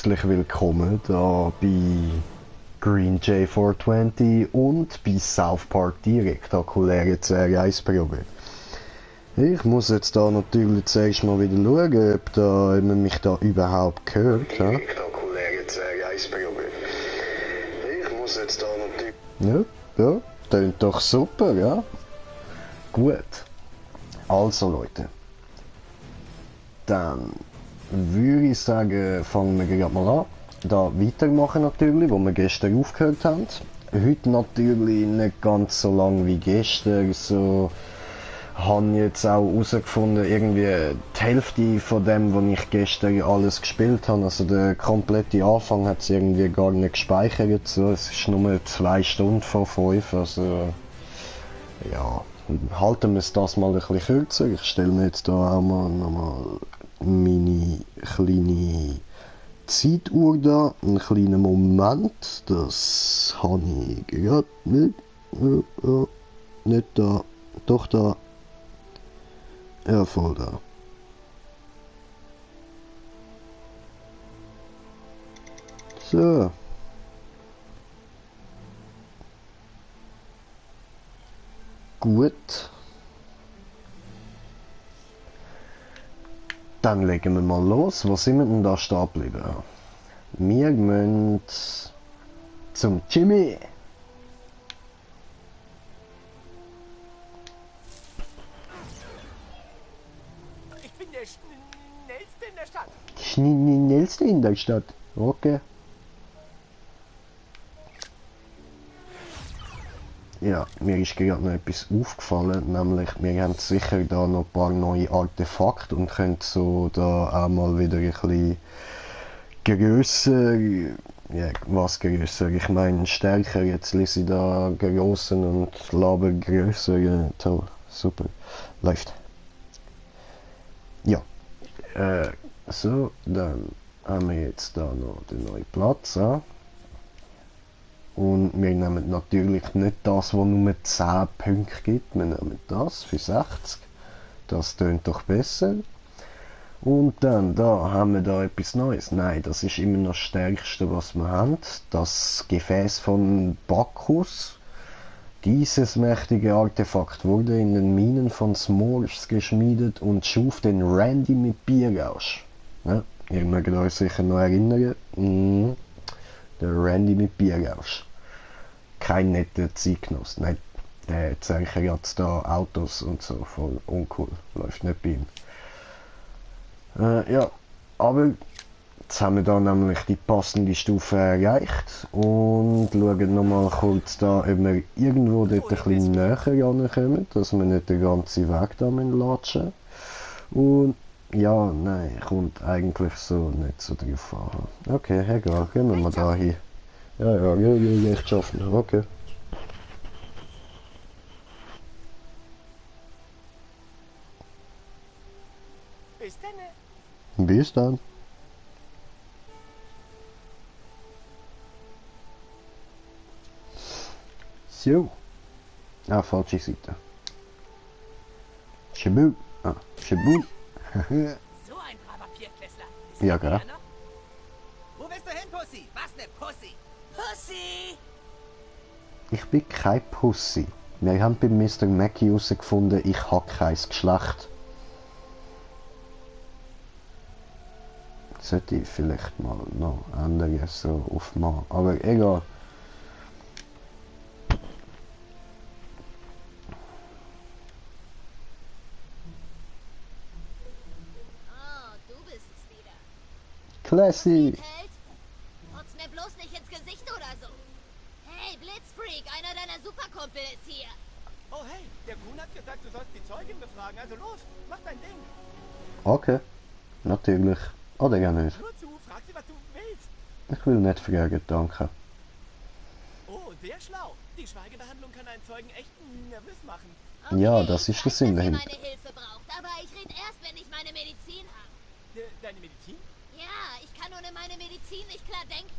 herzlich willkommen da bei Green J420 und bei South Park die rektakuläre Serie-1-Probe. Ich muss jetzt da natürlich zuerst mal wieder schauen, ob man mich da überhaupt hört. Die rektakuläre Serie-1-Probe. Ich muss jetzt da natürlich... Ja, tönt doch super, ja. Gut. Also Leute. Dann würde ich sagen, fangen wir gerade mal an. Da weitermachen natürlich, wo wir gestern aufgehört haben. Heute natürlich nicht ganz so lang wie gestern. So habe ich jetzt auch herausgefunden, irgendwie die Hälfte von dem, was ich gestern alles gespielt habe, also der komplette Anfang hat es irgendwie gar nicht gespeichert. So. Es ist nur 2 Stunden von 5, also ja, halten wir es das mal ein bisschen kürzer. Ich stelle mir jetzt da auch mal nochmal meine kleine Zeituhr da, einen kleinen Moment, das habe ich gerade nicht, nicht da, doch da, ja voll da. So. Gut. Dann legen wir mal los. Wo sind wir denn da stehen geblieben? Wir müssen zum Jimmy. Ich bin der Schnellste in der Stadt. Schnellste in der Stadt. Okay. Ja, mir ist gerade noch etwas aufgefallen, nämlich wir haben sicher da noch ein paar neue Artefakte und können so da auch mal wieder ein bisschen grösser, ja, was grösser, ich meine stärker, jetzt lese ich da grossen und laber grösser, ja, toll, super, läuft. Ja, so, dann haben wir jetzt da noch den neuen Platz, ja. Und wir nehmen natürlich nicht das, was nur 10 Punkte gibt, wir nehmen das für 60. Das tönt doch besser. Und dann, da haben wir da etwas Neues. Nein, das ist immer noch das Stärkste, was wir haben. Das Gefäß von Bacchus. Dieses mächtige Artefakt wurde in den Minen von S'mores geschmiedet und schuf den Randy mit Bierrausch. Ja, ihr mögt euch sicher noch erinnern. Der Randy mit Bierrausch. Kein netter Zeitgenoss. Nein, der zerchert da Autos und so, voll uncool. Läuft nicht bei ihm. Ja, aber jetzt haben wir da nämlich die passende Stufe erreicht und schauen nochmal kurz da, ob wir irgendwo dort ein bisschen näher rankommen, dass wir nicht den ganzen Weg da latschen. Und ja, nein, kommt eigentlich so nicht so drauf an. Okay, egal, gehen wir mal da hin. Ja, echt schaffen, okay. Bis dann. Bis dann. So. Ah, falsche Seite. Shabu. Ah, Shabu. So ein braver Viertklässler. Ja, gell? Wo bist du hin, Pussy? Was ne Pussy? Pussy! Ich bin kein Pussy. Wir haben bei Mr. Mackey herausgefunden, ich habe kein Geschlecht. Sollte ich vielleicht mal noch ändern, so auf Mann. Aber egal. Oh, du bist's wieder. Classy. Held? Trotz mir bloß nicht ins Gesicht oder so. Hey, Blitzfreak, einer deiner Superkumpel ist hier. Oh hey, der Kuhn hat gesagt, du sollst die Zeugin befragen. Also los, mach dein Ding. Okay. Natürlich. Oder gar nicht. Nur zu, frag sie, was du willst. Ich will nicht fragen, danke. Oh, sehr schlau. Die Schweigebehandlung kann einen Zeugen echt nervös machen. Okay, Ja, das ist der ich Sinn weiß, dass ihr dahinter. meine Hilfe braucht, aber ich rede erst, wenn ich meine Medizin habe. Deine Medizin? Ja, ich kann ohne meine Medizin nicht klar denken.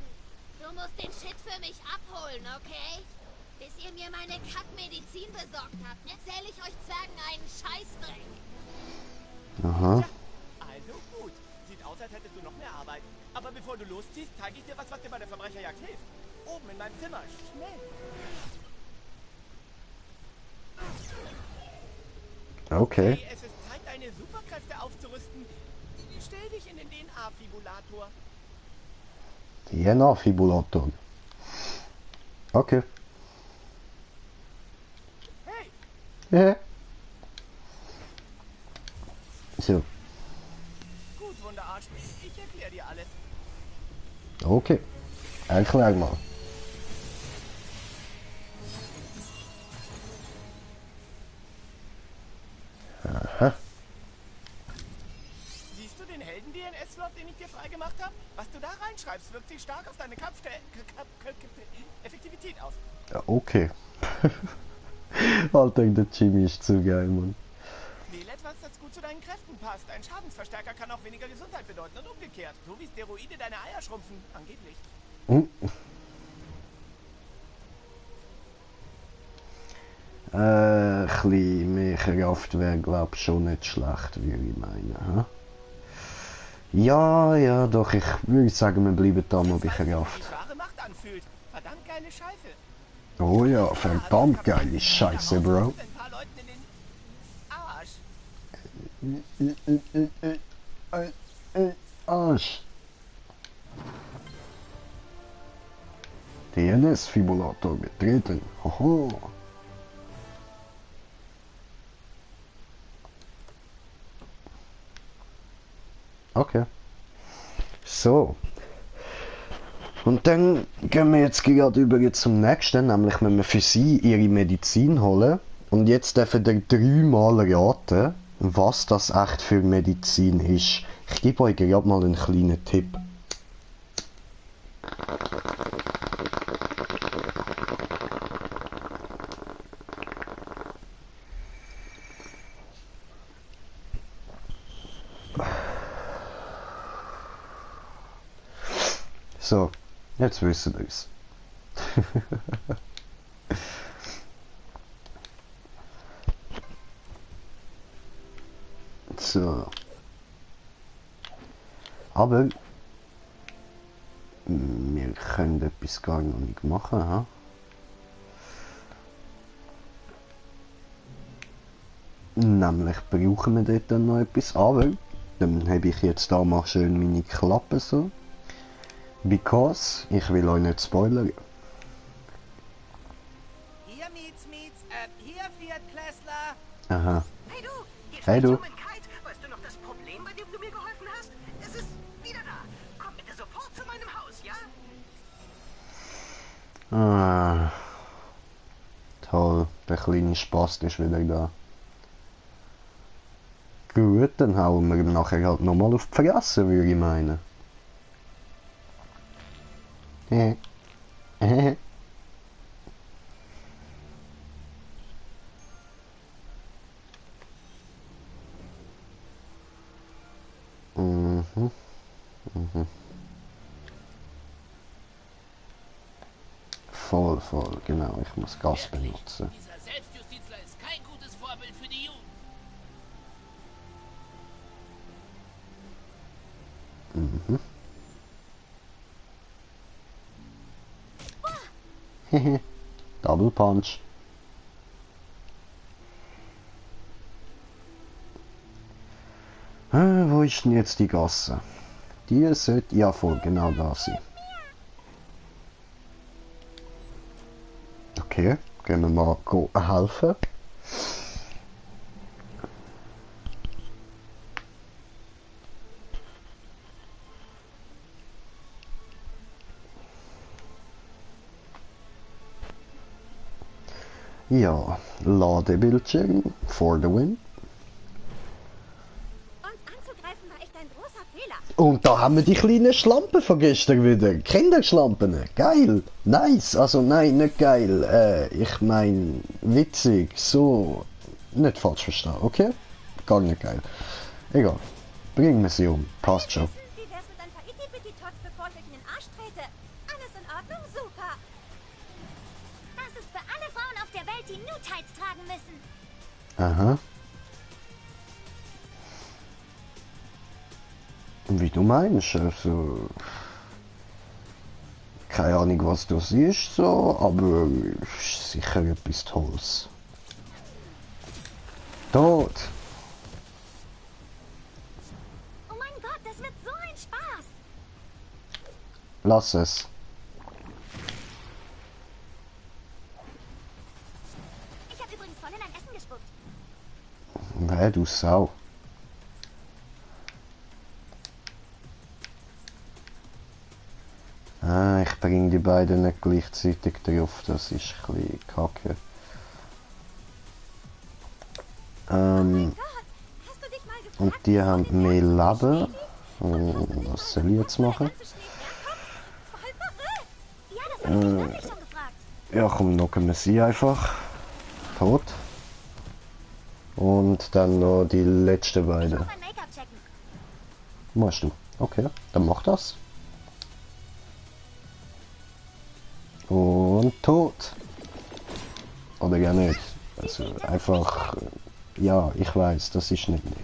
Du musst den Shit für mich abholen, okay? Bis ihr mir meine Kackmedizin besorgt habt, erzähle ich euch Zwergen einen Scheißdreck. Aha. Also gut. Sieht aus, als hättest du noch mehr Arbeit. Aber bevor du losziehst, zeige ich dir was dir bei der Verbrecherjagd hilft. Oben in meinem Zimmer. Schnell. Okay. Hey, es ist Zeit, deine Superkräfte aufzurüsten. Stell dich in den DNA-Fibulator. DNA-Fibulator. Okay. Hey, Ja. So. gut, Wunderarsch. Ich erkläre dir alles. Okay. Erklär mal. Aha. Siehst du den Helden-DNS-Slot, den ich dir freigemacht habe? Was du da reinschreibst, wirkt sich stark auf deine Effektivität aus. Ja, okay. Alter, der Jimmy ist zu geil, Mann. Wähle etwas, das gut zu deinen Kräften passt. Ein Schadensverstärker kann auch weniger Gesundheit bedeuten und umgekehrt. So wie Steroide deine Eier schrumpfen. Angeblich. Hm. Ein bisschen mehr Kraft wäre, glaube ich, schon nicht schlecht, würde ich meinen. Hm? Ja, doch, ich würde sagen, wir bleiben da mal bei Wie Kraft. sich wahre Macht anfühlt. Verdammt geile Scheiße. Oh ja, verdammt geile Scheiße, Bro. Ein paar Leuten in den Arsch. Arsch. DNS-Fibulator betreten. Hoho. Okay. So. Und dann gehen wir jetzt gerade über zum nächsten, nämlich wenn wir für sie ihre Medizin holen. Und jetzt dürfen wir 3-mal raten, was das echt für Medizin ist. Ich gebe euch gerade mal einen kleinen Tipp. So, jetzt wissen wir es. So. Aber wir können etwas gar noch nicht machen. Ha? Nämlich brauchen wir dort dann noch etwas. Aber dann habe ich jetzt da mal schön meine Klappe so. Because ich will euch nicht spoilern. Hier hier Fiat Klässler. Aha. Hey du, hier Hey spricht du. Human Kite. Weißt du noch das Problem, bei dem du mir geholfen hast? Es ist wieder da. Komm bitte sofort zu meinem Haus, ja? Ah. Toll, der kleine Spast ist wieder da. Gut, dann hauen wir ihm nachher halt nochmal auf die Fresse, würde ich meinen. Mhm. Mhm. Voll, genau, ich muss Gas benutzen. Dieser Selbstjustizler ist kein gutes Vorbild für die Jugend. Mhm. Hehe. Double Punch. Wo ist denn jetzt die Gasse? Die sollte ja voll genau da sein. Okay, gehen wir mal helfen. Ja, Ladebildschirm for the win. Uns anzugreifen war echt ein großer Fehler. Und da haben wir die kleinen Schlampen von gestern wieder. Kinderschlampen. Geil. Nice. Also nein, nicht geil. Ich mein witzig. So. Nicht falsch verstehen, okay? Gar nicht geil. Egal. Bringen wir sie um. Passt schon. Wie wär's mit ein paar Itty-Bitty-Tots, bevor ich euch in den Arsch trete? Alles in Ordnung? Super. Das ist für alle Frauen auf der Welt, die Nude-Tights tragen müssen. Aha. Wie du meinst, also... Keine Ahnung, was das ist, so, aber ist sicher etwas Tolles. Tot! Oh mein Gott, das wird so ein Spaß. Lass es. Ich habe übrigens voll in dein Essen gespuckt. Hä, du Sau. Ah, ich bringe die beiden nicht gleichzeitig drauf, das ist ein bisschen kacke. Gott, hast du dich mal gefragt, Und die haben mehr Leben. Was soll ich jetzt machen? ganze Schnee herkommt? Voll verrückt. Ja, das habe ich mich wirklich schon gefragt. Ja, komm, knocken wir sie einfach. Tot. Und dann noch die letzten Ich beiden. muss mein Make-up checken. Machst du? Okay, dann mach das. Und tot. Oder gar nicht. Also einfach... Ja, ich weiß, das ist nicht nett.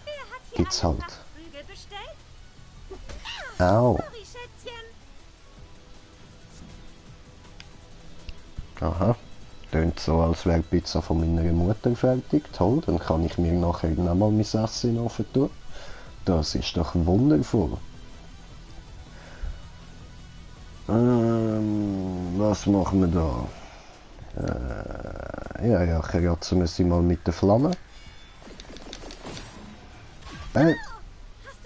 Wer hat hier Gibt's alle halt. Nachtflüge bestellt? Au. Sorry, Schätzchen. Aha. Tönt so, als wäre die Pizza von meiner Mutter fertig. Toll, dann kann ich mir nachher nochmal mein Essen in den Ofen tun. Das ist doch wundervoll. Was machen wir da? Ja, kratzen wir sie mal mit der Flamme. Hast du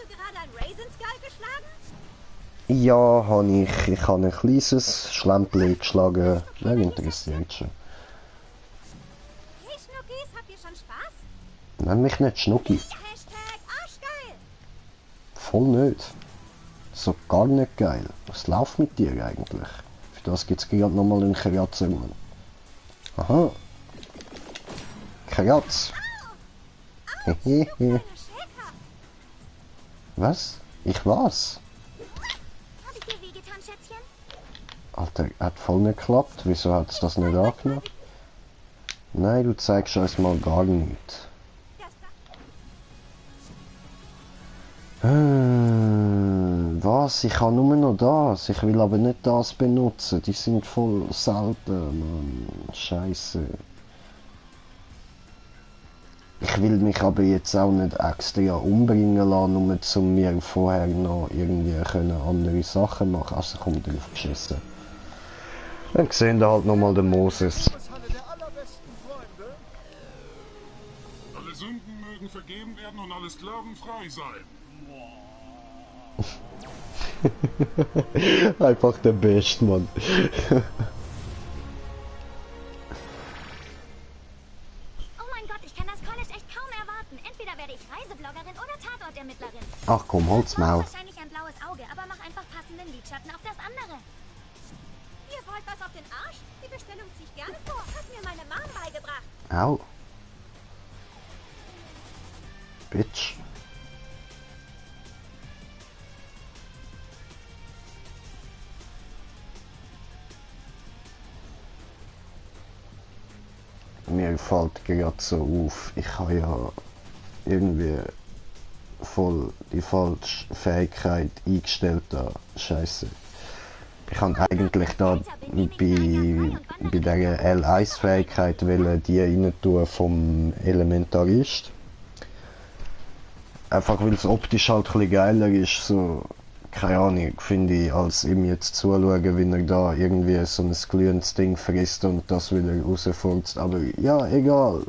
gerade ein Raisin Skull geschlagen? Ja, habe ich. Ich habe ein kleines Schlämpchen geschlagen. Wer interessiert schon? Hey Schnuckis, habt ihr schon Spaß? Nenn mich nicht Schnucki. Hashtag Arschgeil. Voll nicht. So gar nicht geil. Was läuft mit dir eigentlich? Für das gibt es gerade nochmal einen Kratzer, Mann. Aha. Kratz. Hehehe. Kleiner Schäker. Was? Ich was? Hab ich dir wehgetan, Schätzchen? Alter, hat voll nicht geklappt. Wieso hat es das nicht angenommen? Nein, du zeigst uns mal gar nichts. Das da. Was? Ich habe nur noch das. Ich will aber nicht das benutzen. Die sind voll selten, Mann. Scheiße. Ich will mich aber jetzt auch nicht extra umbringen lassen, nur um mir vorher noch irgendwie können andere Sachen machen. Also komm, drauf geschissen. Dann sehen wir halt nochmal den Moses. Halle der allerbesten Freunde. Alle Sünden mögen vergeben werden und alle Sklaven frei sein. Einfach der Beste, Mann. Oh mein Gott, ich kann das College echt kaum erwarten. Entweder werde ich Reisebloggerin oder Tatortermittlerin. Ach komm, halt's Maul. Wahrscheinlich ein blaues Auge, aber mach einfach passenden Lidschatten auf das andere. Ihr wollt was auf den Arsch? Die Bestellung zieh ich gerne vor. Hat mir meine Mom beigebracht. Au. Bitch. Mir fällt gerade so auf, ich habe ja irgendwie voll die falsche Fähigkeit eingestellt da. Scheiße. Ich kann eigentlich da bei der L1-Fähigkeit die rein tun vom Elementarist. Einfach weil es optisch halt ein bisschen geiler ist, so, keine Ahnung, finde ich, als ihm jetzt zuschauen, wie er da irgendwie so ein glühendes Ding frisst und das wieder rausfurzt. Aber ja, egal.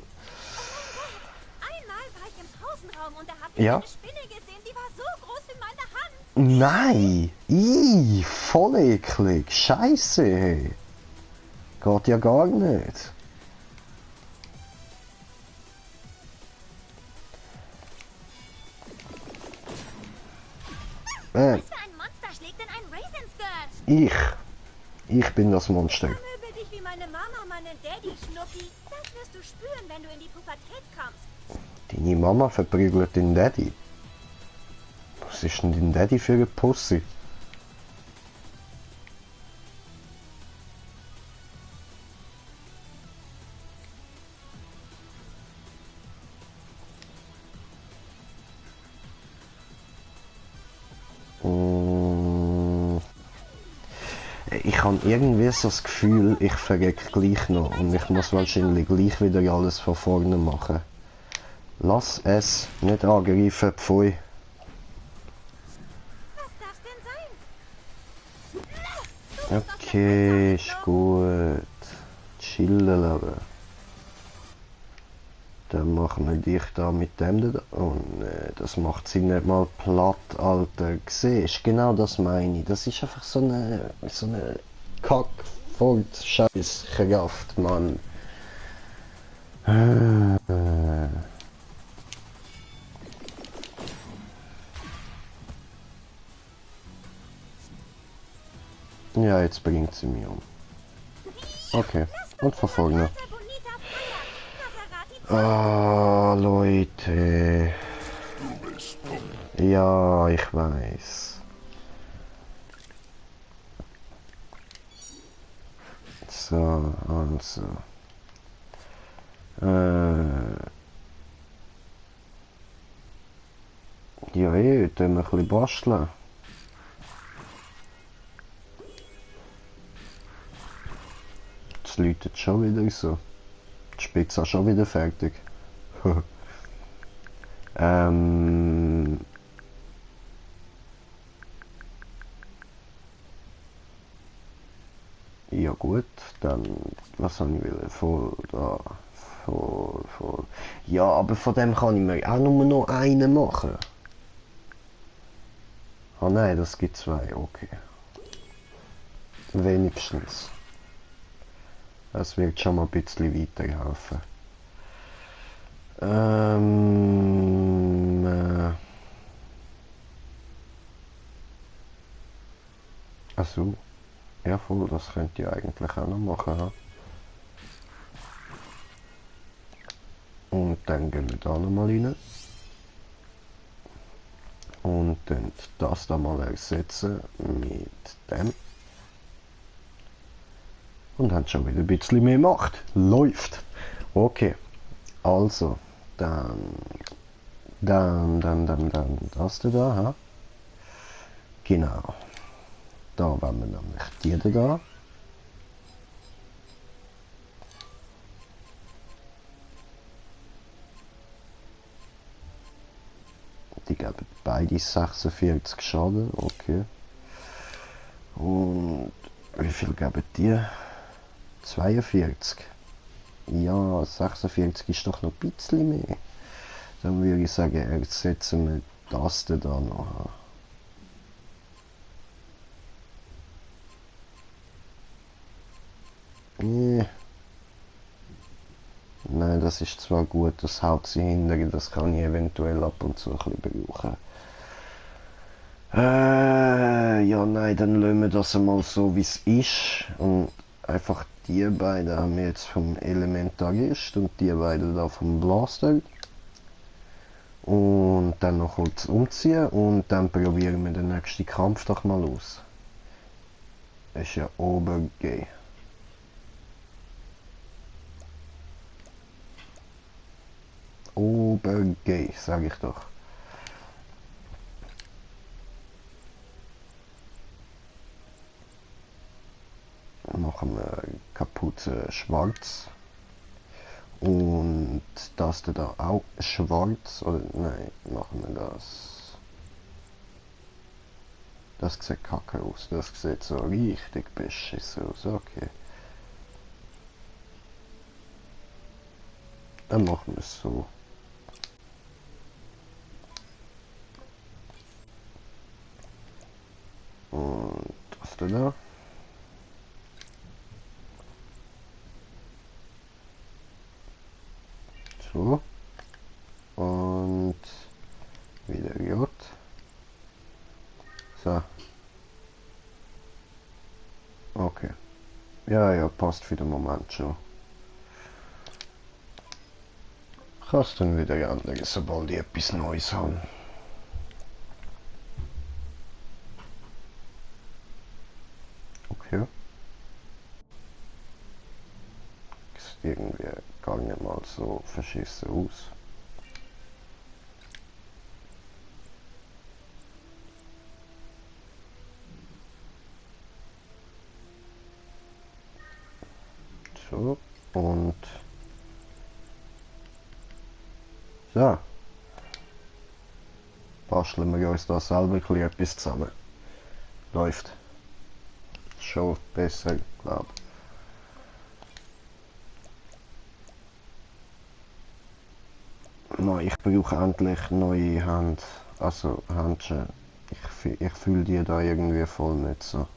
Einmal war ich im Pausenraum und da hab ich Ja? eine Spinne gesehen, die war so groß wie meine Hand. Nein! Voll eklig. Scheiße, hey. Geht ja gar nicht. Was für ein Monster schlägt denn ein Raisin Skirt? Ich bin das Monster. Möbel dich wie meine Mama, meinen Daddy, Schnucki. Das wirst du spüren, wenn du in die Pubertät kommst. Deine Mama verprügelt den Daddy. Was ist denn dein Daddy für eine Pussy? Ich habe irgendwie so das Gefühl, ich verreck gleich noch und ich muss wahrscheinlich gleich wieder alles von vorne machen. Lass es nicht angreifen, pfui. Was darf denn sein? Okay, ist gut. Chillen lassen. Dann machen wir dich da mit dem da. Und das macht sie nicht mal platt, Alter. Siehst, genau das meine ich. Das ist einfach so eine Kack-Fort-Scheiß-Kraft, Mann. Ja, jetzt bringt sie mich um. Okay, und verfolgen. Ah, Leute. Ja, ich weiß. So, also. Ja, tun wir ein bisschen basteln. Es läutet schon wieder so. Die Spitze ist schon wieder fertig. Ja gut, dann was soll ich will? Voll da. Voll. Ja, aber von dem kann ich mir auch nur noch einen machen. Ah nein, das gibt zwei, okay. Wenigstens. Das wird schon mal ein bisschen weiterhelfen. Achso. Ja voll, das könnt ihr eigentlich auch noch machen. Ha? Und dann gehen wir da nochmal rein. Und dann das da mal ersetzen mit dem. Und haben schon wieder ein bisschen mehr Macht. Läuft. Okay. Also, dann das da, ha? Genau. Da wollen wir nämlich die da. Die geben beide 46 Schaden, okay. Und wie viel geben die? 42. Ja, 46 ist doch noch ein bisschen mehr. Dann würde ich sagen, ersetzen wir das da noch. Nein, das ist zwar gut, das haut sie hinter, das kann ich eventuell ab und zu ein bisschen brauchen. Ja, nein, dann lassen wir das einmal so, wie es ist. Und einfach die beiden haben wir jetzt vom Elementarist und die beiden da vom Blaster. Und dann noch kurz umziehen und dann probieren wir den nächsten Kampf doch mal aus. Das ist ja Obergay. Obergay, sage ich doch. Machen wir Kapuze schwarz. Und das da auch schwarz, oder nein, machen wir das. Das sieht kacke aus, das sieht so richtig beschissen aus, okay. Dann machen wir es so. Und das da. So. Und wieder J. So. Okay. Ja, passt für den Moment schon. Kannst dann wieder ändern, sobald ich etwas Neues habe. Okay. Sieht irgendwie gar nicht mal so verschissen aus. So, und... So. Basteln wir uns da selber ein bisschen etwas zusammen. Läuft. Schon besser, glaube ich. No, ich brauche endlich neue Hände. Also Händchen. Ich fühle die da irgendwie voll nicht so.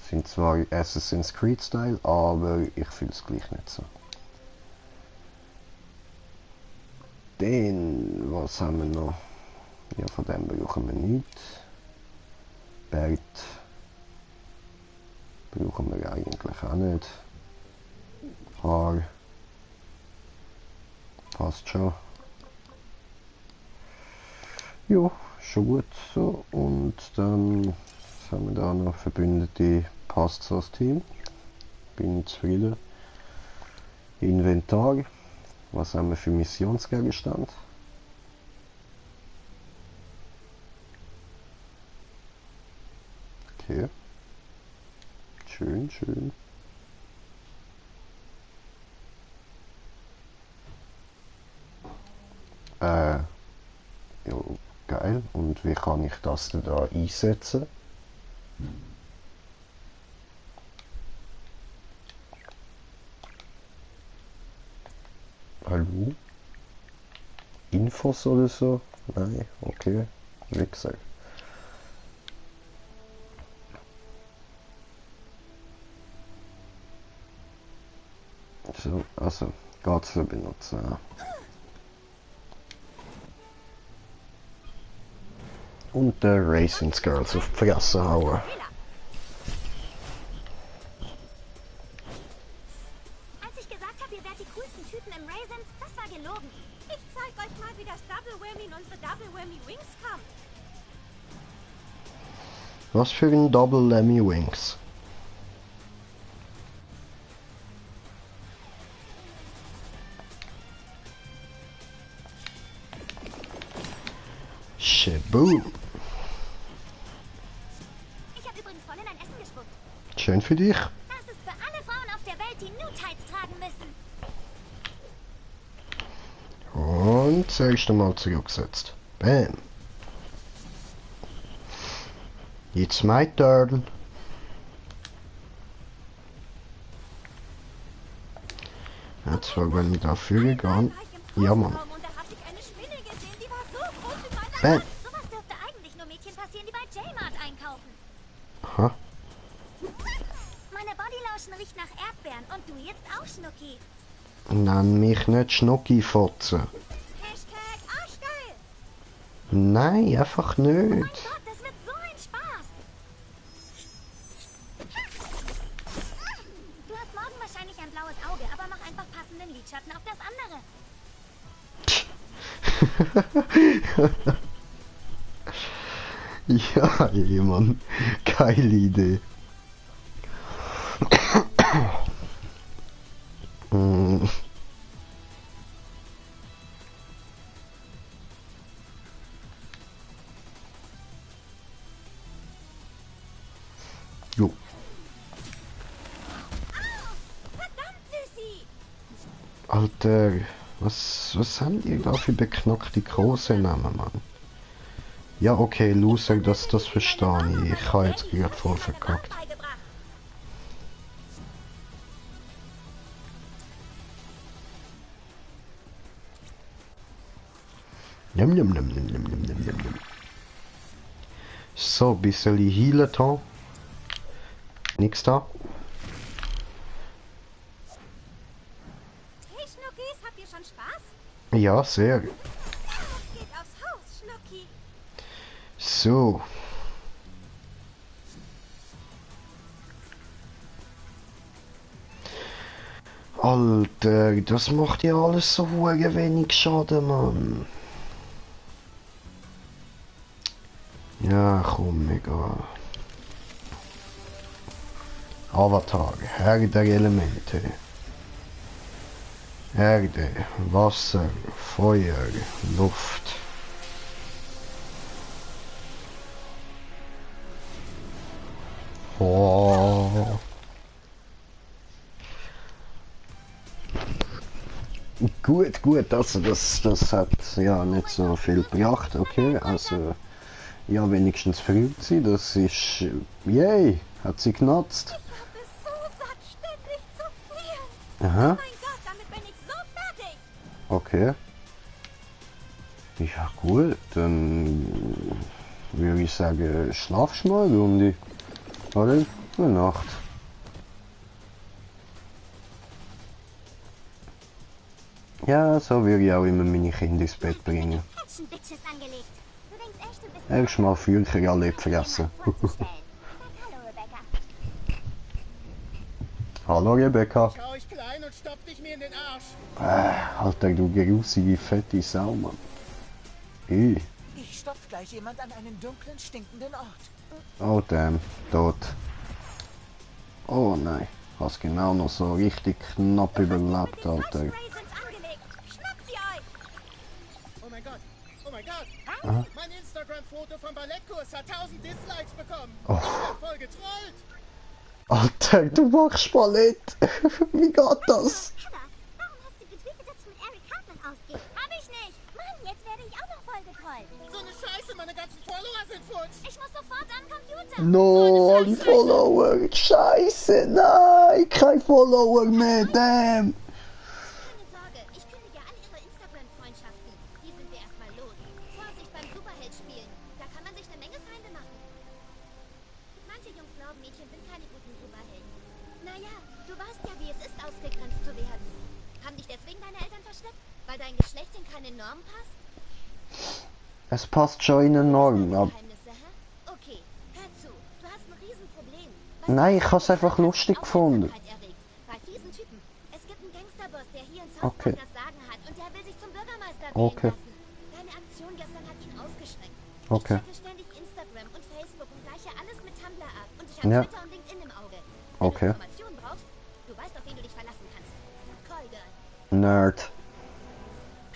Sind zwar Assassin's Creed Style, aber ich fühle es gleich nicht so. Den, was haben wir noch? Ja, von dem brauchen wir nichts. Bert brauchen wir eigentlich auch nicht. Haar passt schon. Ja, schon gut so. Und dann was haben wir da noch? Verbündete, passt so das Team. Bin zufrieden. Inventar. Was haben wir für Missionsgegenstand? Okay. Schön, schön. Ja, geil. Und wie kann ich das denn da einsetzen? Hallo? Infos oder so? Nein, okay. Wie gesagt. So, also, geht's für benutzen. Ja. Und der Racing Girls auf die Fresse hauen. Als ich gesagt habe, ihr werdet die coolsten Typen im Raisins, das war gelogen. Ich zeig euch mal, wie das Double Whammy in unsere Double Whammy Wings kommt. Was für ein Double Lemmy Wings? Shaboom! Ich habe übrigens voll in dein Essen gespuckt. Schön für dich. Das ist für alle Frauen auf der Welt, die Nude-Tights tragen müssen. Und das erste Mal zurückgesetzt. Bam! It's my turn. Jetzt wenn wir da führen gehen. Ja, Mann. Und da habe ich eine Spinne gesehen, die war so groß wie meine Bam! Hand. Sowas dürfte eigentlich nur Mädchen passieren, die bei J-Mart einkaufen. Aha. Meine Bodylotion riecht nach Erdbeeren und du jetzt auch, Schnucki. Nenn mich nicht Schnucki-Fotze. Hashtag Arschgeil. Nein, einfach Mein nicht. Gott, das wird so ein Spaß. Du hast morgen wahrscheinlich ein blaues Auge, aber mach einfach passenden Lidschatten auf das andere. Ja, jemand. Geile Idee. Mm. Jo. Verdammt, Süßi! Alter, was haben die da für beknackte Kosenamen, Mann? Ja, okay, Loser, das verstehe ich. Ich habe jetzt gerade voll verkackt. Nimm, nimm, nimm, nimm, nimm, nimm, nimm, nimm. So, bisschen healen da. Nix da. Hey, Schnuckis, habt ihr schon Spaß? Ja, sehr. Jetzt geht aufs Haus, Schnucki. So. Alter, das macht ja alles so wenig Schaden, Mann. Ja, komm, egal. Avatar, Herr der Elemente. Erde, Wasser, Feuer, Luft. Oh. Gut, also das hat ja nicht so viel gebracht, okay, also ja, wenigstens verrückt sie, das ist, yay, hat sie genutzt. Ich habe es so satt, ständig zu frieren. Aha, Oh mein Gott, damit bin ich so fertig. okay. Ja gut, dann würde ich sagen, schlafst mal eine Runde, oder? Gute Nacht. Ja, so würde ich auch immer meine Kinder ins Bett bringen. Action-Bitches angelegt. Du denkst echt, du bist Erstmal Feuerchen alle fressen. vorzustellen. Sag hallo, Rebecca. Hallo Rebecca. Schau ich klein und stopf dich mir in den Arsch. Alter, du grusige, fette Sau, Mann. Ich stopf gleich jemand an einen dunklen, stinkenden Ort. Oh damn, tot. Oh nein, hast genau noch so richtig knapp überlebt, Alter. Raisins angelegt. Schnappt sie euch. Oh mein Gott, oh mein Gott. Aha. Mein Instagram-Foto vom Ballettkurs hat 1000 Dislikes bekommen. Oh. Ich werd voll getrollt. Alter, du machst Ballett. Wie geht das? Hannah, warum hast du getweetet, dass ich mit Eric Hartman ausgehe? Hab ich nicht. Mann, jetzt werde ich auch noch voll getrollt. So eine Scheiße, meine ganzen Follower sind futsch. Ich muss sofort am Computer. No, alle Follower. Scheiße, nein, kein Follower mehr, damn. Keine Sorge, ich kündige alle ihre Instagram-Freundschaften. Die sind wir erstmal los. Vorsicht beim Superheld spielen. Da kann man sich eine Menge Feinde machen. Manche Jungs glauben, Mädchen sind keine guten Superhelden. Naja, du weißt ja, wie es ist, ausgegrenzt zu werden. Haben dich deswegen deine Eltern versteckt? Weil dein Geschlecht in keine Norm passt? Es passt schon in eine Norm, aber... Geheimnisse, hä? Okay, hör zu. Du hast ein Riesenproblem. Nein, ich hab's einfach lustig gefunden. Bei fiesen Typen. Es gibt einen Gangsterboss, der hier in Okay. Southpark das Sagen hat und der will sich zum Bürgermeister Okay. wählen lassen. Deine Aktion gestern hat ihn ausgeschreckt. Okay. Ich checke ständig Instagram und Facebook und gleiche alles mit Tumblr ab. Und ich habe Ja. Twitter und LinkedIn im Auge. Wenn Okay. du Informationen brauchst, du weißt, auf wen du dich verlassen kannst. Call Girl. Nerd.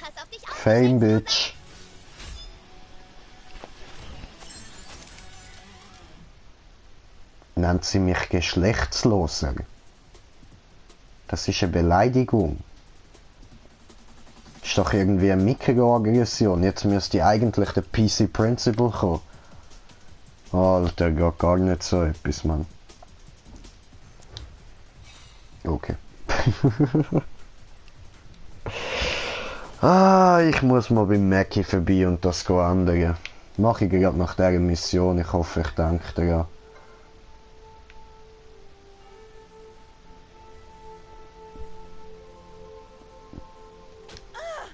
Pass auf dich auf. Fame, Geschlechtsloser. Bitch. Nennt sie mich geschlechtsloser? Das ist eine Beleidigung. Ist doch irgendwie eine Mikroaggression. Jetzt müsste eigentlich der PC Principal kommen. Alter, geht gar nicht so etwas, Mann. Okay. Ich muss mal beim Mackie vorbei und das ändern. Mache ich gerade nach dieser Mission. Ich hoffe, ich denke daran.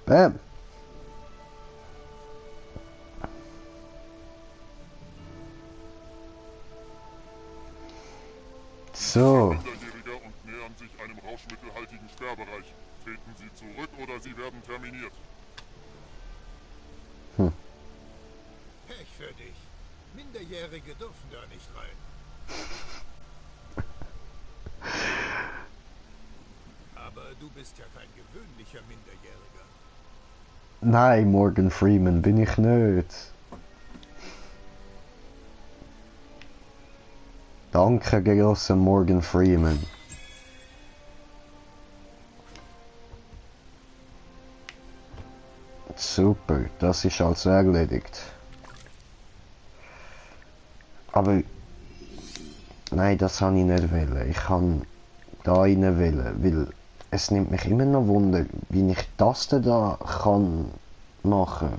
Bam. So. Minderjähriger und nähern sich einem rauschmittelhaltigen Sperrbereich. Treten Sie zurück oder Sie werden terminiert. Pech für dich. Minderjährige dürfen da nicht rein. Aber du bist ja kein gewöhnlicher Minderjähriger. Nein, Morgan Freeman bin ich nicht. Danke, großer Morgan Freeman. Super, das ist also erledigt. Aber... Nein, das habe ich nicht wollen. Ich kann da rein wollen, weil es nimmt mich immer noch Wunder, wie ich das denn da kann machen.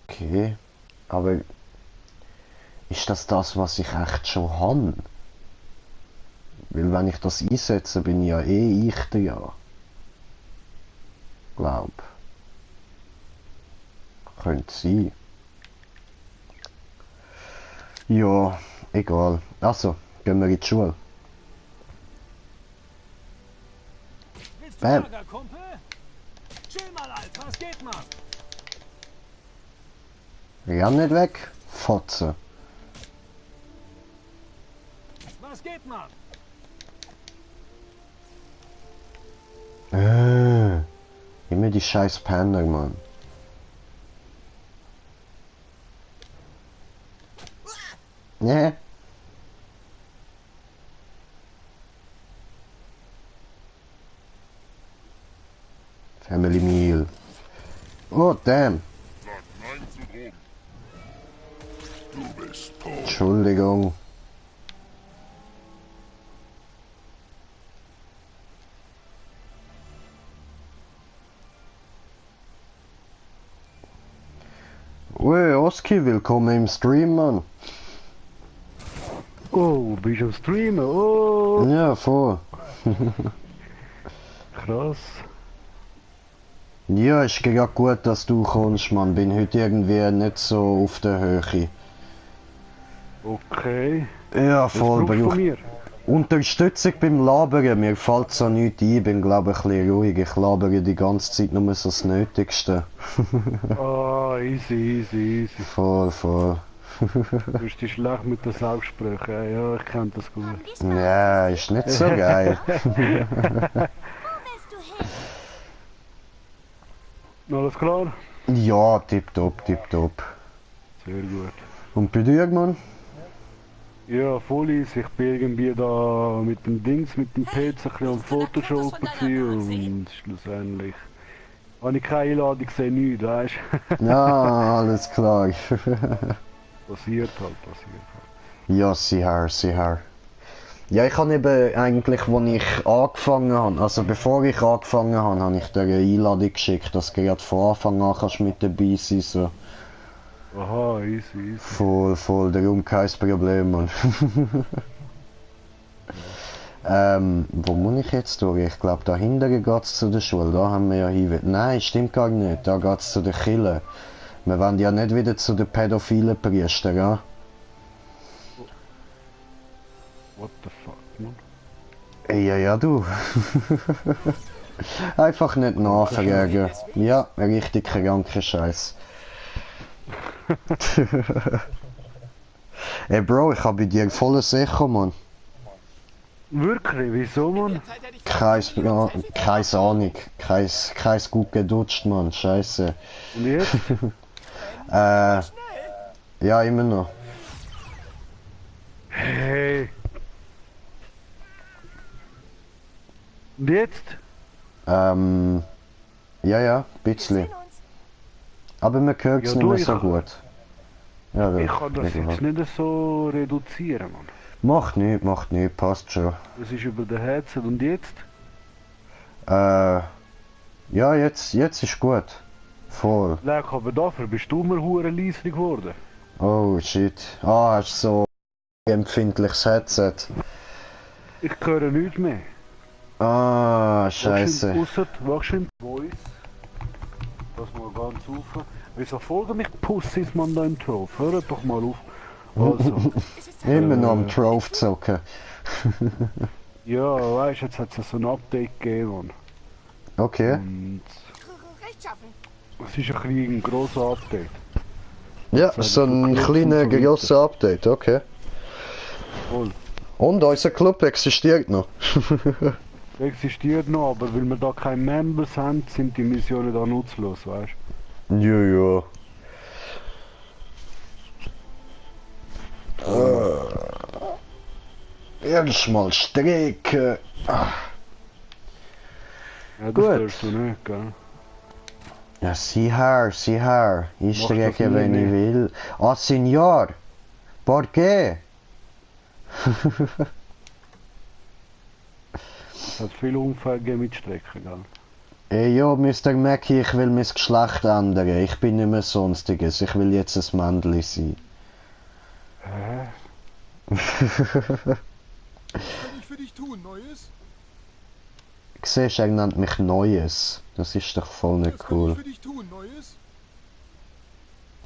Okay, aber ist das, was ich echt schon habe? Weil wenn ich das einsetze, bin ja ich der ja. Glaub. Könnte sein. Ja, egal. Also, gehen wir in die Schule. Willst du Bam. Ärger, Kumpel? Chill mal, Alter, was geht, Mann? Renn nicht weg, Fotze. Was geht, Mann? Immer die scheiß Panda, Mann. Ne? Family Meal. Oh, damn. Sag Nein zu Drogen. Du bist tot. Entschuldigung. Ui, Oski, willkommen im Stream, Mann. Oh, bist du am Streamen? Oh, Ja, voll. krass. Ja, ist gerade gut, dass du kommst, Mann. Bin heute irgendwie nicht so auf der Höhe. Okay. Ja, Was voll. brauchst du von mir? Unterstützung beim Labern. Mir fällt so nichts ein. Bin, glaube ich, ein bisschen ruhig. Ich labere die ganze Zeit nur so das Nötigste. Ah, easy, easy, easy. Voll, voll. Du bist die schlecht mit den Selbstsprüchen. Ja, ich kenne das gut. Haben wir Spaß? Ja, ist nicht so geil. Wo willst du hin? Alles klar? Ja, tipptopp, tipptopp. Sehr gut. Und bei dir, Mann? Ja, voll easy. Ich bin irgendwie da mit dem Dings, mit dem PC ein bisschen am Photoshop und schlussendlich habe ich keine Einladung gesehen, nichts, weißt du? Ja, alles klar. Passiert halt. Ja, sicher. Ja, ich habe eben eigentlich, als ich angefangen habe, also bevor ich angefangen habe, habe ich dir eine Einladung geschickt, dass du gerade von Anfang an kannst mit dabei sein, so. Aha, easy. Voll, darum kein Problem, Mann. Wo muss ich jetzt durch? Ich glaube, da hinten geht's zu der Schule, da haben wir ja hin. Nein, stimmt gar nicht, da geht's zu der Kille. Wir wollen ja nicht wieder zu den pädophilen Priestern, ja? What the fuck, man? Ja, du. Einfach nicht nachfragen. Ja, richtig kranker Scheiß. Ey Bro, ich habe bei dir volles Echo, Mann. Wirklich? Wieso, man? Zeit hätte ich Keine Ahnung. Kein gut gedutscht, Mann. Scheiße. Und jetzt? Ja, immer noch. Hey. Und jetzt? Ja, ein bisschen. Aber man hört es Ja, nicht du, mehr so ich- gut. Ja, Ich kann das wie jetzt gesagt. nicht so reduzieren, man. Macht nicht, passt schon. Das ist über den Headset. Und jetzt? Ja, jetzt ist gut. Voll. Leck, aber dafür bist du mir hure leislich geworden. Oh shit. Ah, hast so empfindliches Headset. Ich höre nichts mehr. Ah, scheiße. Wachst du in Voice? Das mal ganz auf. Wieso folgen mich Pussys, man, da im Trof? Hört doch mal auf. Also, Immer noch am Trove zocken. ja, weißt du, jetzt hat es so ein Update gegeben, man. Okay. Und Rechtschaffen. es ist ein grosser Update. Ja, so ein kleiner, grosser Update, okay. Voll. Und unser Club existiert noch. Existiert noch, aber weil wir da keine Members haben, sind die Missionen da nutzlos, weißt Ja. Erstmal strecken. du? Ja, das Gut. darfst du nicht, gell? Ja, sieh her. Ich Mach strecke, das wenn nie ich mehr. will. Ah, Signor. ¿Por qué? Es hat viele Unfälle gegeben mit Strecken, gell? Ey, ja, Mr. Mackie, ich will mein Geschlecht ändern. Ich bin nicht mehr Sonstiges. Ich will jetzt ein Männchen sein. Hä? Was kann ich für dich tun, Neues? Siehst, er nennt mich Neues. Das ist doch voll nicht Was kann ich cool. für dich tun, Neues?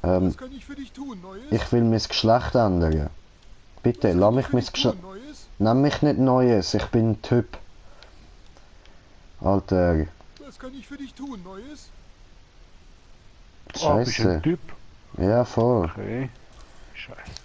Ähm, Was kann ich für dich tun, Neues? ich will mein Geschlecht ändern. Bitte, Was lass kann mich ich mein für dich Geschlecht... tun, Neues? Nenn mich nicht Neues, ich bin ein Typ. Alter, Was kann ich für dich tun, Neues? Ah, bist du Scheiße. ein Typ? Ja, voll. Okay. Scheiße.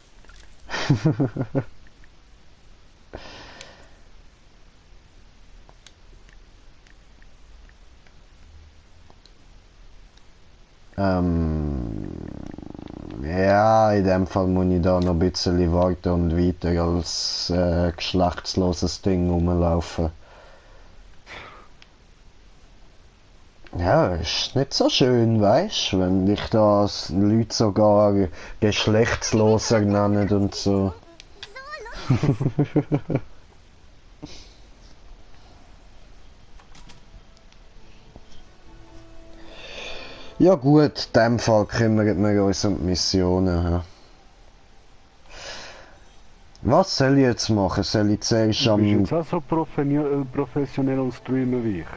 Ja, in dem Fall muss ich da noch ein bisschen warten und weiter als geschlechtsloses Ding rumlaufen. Ja, ist nicht so schön, weißt du, wenn dich da Leute sogar geschlechtsloser nennen und so. Ja gut, in dem Fall kümmern wir uns um die Missionen. Ja. Was soll ich jetzt machen? Soll ich zuerst Du bist am... jetzt auch so professionell am Streamen wie ich.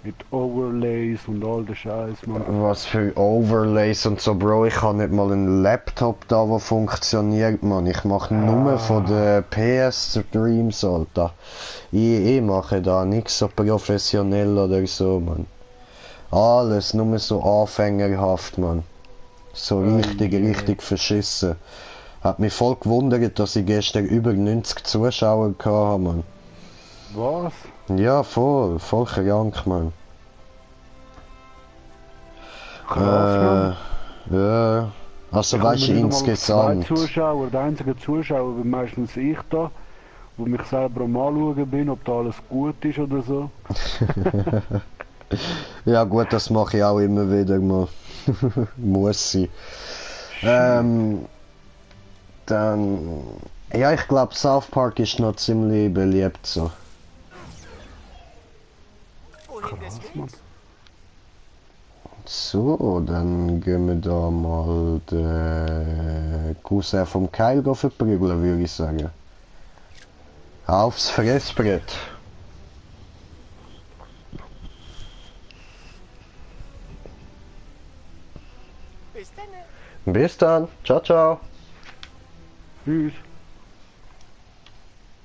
Mit Overlays und all der Scheiß, man. Was für Overlays und so, Bro, ich habe nicht mal einen Laptop da, der funktioniert, man. Ich mache nur von den PS-Streams, Alter. Ich mache da nichts so professionell oder so, man. Alles nur so anfängerhaft, man. So richtig verschissen. Hat mich voll gewundert, dass ich gestern über 90 Zuschauer hatte, man. Was? Ja, voll krank, man. Krass, man. Ja. Also weißt du, insgesamt. Zwei Zuschauer, der einzige Zuschauer bin meistens ich da, wo mich selber am Anschauen bin, ob da alles gut ist oder so. Ja gut, das mache ich auch immer wieder mal. Muss ich. Dann... Ja, ich glaube South Park ist noch ziemlich beliebt so. Krass, man. So, dann gehen wir da mal den Cousin vom Keil verprügeln, würde ich sagen. Aufs Fressbrett. Bis dann. Bis dann. Ciao, ciao. Tschüss.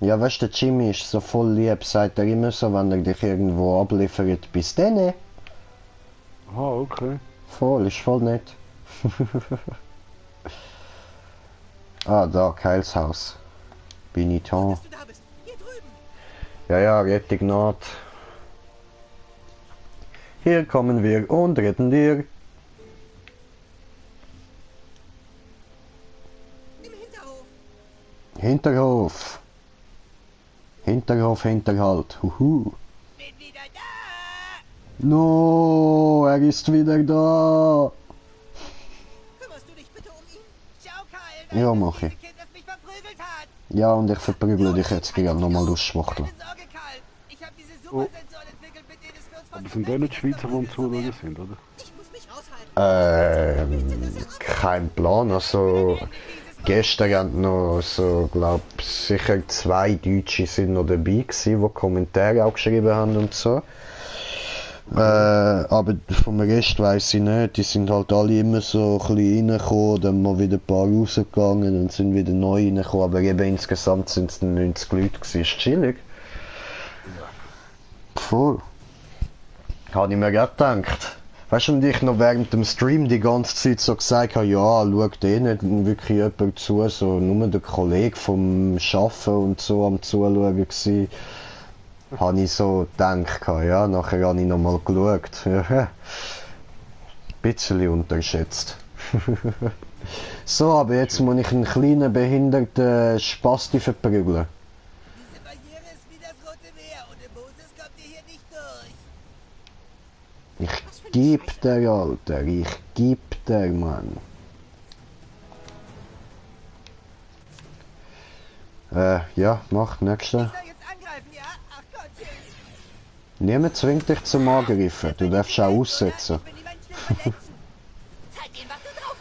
Ja, weißt du, der Jimmy ist so voll lieb, sagt er immer so, wenn er dich irgendwo abliefert. Bis dann. Ah, okay. Voll, ist voll nett. Ah, da, Keils Haus. Bin ich da. Dass du da bist. Hier drüben. Ja, ja, rette Gnad. Hier kommen wir und retten dir. Im Hinterhof. Hinterhof. Hinterhof, Hinterhalt. Huhu. Bin wieder da. No, er ist wieder da. Kümmerst du dich bitte um ihn? Ciao, Kyle. Ja, Das mach ich. Kind, das mich verprügelt hat. Ja, und ich verprügle dich jetzt gerade nochmal aus Schwachtel. Keine Sorge, Kyle. Ich habe diese Supersensoren entwickelt, mit denen es für uns Aber sind da nicht Schweizer, die am Zuschauen sind, oder? Ich muss mich raushalten. Kein Plan. Also, gestern haben noch so, glaub, sicher 2 Deutsche sind noch dabei gewesen, die Kommentare auch geschrieben haben und so. Aber vom Rest weiss ich nicht. Die sind halt alle immer so ein bisschen reingekommen, dann mal wieder ein paar rausgegangen und sind wieder neu reingekommen. Aber eben insgesamt sind es 90 Leute gewesen. Ist chillig. Voll. Habe ich mir gerade gedacht. Weißt du, und ich noch während dem Stream die ganze Zeit so gesagt habe, ja, schaut eh nicht wirklich jemand zu, so nur der Kollege vom Arbeiten und so am Zuschauen gewesen. Habe ich so gedacht, ja, nachher habe ich nochmal geschaut. Ja, bisschen unterschätzt. So, aber jetzt muss ich einen kleinen behinderten Spasti verprügeln. Diese Barriere ist wie das Rote Meer. Ohne Moses kommt ihr hier nicht durch. Ich geb dir, Alter, ich geb dir, Mann. Ja, mach, nächste. Ich soll jetzt angreifen, ja? Ach Gottchen. Niemand zwingt dich zum Angreifen, du darfst auch aussetzen. Ich will niemanden schlimm verletzen. Zeig ihm, was du drauf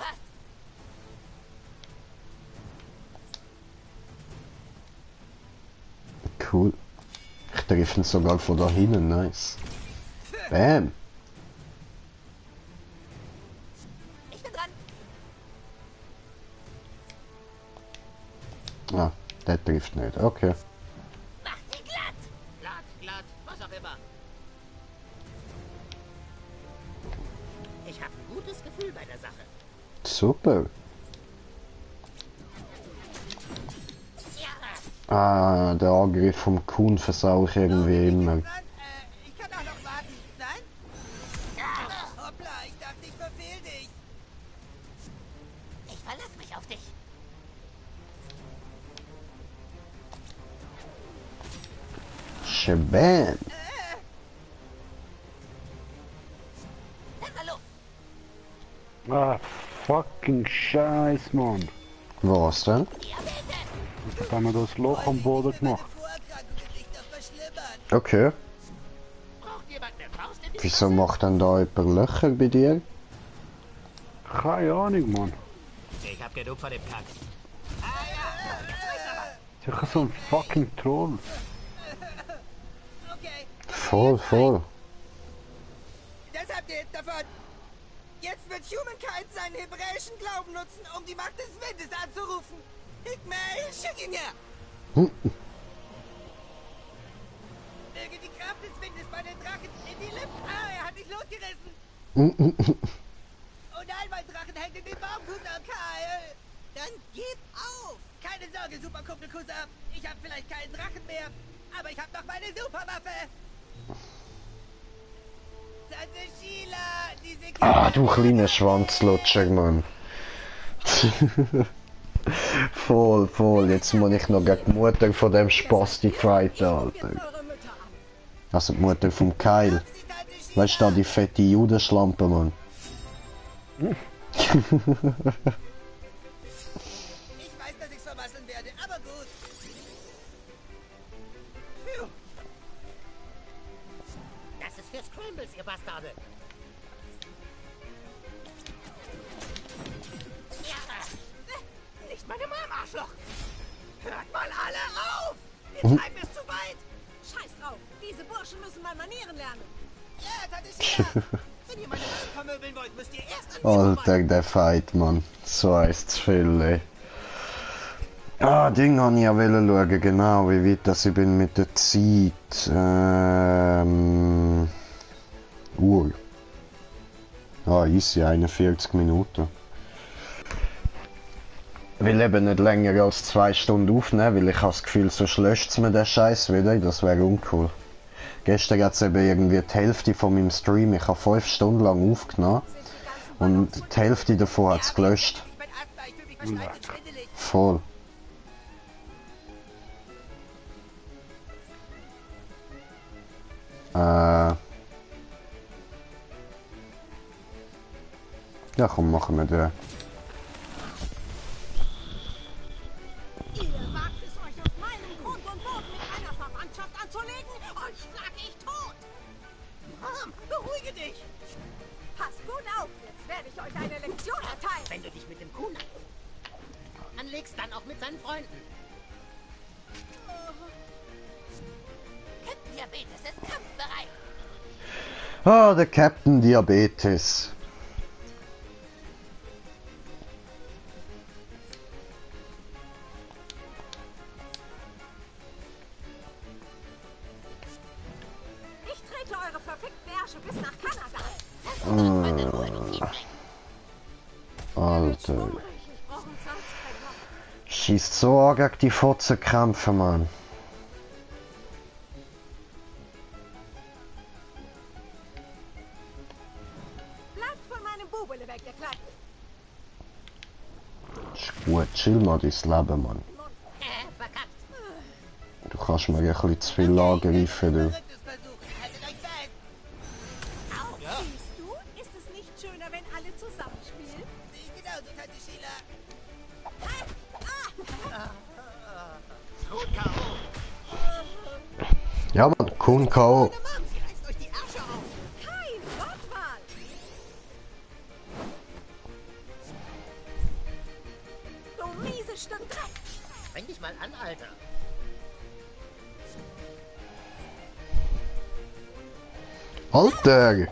hast. Cool. Ich treffe ihn sogar von da hinten, nice. Bam. Ich bin dran. Ah, der trifft nicht, okay. Mach ihn glatt. Glatt, was auch immer. Ich habe ein gutes Gefühl bei der Sache. Super. Ah, der Angriff vom Kuhn versau ich irgendwie immer. Ich kann auch noch warten. Nein? Hoppla, ich dachte, ich verfehl dich. verlass mich auf dich. Shabam. Hallo. Ah, fucking Scheiß, Mann. Was denn? Jetzt haben wir das Loch am Boden gemacht. Okay. Braucht jemand eine Faust in die Wieso macht denn da jemand Löcher bei dir? Keine Ahnung, Mann. Ich hab genug von dem Kack. Sicher so ein fucking Troll. Okay, Voll, voll. das habt ihr jetzt davon. Jetzt wird Humankind seinen hebräischen Glauben nutzen, um die Macht des Windes anzurufen. Hikmel, schick ihn her! Möge die Kraft des Windes bei den Drachen in die Lippen... Ah, er hat mich losgerissen! Oh nein, mein Drachen hängt in den Baum, Cousin Kyle! Dann gib auf! Keine Sorge, Superkumpel Cousin. Ich habe vielleicht keinen Drachen mehr, aber ich habe noch meine Superwaffe! Tante Sheila, diese Ah, du kleiner Schwanzlutscher, Mann. Voll, voll. Jetzt muss ich noch gegen die Mutter von dem Spasti fighten, Alter. Also die Mutter vom Kyle. Weißt du, da die fette Judenschlampe, Mann. Ich weiß, dass ich's vermasseln werde, aber gut. Phew. Das ist für Scrambles, ihr Bastarde. Nicht meine Mom, Arschloch! Hört mal alle auf! Wir treiben es zu weit! Scheiß drauf. Diese Burschen müssen mal Manieren lernen. Ja, Tante Sheila! Wenn ihr meine Welt vermöbeln wollt, müsst ihr erst an mir Alter, der Fight, Mann. So heißt zu viel, ey. Ah, Ding habe ich ja schauen, genau, wie weit das ich bin mit der Zeit. Uhr. Ah, easy, 41 Minuten. Ich will eben nicht länger als 2 Stunden aufnehmen, weil ich habe das Gefühl, sonst löscht es mir den Scheiß wieder, das wäre uncool. Gestern hat es eben irgendwie die Hälfte von meinem Stream, ich habe 5 Stunden lang aufgenommen und die Hälfte davon hat es gelöscht. Ich bin Asthma, ich fühle mich verschneit und schwindelig. Voll. Ja, komm, machen wir den. Ihr wagt es euch auf meinem Grund und Boden mit einer Verwandtschaft anzulegen? Euch schlag ich tot! Mom, beruhige dich! Passt gut auf, jetzt werde ich euch eine Lektion erteilen. Wenn du dich mit dem Kuhn anlegst, dann auch mit seinen Freunden. Captain Diabetes ist kampfbereit. Ah, der Captain Diabetes. Ich trete eure verfickten Ärsche bis nach Kanada. Alter. Ich brauche einen Salzbrenner. Schießt so arg gegen die Fotzenkrämpfe, Mann. Bleibt von meinem Bubele weg, der Kleine. Ist gut, chill mal dein Leben, Mann. Verkackt. Du kannst mir ein bisschen zu viel angreifen, du. Verrücktes Versuch, haltet euch fest! Siehst du, ist es nicht schöner, wenn alle zusammenspielen? Sehe ich genauso, Tante Sheila. Gut, K.O. Ja, Mann, Kuhn K.O. Mom, sie reißt euch die Ärsche auf! Kein Wortwahl! Du mieses Stück Dreck! Fäng dich mal an, Alter. Alter!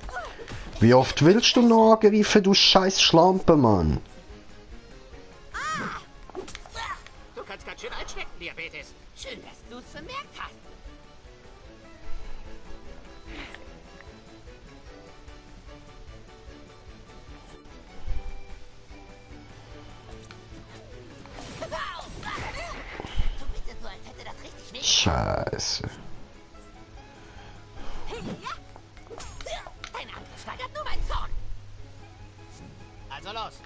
Wie oft willst du noch angreifen, du scheiß Schlampe, Mann? Du kannst ganz schön einstecken, Diabetes. Schön, dass du es bemerkt hast. Du bitte so, als hätte das richtig weh. Scheiße. Dein Angriff steigert nur meinen Zorn. Also los.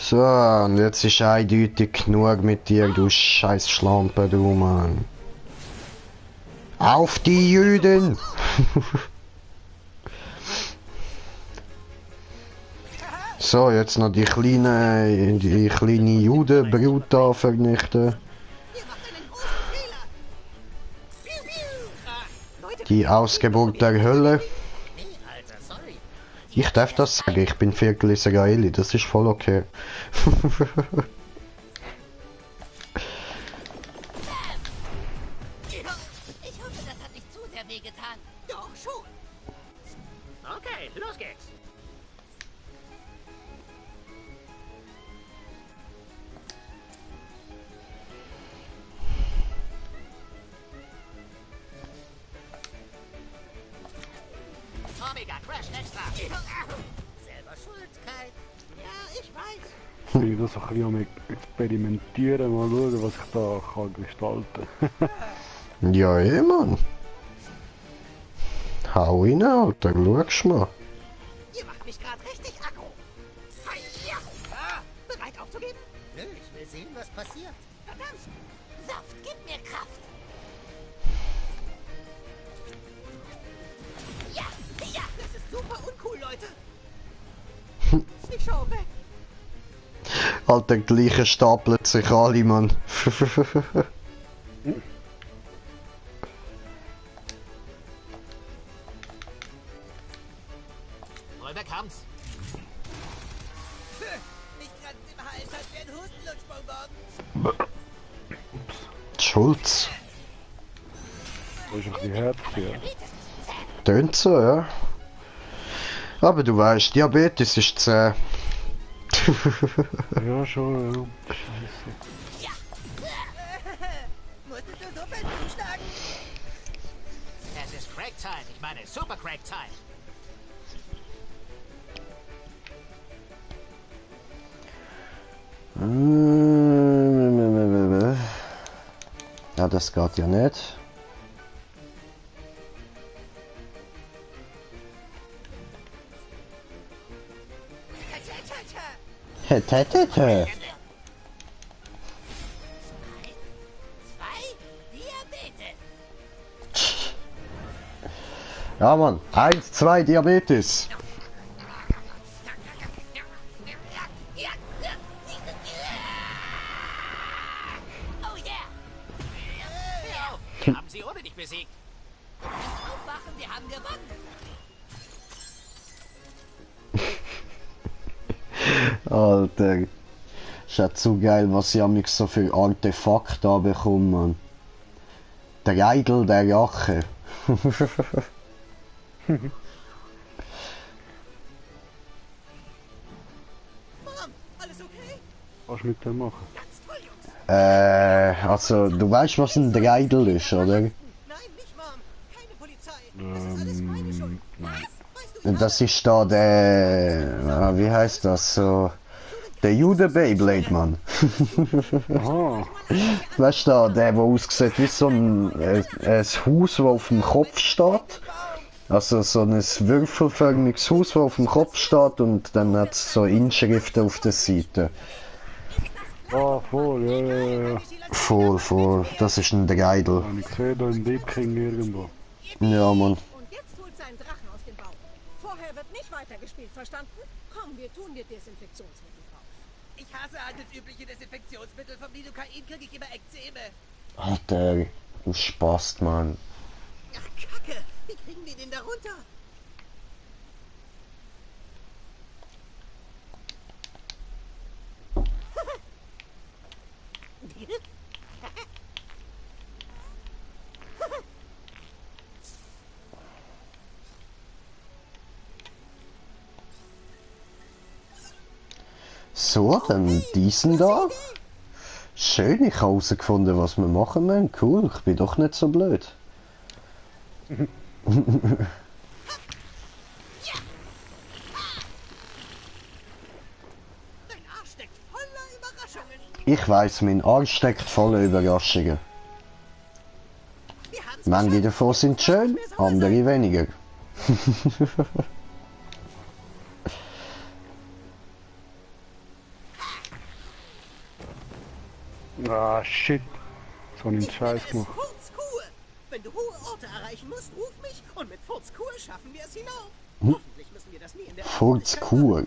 So, und jetzt ist eindeutig genug mit dir, du scheiß Schlampe, du Mann. Auf die Juden! So, jetzt noch die kleine Judenbrut da vernichten. Die Ausgeburt der Hölle. Ich darf das sagen, ich bin Viertel Israeli, das ist voll okay. Ich hoffe, das hat nicht zu sehr wehgetan. Doch schon. Okay, los geht's. Omega Crash Extra. Selber schuld, Kai. Ja, ich weiß. Bin ich da so ein bisschen am Experimentieren, mal schauen, was ich da kann gestalten kann. Ja, Mann. Hau rein, Alter, schau's mal. Ihr macht mich gerade richtig aggro. Hiya. Ah, bereit aufzugeben? Nö, ich will sehen, was passiert. Verdammt. Saft, gib mir Kraft. Ja, ja, das ist super uncool, Leute. Ich schau weg. Alter, gleiche stapeln sich alle, Mann. Rüber kommt's. Mich kratzt im Hals, als wäre ein Hustenlutschbonbon. Schulz. Das ist ein bisschen hart, ja. Tönt so, ja. Aber du weißt, Diabetes ist zäh. Ja, schon, ja. Scheiße. Musstest du so fest zuschlagen? Es ist Crack-Zeit. Ich meine, Super Crack-Zeit. Ja, das geht ja nicht. Hetetetete. 2 Diabetes. Ja, Mann. 1, 2 Diabetes. Oh yeah. Hör auf, wir haben sie ohne dich besiegt. Aufwachen, wir haben gewonnen. Alter. Ist ja zu geil, was ich amix so für Artefakte da bekomme, Mann. Der Eidel der Rache. Mom, alles okay? Was mit dem machen? Ganz toll, Jungs. Also, du weißt, was ein Dreidel ist, oder? Nein, nicht Mom. Keine Polizei. Das ist alles meine Schuld. Was? Weißt du, ich Das ist da der... Wie heißt das so? Der Jude-Beyblade, Mann. Aha, Weißt du, da, der aussieht wie so ein Haus, das auf dem Kopf steht. Also so ein würfelförmiges Haus, das auf dem Kopf steht und dann hat es so Inschriften auf der Seite. ah, voll, ja, ja, ja. Voll, voll. Das ist ein Dreidel. Habe ich gesehen, da im Deep King irgendwo. Ja, Mann. Und jetzt holt seinen Drachen aus dem Bauch. Vorher wird nicht weitergespielt, verstanden? Komm, wir tun dir Desinfektionsmittel drauf. Ich hasse handelsübliche Desinfektionsmittel. Vom Lidocain kriege ich immer Ekzeme. Alter, du Spast, Mann. Ach, Kacke. Wie kriegen wir den da runter? So, dann diesen da. Schön, ich habe herausgefunden, was wir machen müssen. Cool, ich bin doch nicht so blöd. Dein Arsch steckt voller Überraschungen. Ich weiss, mein Arsch steckt voller Überraschungen. Wir haben's Manche geschafft. davon sind schön, andere weniger. Ah, shit. So einen Ich nenne Scheiß es gemacht. Furzkur. Wenn du hohe Orte erreichen musst, ruf mich und mit Furzkur schaffen wir es hinauf. Hm? Hoffentlich müssen wir das nie in der Furzkur.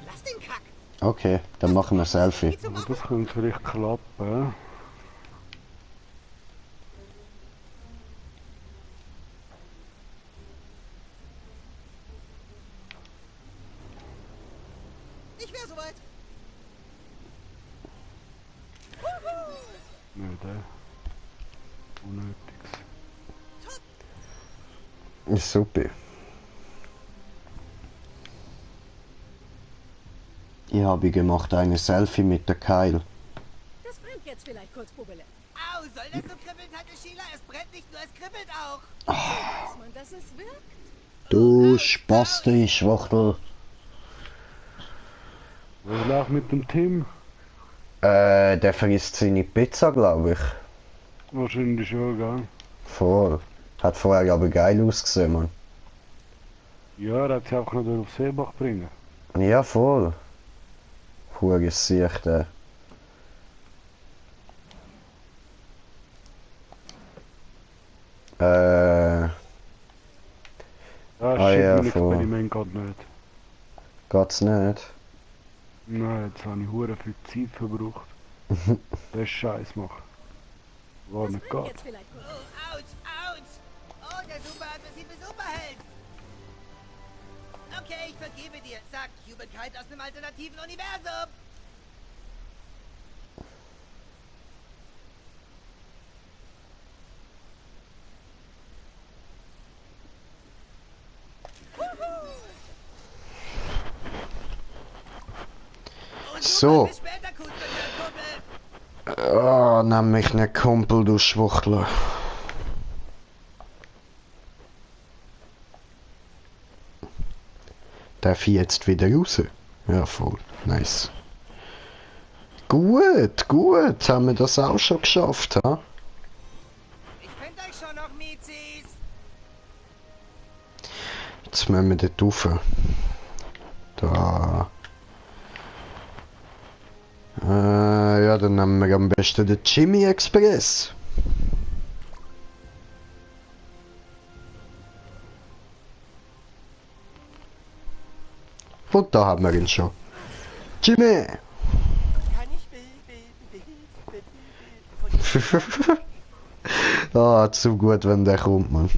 Lass den Kack. Okay, dann machen wir Selfie. Aber das könnte vielleicht klappen. Ich wäre soweit. Nö, der. Unnötiges. Ist super. Ich habe gemacht eine Selfie mit der Keil. Das brennt jetzt vielleicht kurz, Bubele. Au, soll das so kribbeln, Tante Sheila? Es brennt nicht nur, es kribbelt auch. Weiß man, dass es wirkt? Du Spaste, Schwachtel. Was läuft mit dem Tim? Der vergisst seine Pizza, glaube ich. Wahrscheinlich schon, gell? Voll. Hat vorher aber geil ausgesehen, Mann. Ja, er hat sie einfach noch auf Seebach bringen. Ja, voll. Hure Gesicht, Ja, Ah, shit, ja, mein voll. Experiment geht nicht. Geht's nicht? Nein, jetzt habe ich hure viel Zeit verbraucht. Das Scheiß machen. War Das nicht brennt geht. jetzt vielleicht kurz. Oh, ouch, ouch. Oh, der Super-aggressive Superheld. Okay, ich vergebe dir. Sagt Humankind aus einem alternativen Universum. Und So. Bis später, Kumpel. Oh, nimm mich nicht Kumpel, du Schwuchtler. Darf ich jetzt wieder raus? Ja, voll. Nice. Gut, gut. Haben wir das auch schon geschafft, ha? Ich finde euch schon noch, Mizis. Jetzt müssen wir dort rauf. Da. Ja, dann nehmen wir am besten den Jimmy Express. Und da haben wir ihn schon. Jimmy! Kann ich Ah, zu gut, wenn der kommt, Mann.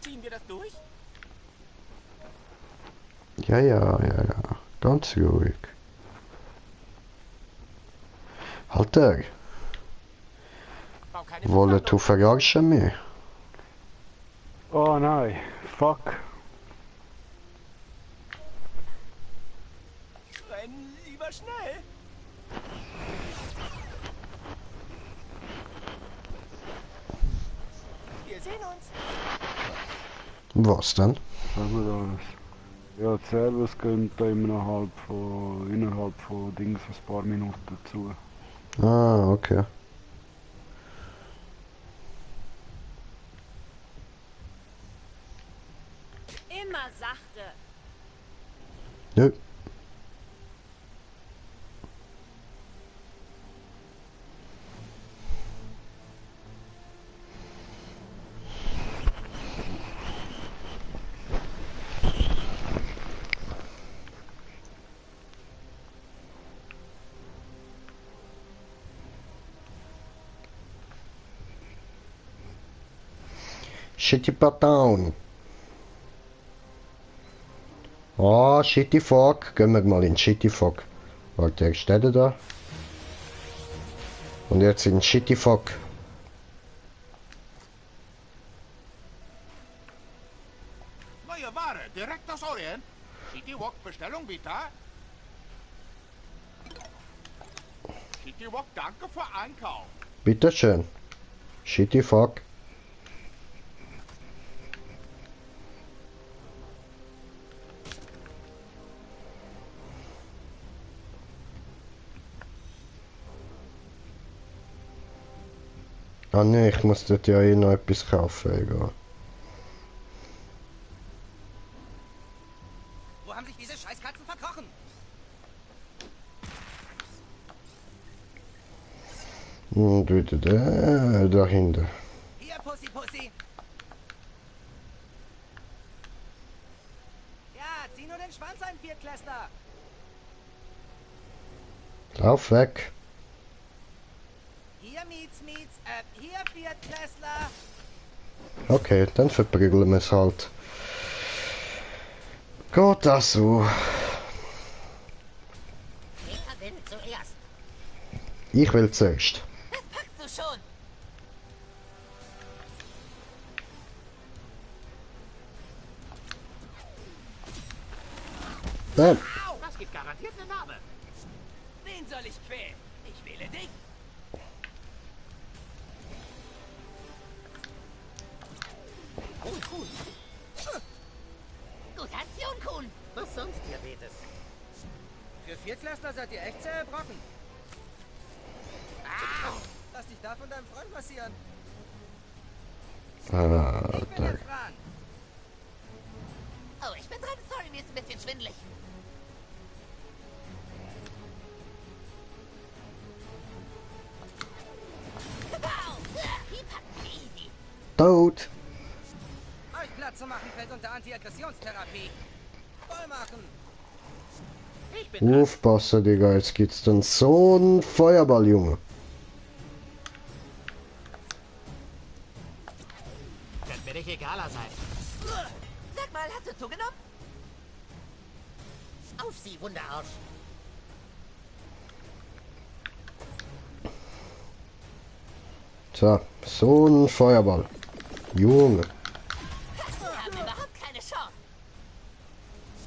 Ziehen wir das durch? Ja, ja, ja, ja. Ganz ruhig. Alter, Bau keine wollen du verarschen mich? Oh nein, fuck. Rennen lieber schnell. Wir sehen uns. Was denn? Sagen wir das. Ja, die Servers gehen da innerhalb von Dings ein paar Minuten zu. Ah, okay. Immer sachte. Nö. Shitty Down. Oh, Shitty Fuck. Gehen wir mal in Shitty Fuck. Warte, steht er da? Und jetzt in Shitty Fuck. Neue Ware, direkt aus Orient. City Walk, Bestellung, Vita. City Walk, danke für Einkauf. Bitteschön. Shitty Fuck. Ah ne, ich muss dort ja eh noch etwas kaufen, egal. Wo haben sich diese Scheißkatzen verkrochen? Und wieder der dahinter. Hier, Pussy, Pussy. Ja, zieh nur den Schwanz ein, Viertklässler. Lauf weg. Hier, hier, Viertklässler. Okay, dann verprügeln wir es halt. Geht das so? Wer will zuerst? Ich will zuerst. Packst du schon? Bam. Das gibt garantiert eine Narbe. Wen soll ich quälen? Ich wähle dich. Kuhn. Gute Aktion, Kuhn. Was sonst, Diabetes? Für Viertklässler seid ihr echt zähe Brocken. Lass dich da von deinem Freund massieren. Ich bin jetzt dran. Oh, ich bin dran. Sorry, mir ist ein bisschen schwindelig. Easy. Tot. Euch Platz zu machen fällt unter Antiaggressionstherapie. Voll machen. Ich bin dran. Aufpassen, Digga, jetzt gibt's dann so einen Feuerball, Junge. Könnte mir nicht egaler sein. Sag mal, hast du zugenommen? Auf sie, Wunderarsch. So ein Feuerball. Junge. Wir haben überhaupt keine Chance.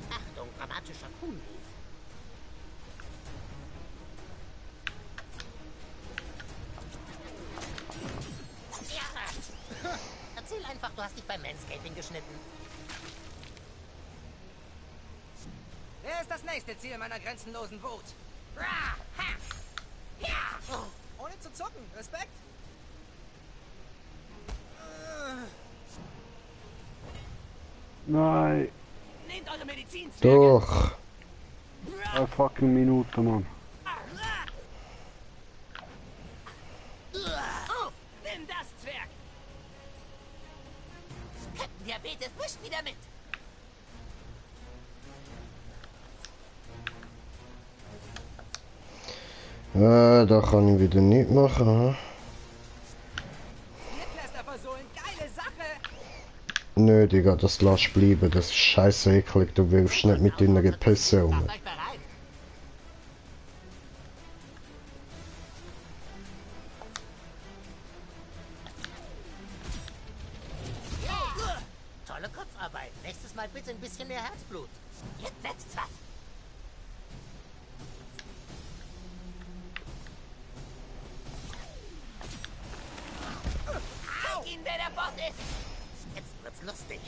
Achtung, dramatischer Kuhn. Ja. Erzähl einfach, du hast dich beim Manscaping geschnitten. Wer ist das nächste Ziel meiner grenzenlosen Wut? Ra, ha. Ja. Ohne zu zucken. Respekt. Nein. Nehmt eure Medizin, Doch. Eine fucking Minute, Mann. Oh, nimm das, Zwerg. Captain Diabetes wischt wieder mit. Da kann ich wieder nicht machen. Hm? Viertklässler versohlen. Geile Sache. Nö, Digga, das lass bleiben. Das ist scheiße eklig. Du wirfst nicht mit deiner Pisse um. Macht euch bereit. Tolle Kopfarbeit. Nächstes Mal bitte ein bisschen mehr Herzblut. Jetzt setzt was. Zeig ihn, wer der Boss ist. Jetzt wird's lustig.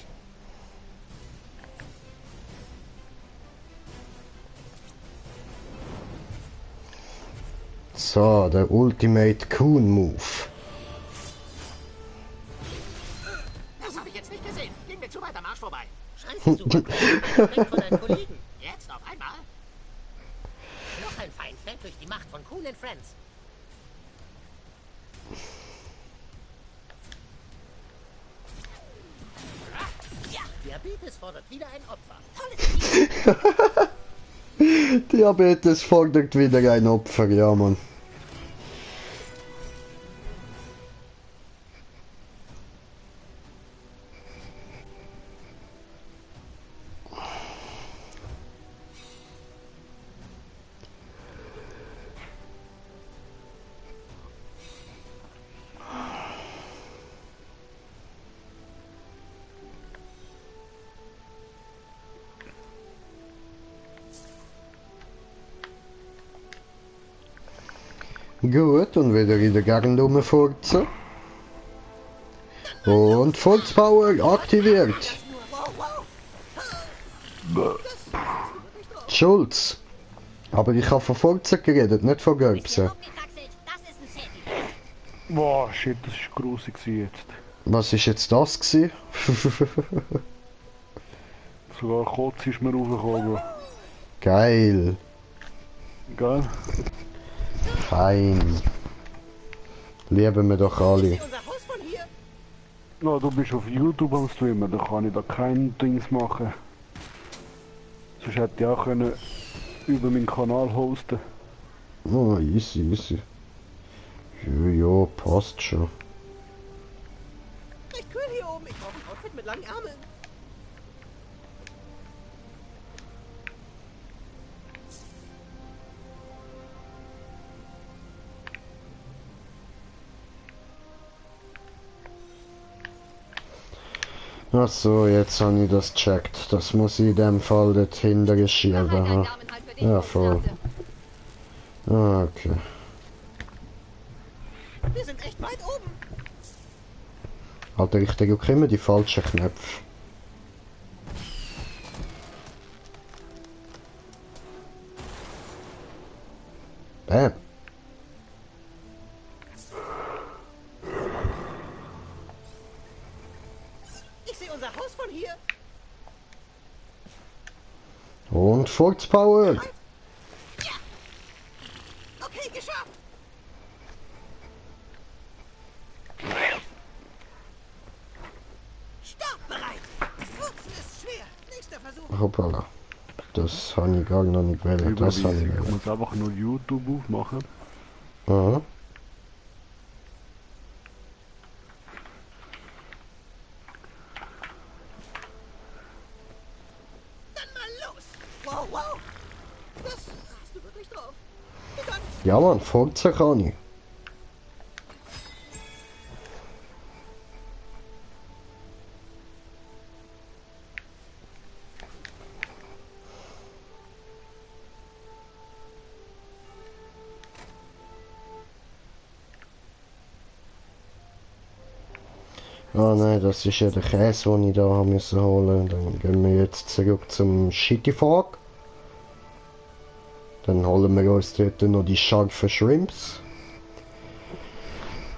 So, der Ultimate Coon Move. Das habe ich jetzt nicht gesehen. Ging mir zu weit am Arsch vorbei. Scheiße, super. Respekt von deinen Kollegen. Jetzt auf einmal. Noch ein Feind fällt durch die Macht von Cool and Friends. Ja, Diabetes fordert wieder ein Opfer. Tolles Team. Diabetes fordert wieder ein Opfer, ja Mann. Gut, und wieder in der Gegend rumfurzen. Und Volkspower aktiviert. Schulz. Aber ich habe von Furzen geredet, nicht von Gelbsen. Aufgekraxelt. Das ist ein Sandy. Boah, shit, das ist grusig jetzt. Was ist jetzt das gewesen? Sogar Kotz ist mir raufgekommen. Geil. Gell? Fein. Lieben wir doch alle. Unser Haus von hier. Na, du bist auf YouTube am Streamen, da kann ich da kein Dings machen. Sonst hätte ich auch können über meinen Kanal hosten. Oh, easy, easy. Ja, ja, passt schon. Recht kühl hier oben. Ich brauche ein Outfit mit langen Ärmeln. Ach so, jetzt habe ich das checkt. Das muss ich in dem Fall dort hinten schieben. Ha? Ja, voll. Ah, okay. Wir sind echt weit oben. Alter, ich drücke immer die falschen Knöpfe. Bam. Ich sehe unser Haus von hier. Und Furzpower. Ja. Okay, geschafft. Startbereit. Furzen ist schwer. Nächster Versuch. Hoppala. Das habe ich gar noch nicht gewählt. Das habe ich Ich gewählt. muss einfach nur YouTube aufmachen. Aha. Dann mal los. Wow, wow. Das hast du wirklich drauf. Und dann Ja man, Forza kann ich. Ah nein, das ist ja der Käse, den ich da haben müssen holen. Dann gehen wir jetzt zurück zum Shitty Frog. Dann holen wir uns dort noch die scharfen Shrimps.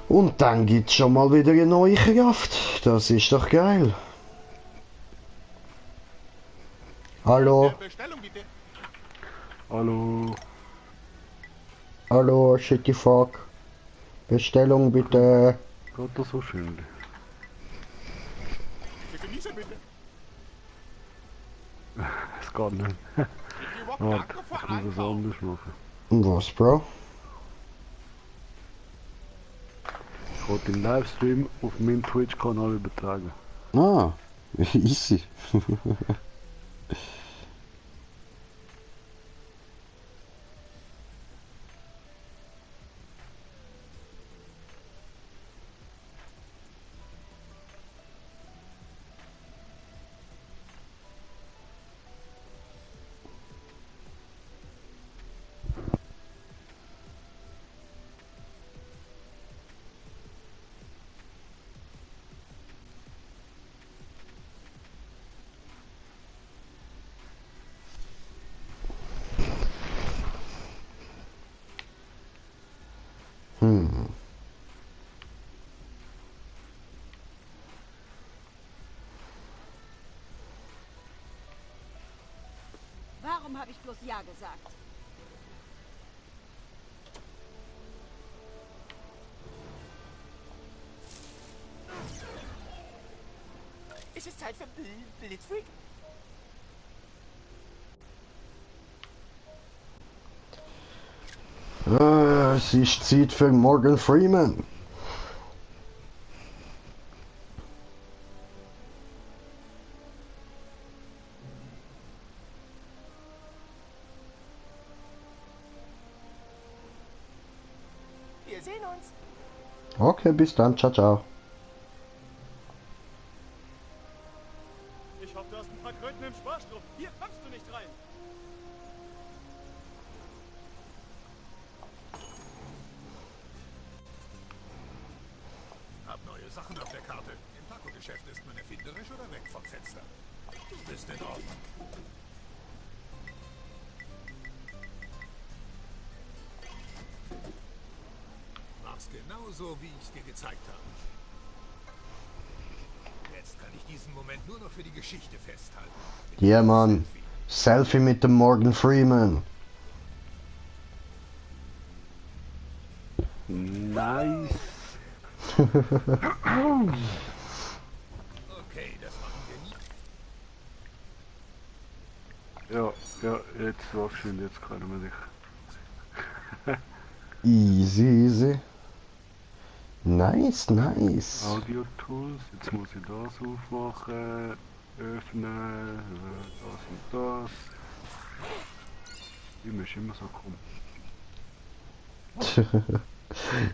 Und dann gibt's schon mal wieder eine neue Kraft. Das ist doch geil. Hallo, Bestellung bitte. Hallo. hallo, Shitty Frog. Bestellung bitte. Geht das so schön? Bitte Nieser bitte. Es geht nicht. Die Wok Warte, Taco ich für muss es Einkauf. anders machen. Und was, Bro? Ich wollte den Livestream auf meinem Twitch-Kanal übertragen. Ah, easy. Warum habe ich bloß Ja gesagt? ist es Zeit für Blitzfreak. Es ist Zeit für Morgan Freeman. Wir sehen uns. Okay, bis dann. Ciao, ciao. Ich hoffe, du hast ein paar Kröten im Sparstrumpf. Hier kommst du nicht rein. Hab neue Sachen auf der Karte. Im Taco-Geschäft ist man erfinderisch oder weg vom Fenster. Du bist in Ordnung. Mach's genau so, wie ich es dir gezeigt habe. Jetzt kann ich diesen Moment nur noch für die Geschichte festhalten. Ja, Mann. Selfie mit dem Morgan Freeman. Nice. Okay, das machen wir nie. Ja, jetzt war schön, jetzt können wir dich. Easy. Nice, nice. Audio Tools, jetzt muss ich das aufmachen, öffnen, das und das. Die ist immer so komisch.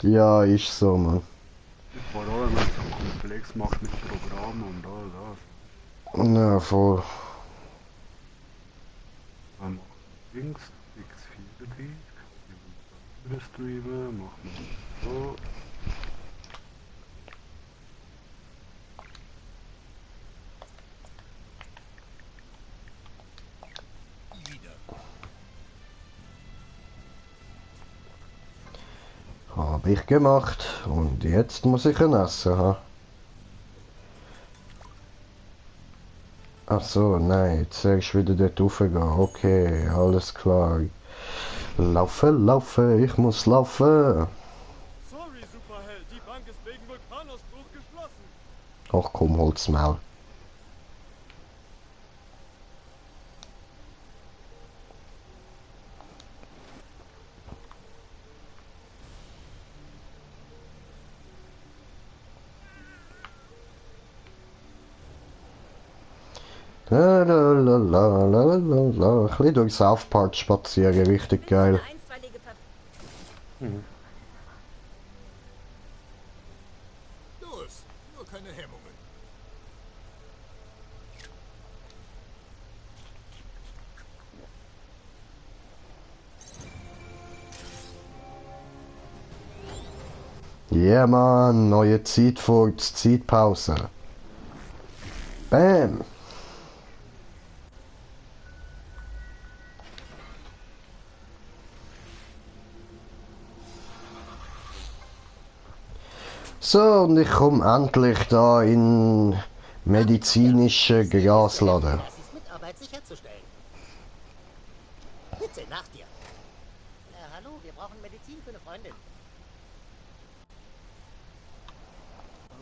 Ja, ist so, Mann. Vor allem, wenn es so komplex macht mit Programmen und all das. Ja, voll. Dann links, X4D, streamen, machen wir so. Hab ich gemacht. Und jetzt muss ich ein Essen haben. Ach so, nein, zuerst wieder dort raufgehen. Okay, alles klar. Laufen, laufen, ich muss laufen. Sorry, Superheld, die Bank ist wegen Vulkanausbruch geschlossen. Ach komm, holt's Maul. La la la la la la la. Ein bisschen durch South Park spazieren, richtig geil. Los, nur keine Hemmungen. Yeah, Mann, neue Zeitfurz, Zeitpause. Bam! So, und ich komme endlich da in medizinische Gasladen. Mitarbeit sicherzustellen. Bitte, nach dir. Hallo, wir brauchen Medizin für eine Freundin.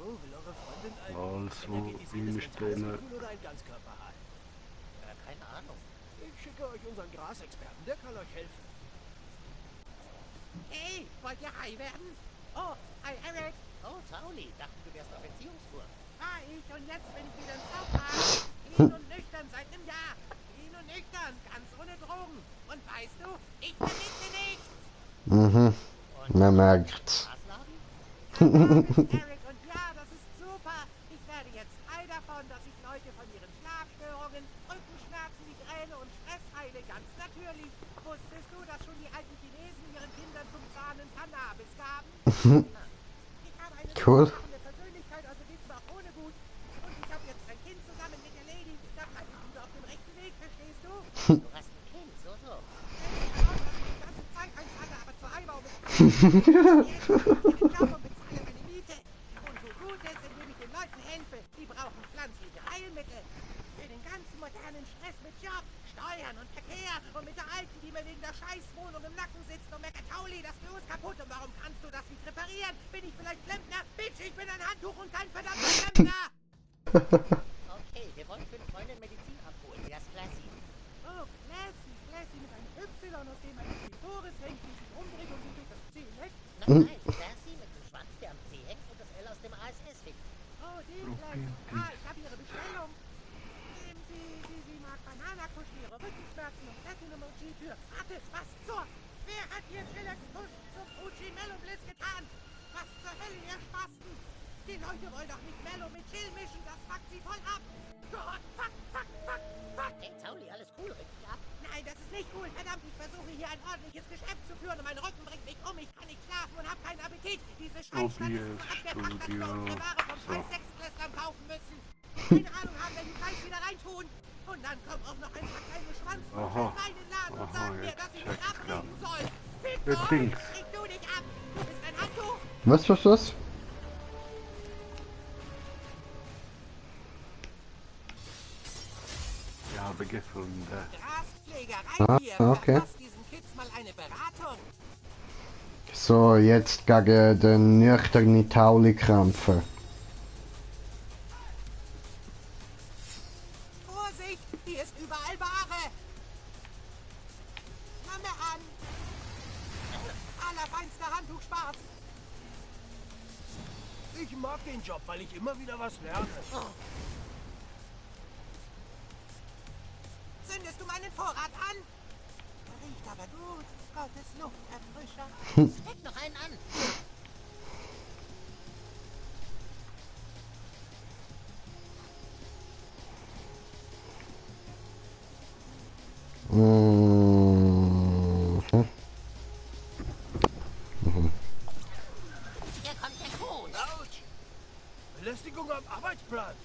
Oh, will eure Freundin Also, einstellen. oder ein Ganzkörperhai? Keine Ahnung. Ich schicke euch unseren Grasexperten, der kann euch helfen. Hey, wollt ihr Hai werden? Oh, hi Eric. Oh, Tauli, dachte du wärst auf Erziehungstour. War ich und jetzt bin ich wieder im Zaubern. Clean und nüchtern seit einem Jahr. Clean und nüchtern, ganz ohne Drogen. Und weißt du, ich vermisse nichts. Mhm, man merkt's. Eric, und ja, das ist super. Ich werde jetzt frei davon, dass ich Leute von ihren Schlafstörungen, Rückenschmerzen, Migräne und Stress heile. Ganz natürlich. Wusstest du, dass schon die alten Chinesen ihren Kindern zum Zahnen Cannabis gaben? Ich habe eine Cool. Persönlichkeit, also geht's mir auch ohne gut. Und ich habe jetzt ein Kind zusammen mit der Lady. Da bleibe ich wieder auf dem rechten Weg, verstehst du? Du hast ein Kind, so. Ich glaube, dass ich die ganze Zeit eins hatte, aber zur Eibaum ist ich glaube und bezahle meine Miete. Und so gut ist, indem ich den Leuten helfe. Die brauchen pflanzliche Heilmittel. Für den ganzen modernen Stress mit Job, Steuern und Verkehr. Und mit der Alten, die mir wegen der Scheißwohnung im Nacken sitzt und meckert, Tauli, das Klo ist kaputt. Und warum kannst du das nicht reparieren? Bin ich vielleicht Klempner? Bitch, ich bin ein Handtuch und kein verdammter Klempner. Okay, wir wollen für eine Freundin Medizin abholen. Sie heißt Classy. Oh, Classy mit einem Y, aus dem ein Klitoris hängt, die sich umdreht und sie durch das C leckt. Nein, Classy mit dem Schwanz, der am C hängt und das L aus dem ASS fickt. Oh, die Classy. Ich habe ihre Bestellung. Sie mag Bananakuschen, ihre Rückenschmerzen und Platinum-Emoji für... Warte, was zur... Wer hat hier Chillax Push zum Uchi Mellow Bliss getan? Was zur Hölle, ihr Spasten? Die Leute wollen doch nicht Mellow mit Chill mischen, das fuckt sie voll ab. Gott, fuck. Hey, Tauli, alles cool, richtig ab. Nein, das ist nicht cool. Verdammt, ich versuche hier ein ordentliches Geschäft zu führen und mein Rücken bringt mich um. Ich kann nicht schlafen und habe keinen Appetit. Diese Scheißstadt ist so abgepackt, dass wir unsere Ware vom scheiß Sechsklässlern kaufen müssen. Keine Ahnung haben, wenn die Preis wieder reintun. Und dann kommen auch noch ein paar kleine Schwanzbrüche Aha. in meinen Laden und Aha, sagen mir, jetzt dass ich mich check's abbringen soll. Fick Jetzt euch! Dings. Krieg du dich ab! Du bist ein Handtuch! Was? Ich habe gefunden. Graspflegerei hier. okay. Verpasst diesen Kids mal eine Beratung. So, jetzt gegen den nüchternen Tauli kämpfen. Vorsicht, hier ist überall Ware. Komm mir an. Allerfeinster Handtuchspaß. Ich mag den Job, weil ich immer wieder was lerne. Zündest du meinen Vorrat an? Riecht aber gut. Gottes Lufterfrischer. Steck noch einen an. Mhm. Hier kommt der Kuhn. Autsch! Belästigung am Arbeitsplatz.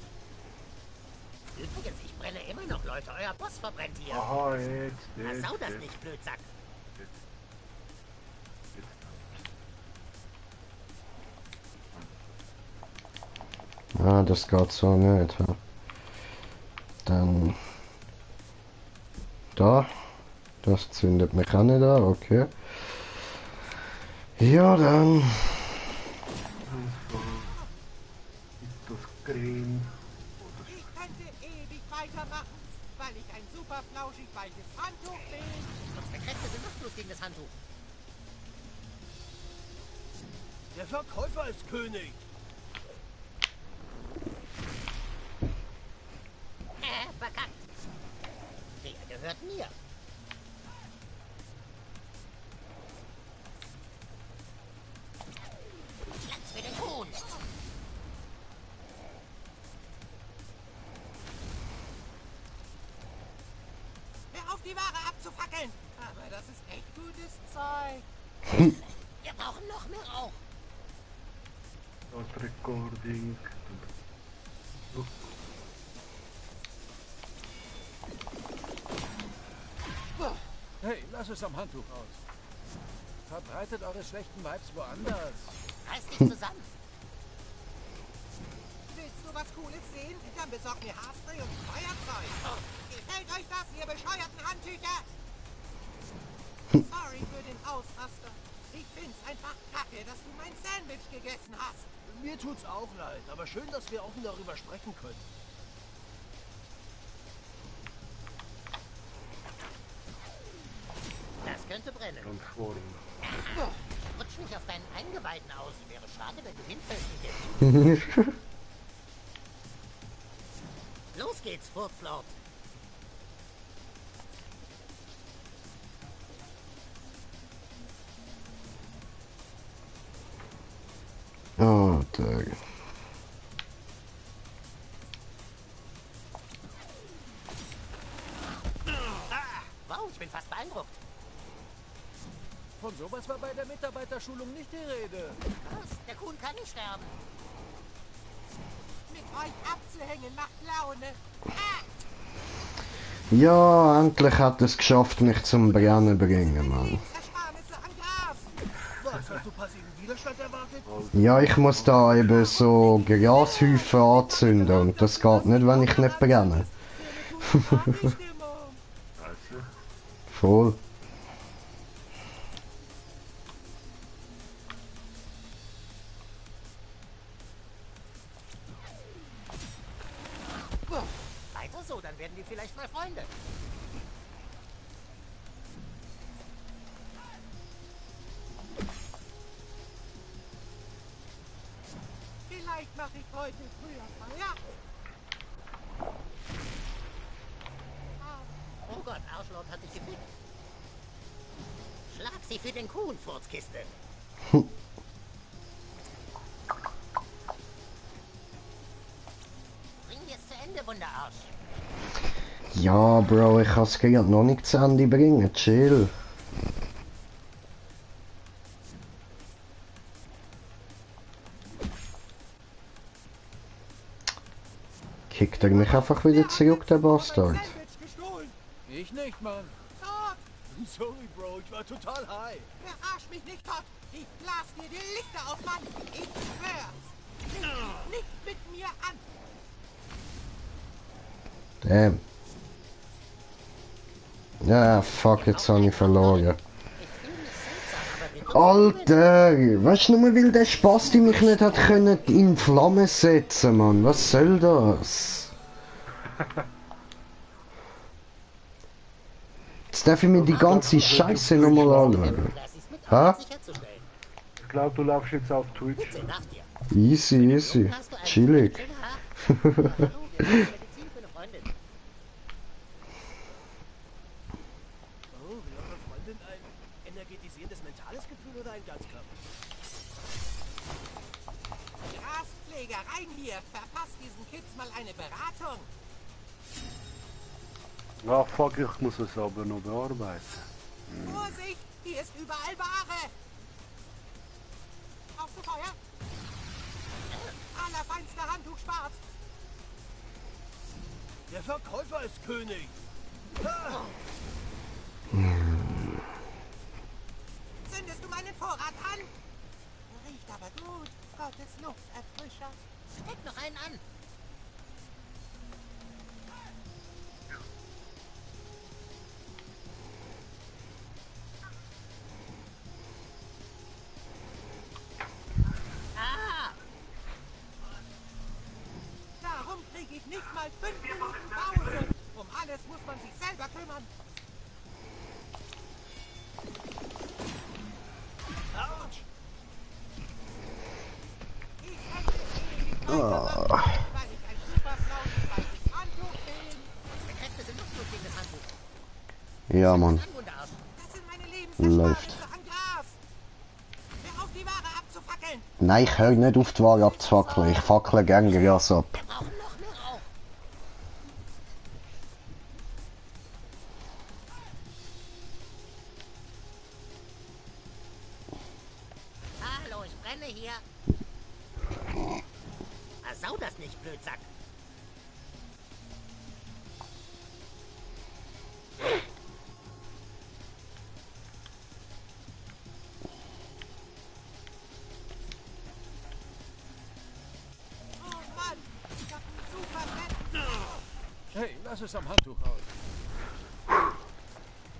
Übrigens, ich brenne immer noch, Leute. Euer Boss verbrennt hier. Aha, jetzt. Versau das nicht, Blödsack. Ah, das geht so nicht. Ja. Dann... Da. Das zündet mich auch nicht an, okay. Ja, dann... Das Creme. Ich könnte ewig weitermachen, weil ich ein super flauschig weiches Handtuch bin. Unsere Kräfte sind machtlos gegen das Handtuch. Der Verkäufer ist König. Verkackt. Der gehört mir. Platz für den Kuhn. Hör auf, die Ware abzufackeln. Aber das ist echt gutes Zeug. Wir brauchen noch mehr Rauch. Das Recording. Hey, lass es am Handtuch aus. Verbreitet eure schlechten Vibes woanders. Reiß dich zusammen. Willst du was Cooles sehen? Dann besorg mir Haarspray und Feuerzeug. Gefällt euch das, ihr bescheuerten Handtücher? Sorry für den Ausraster. Ich find's einfach kacke, dass du mein Sandwich gegessen hast. Mir tut's auch leid, aber schön, dass wir offen darüber sprechen können. Das könnte brennen. Ganz vorne. Rutsch nicht auf deinen Eingeweiden aus. Wäre schade, wenn du hinfällst und dir... Los geht's, Furzlord. Oh, Tag. Wow, ich bin fast beeindruckt. Von sowas war bei der Mitarbeiterschulung nicht die Rede. Was? Der Kuhn kann nicht sterben. Mit euch abzuhängen macht Laune. Ah! Ja, endlich hat es geschafft, mich zum Brennen bringen, Mann. Lebensersparnisse an Gras. Was, hast du passiven Widerstand erwartet? Ja, ich muss da eben so Grashäufen anzünden und das geht nicht, wenn ich nicht brenne. Partystimmung. Also, Voll. Weiter so, dann werden wir vielleicht mal Freunde. Vielleicht mache ich heute früher Feierabend. Oh Gott, Arschloch hat dich gefickt. Schlag sie für den Kuhn, Furzkiste. Bring wir es zu Ende, Wunderarsch. Ja, Bro, ich kann es gerade noch nicht zu Ende bringen. Chill. Kickt er mich einfach wieder zurück, der Bastard. Sandwich gestohlen. Ich nicht, Mann. Todd, Sorry, Bro, ich war total high. verarsch mich nicht, Todd. Ich blas dir die Lichter aus, Mann. Ich schwör's. Leg dich nicht mit mir an. Damn. Ja, fuck, jetzt habe ich verloren. Alter, weißt du nur, weil der Spasti mich nicht hat können in Flammen setzen, Mann. Was soll das? Jetzt darf ich mir die ganze Scheiße nochmal anschauen. Ha? Ich glaube, du laufst jetzt auf Twitch. Easy, easy. Chillig. Oh, will eure Freundin ein energetisierendes mentales Gefühl oder ein Ganzkörper? Graspfleger, rein hier. Verpasst diesen Kids mal eine Beratung. Ach fuck, ich muss es aber noch bearbeiten. Vorsicht, hier ist überall Ware. Brauchst du Feuer? Allerfeinster Handtuch schwarz. Der Verkäufer ist König. Zündest du meinen Vorrat an? Riecht aber gut. Gottes Lufterfrischer. Steck noch einen an. Darum krieg ich nicht mal 5 Minuten Pause. Um alles muss man sich selber kümmern. Autsch. Ich kann nicht weitermachen, weil ich ein super flauschig Handtuch bin. Unsere Kräfte sind nutzlos gegen das Handtuch. Ja, Mann. Anwunde aus. Das sind meine Läuft. Lebensersparnisse an Gras. Hör auf, die Ware abzufackeln. Nein, ich höre nicht auf die Ware abzufackeln. Ich fackle gerne Gras ab. Wir brauchen noch mehr Rauch. Hallo, ich brenne hier. Versau das nicht, Blödsack. Oh Mann, ich hab einen super fetten. Hey, lass es am Handtuch aus.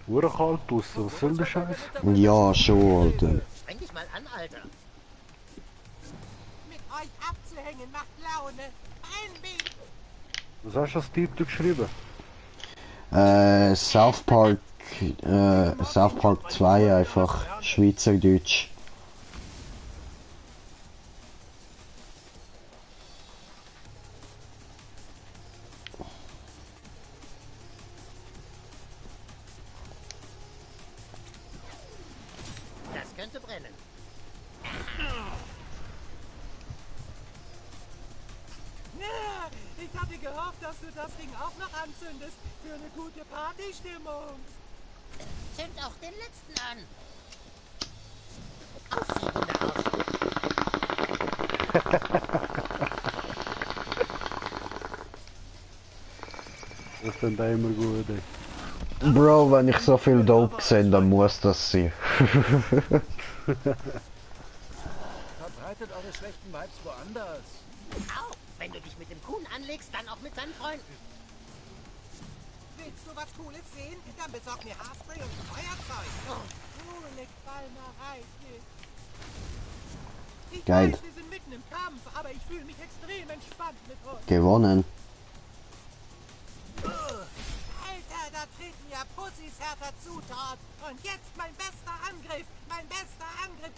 Urkalt draussen, was soll der Scheiß? Ja, schon, Alter. Streng dich mal an, Alter. Mit euch abzuhängen macht Laune. Ein Beat. Was hast du als Typ geschrieben? South Park 2 einfach Schweizerdeutsch. Das könnte brennen. Ja, ich hatte gehofft, dass du das Ding auch noch anzündest. Für eine gute Partystimmung. Zünd auch den letzten an. Aussiehender Arsch. Das sind immer gut, ey. Bro, wenn ich so viel Dope sehe, dann muss das sein. Verbreitet eure schlechten Vibes woanders. Au, wenn du dich mit dem Kuhn anlegst, dann auch mit seinen Freunden. Willst du was Cooles sehen? Dann besorg mir Haarspray und Feuerzeug. Coole Qualmerei. Ich Geil. weiß, wir sind mitten im Kampf, aber ich fühle mich extrem entspannt mit euch. Gewonnen. Alter, da treten ja Pussys härter zu, Todd. Und jetzt mein bester Angriff. Mein bester Angriff.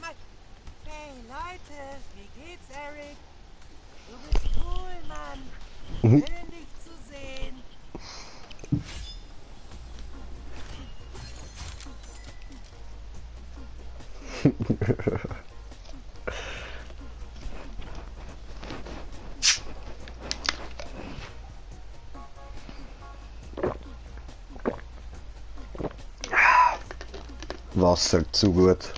Hey, Leute. Wie geht's, Eric? Du bist cool, Mann. Schön, dich zu sehen. Wasser zu gut.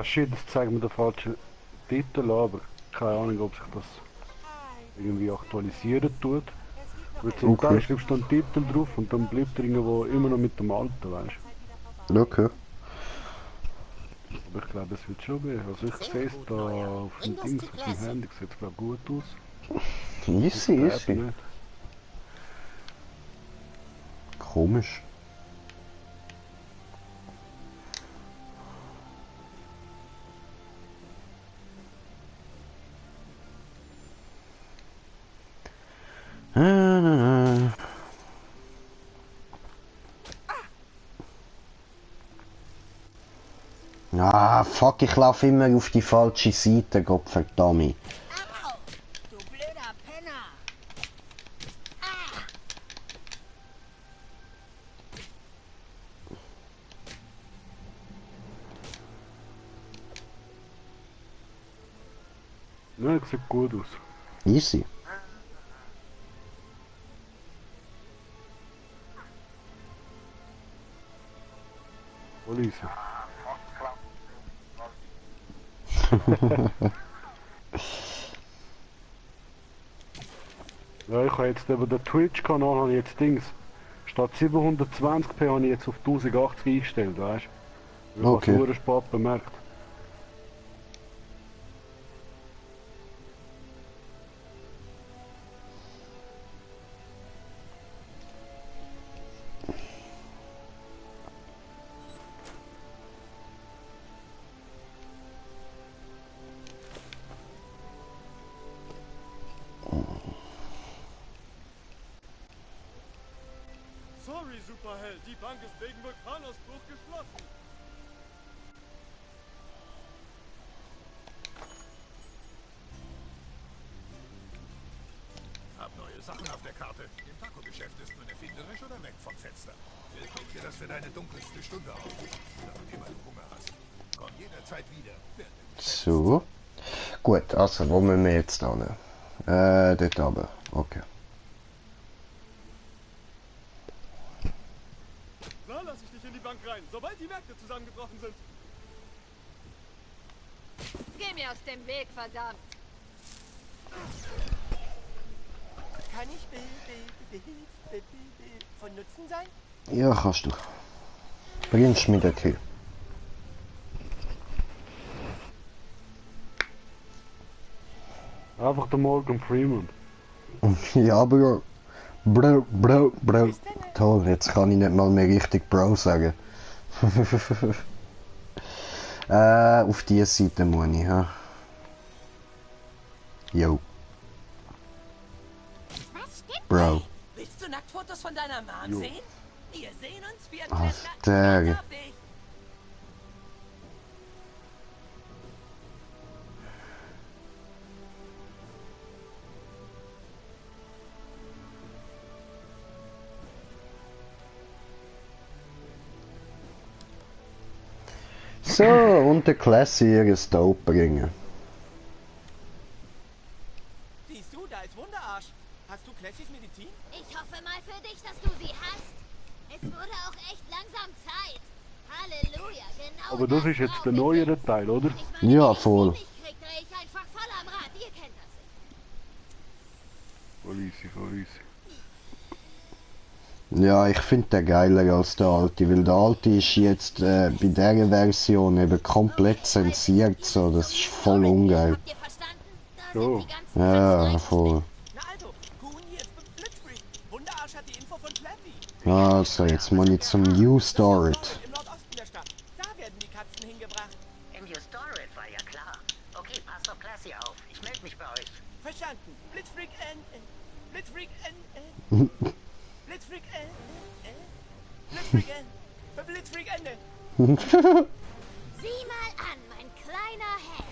Ah shit, das zeigt mir den falschen Titel, aber keine Ahnung, ob sich das irgendwie aktualisieren tut. Weil zum Okay. Teil schreibst du einen Titel drauf und dann bleibt er irgendwo immer noch mit dem alten, weißt du. Okay. Aber ich glaube, es wird schon gehen. Also ich sehe es da auf dem Dings, auf dem Handy, sieht es glaube gut aus. Easy, Ich easy. nicht. Komisch. Ah, fuck, ich laufe immer auf die falsche Seite, Gottverdammt. Au! Du blöder Penner! Ah! Ja, sieht gut aus. Easy. Voll easy. Ja, ich habe jetzt über den Twitch-Kanal habe ich jetzt Dings. Statt 720p habe ich jetzt auf 1080 eingestellt, weißt du? Ich Okay. habe es spät bemerkt. Sorry, Superheld, die Bank ist wegen Vulkanausbruch geschlossen. Hab neue Sachen auf der Karte. Im Taco-Geschäft ist man erfinderisch oder weg vom Fenster. Wir geben dir das für deine dunkelste Stunde auf, damit immer du Hunger hast. Komm jederzeit wieder. So. Gut, also, wo müssen wir jetzt hin? Dort oben. Okay. Na, lass ich dich in die Bank rein, sobald die Märkte zusammengebrochen sind. Geh mir aus dem Weg, verdammt! Kann ich von Nutzen sein? Ja, kannst du. Bringst mich dorthin. Einfach der Morgan Freeman. Ja, Bro. Bro. Toll, jetzt kann ich nicht mal mehr richtig Bro sagen. Auf die Seite muss ich, ha. Jo. Was stimmt? Bro. Willst du Nacktfotos von deiner Mom Jo. sehen? Wir sehen uns, wir Alter. auf dich. So, und der Klasse ihres Dope bringen. Siehst du, da ist Wunderarsch. Hast du Classys Medizin? Ich hoffe mal für dich, dass du sie hast. Es wurde auch echt langsam Zeit. Halleluja, genau. Aber das ist jetzt der neuere Teil, oder? Ja, voll. Ich kriegte ich einfach voll am Rad. Ihr kennt das. Voll easy, voll easy. Ja, ich finde den geiler als der alte, weil der alte ist jetzt bei dieser Version eben komplett zensiert, so, das ist voll ungeil. Habt ihr verstanden? Da So. sind die ganzen Ja, voll. Na also, Kuhn hier ist Blitzkrieg. Wunderarsch hat die Info von Flappy. Also, jetzt muss ich zum New Storit. Im Nordosten der Stadt. Da werden die Katzen hingebracht. Im New Storit war ja klar. Okay, passt auf Classy auf. Ich melde mich bei euch. Verstanden. Blitzkrieg, Blitzkrieg, Blitzkrieg, Blitzkrieg, Blitzkrieg, Ende. Sieh mal an, mein kleiner Held.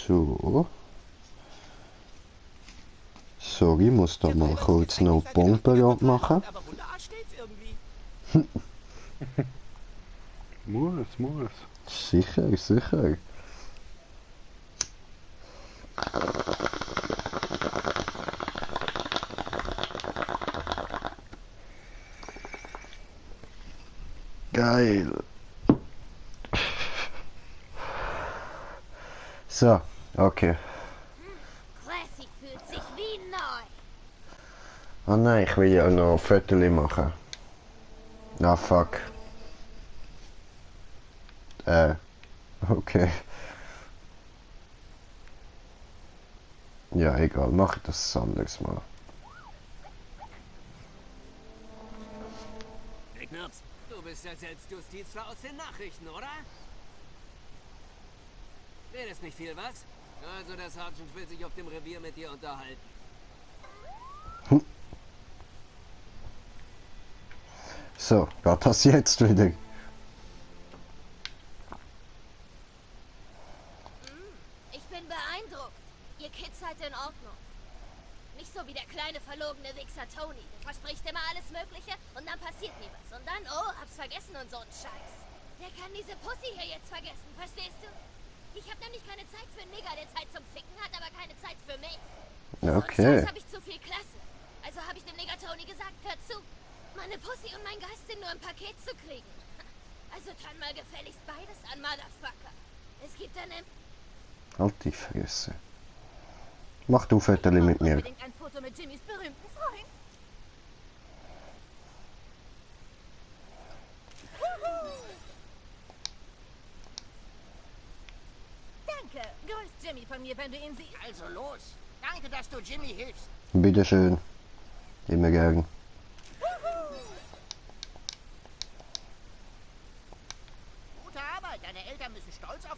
So. So. Sorry, ich muss da mal kurz noch Bomben machen. Aber wunderbar steht's irgendwie. Muss. Sicher, sicher. Geil. So, okay. Classy fühlt sich wie neu. Oh nein, ich will ja noch Fotos machen. Ah, fuck. Okay. Ja, egal, mach ich das anderes Mal. Ignaz, du bist ja selbst Justizler aus den Nachrichten, oder? Wäre das nicht viel, was? Also der Sergeant will sich auf dem Revier mit dir unterhalten. So, geht das jetzt wieder? Ich bin beeindruckt. Ihr Kids seid in Ordnung. Nicht so wie der kleine verlogene Wichser Tony. Der verspricht immer alles Mögliche und dann passiert nie was. Und dann, oh, hab's vergessen und so ein Scheiß. Der kann diese Pussy hier jetzt vergessen, verstehst du? Ich hab nämlich keine Zeit für einen Nigger, der Zeit zum Ficken hat, aber keine Zeit für mich. Okay. Sonst hab ich zu viel Klasse. Also hab ich dem Nigger Tony gesagt, hör zu. Meine Pussy und mein Geist sind nur im Paket zu kriegen. Also dann mal gefälligst beides an, Motherfucker. Es gibt eine... Halt die Fresse. Mach du Fotos mit mir. Unbedingt ein Foto mit Jimmys berühmten Freund. Danke. Grüß Jimmy von mir, wenn du ihn siehst. Also los. Danke, dass du Jimmy hilfst. Bitteschön. Immer gern. Gute Arbeit. Deine Eltern müssen stolz auf...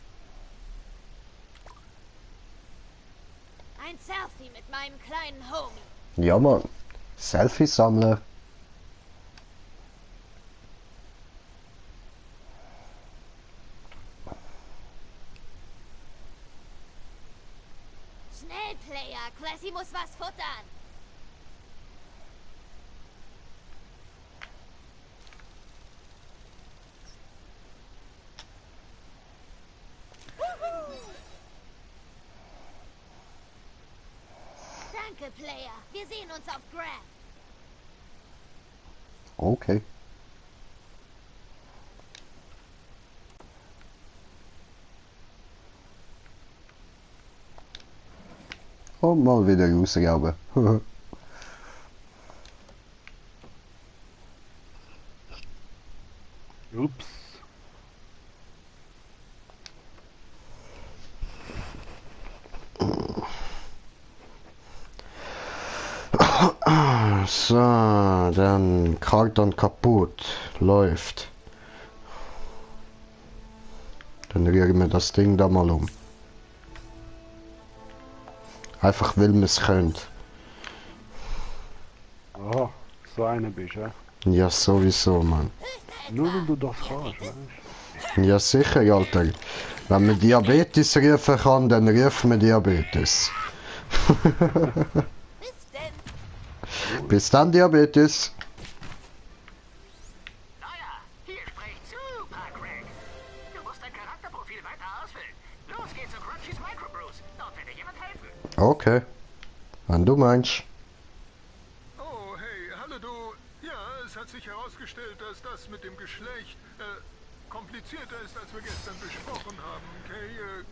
Ein Selfie mit meinem kleinen Homie. Ja, Mann. Selfie sammeln. Schnell, Player. Classy muss was futtern. Danke, Player. Wir sehen uns auf Grab. Okay. Und mal wieder rausgeben. Ups. So, dann Karton kaputt. Läuft. Dann rühren wir das Ding da mal um. Einfach weil man es könnt. Ah, so einer bist du, ja? Ja, sowieso, Mann. Nur weil du das kannst, weißt du? Ja, sicher, Alter. Wenn man Diabetes rufen kann, dann rufen wir Diabetes. Bis dann, Diabetes. Naja, hier spricht Super Craig. Du musst dein Charakterprofil weiter ausfüllen. Los geht's zu Crunchies Microbrews. Dort wird dir jemand helfen. Okay. Wenn du meinst. Oh, hey, hallo du. Ja, es hat sich herausgestellt, dass das mit dem Geschlecht komplizierter ist, als wir gestern besprochen haben. Okay,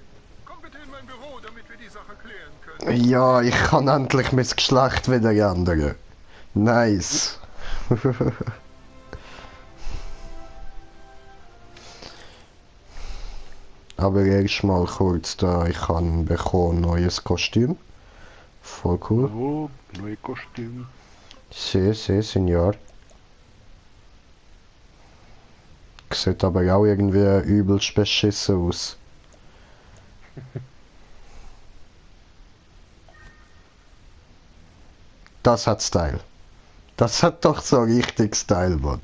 komm bitte in mein Büro, damit wir die Sache klären können. Ja, ich kann endlich mein Geschlecht wieder ändern. Nice. Aber erst mal kurz da, ich kann bekommen neues Kostüm. Voll cool. Oh, neue Kostüm. Senior. Sieht aber auch irgendwie übelst beschissen aus. Das hat Style. Das hat doch so richtig Style, Mann.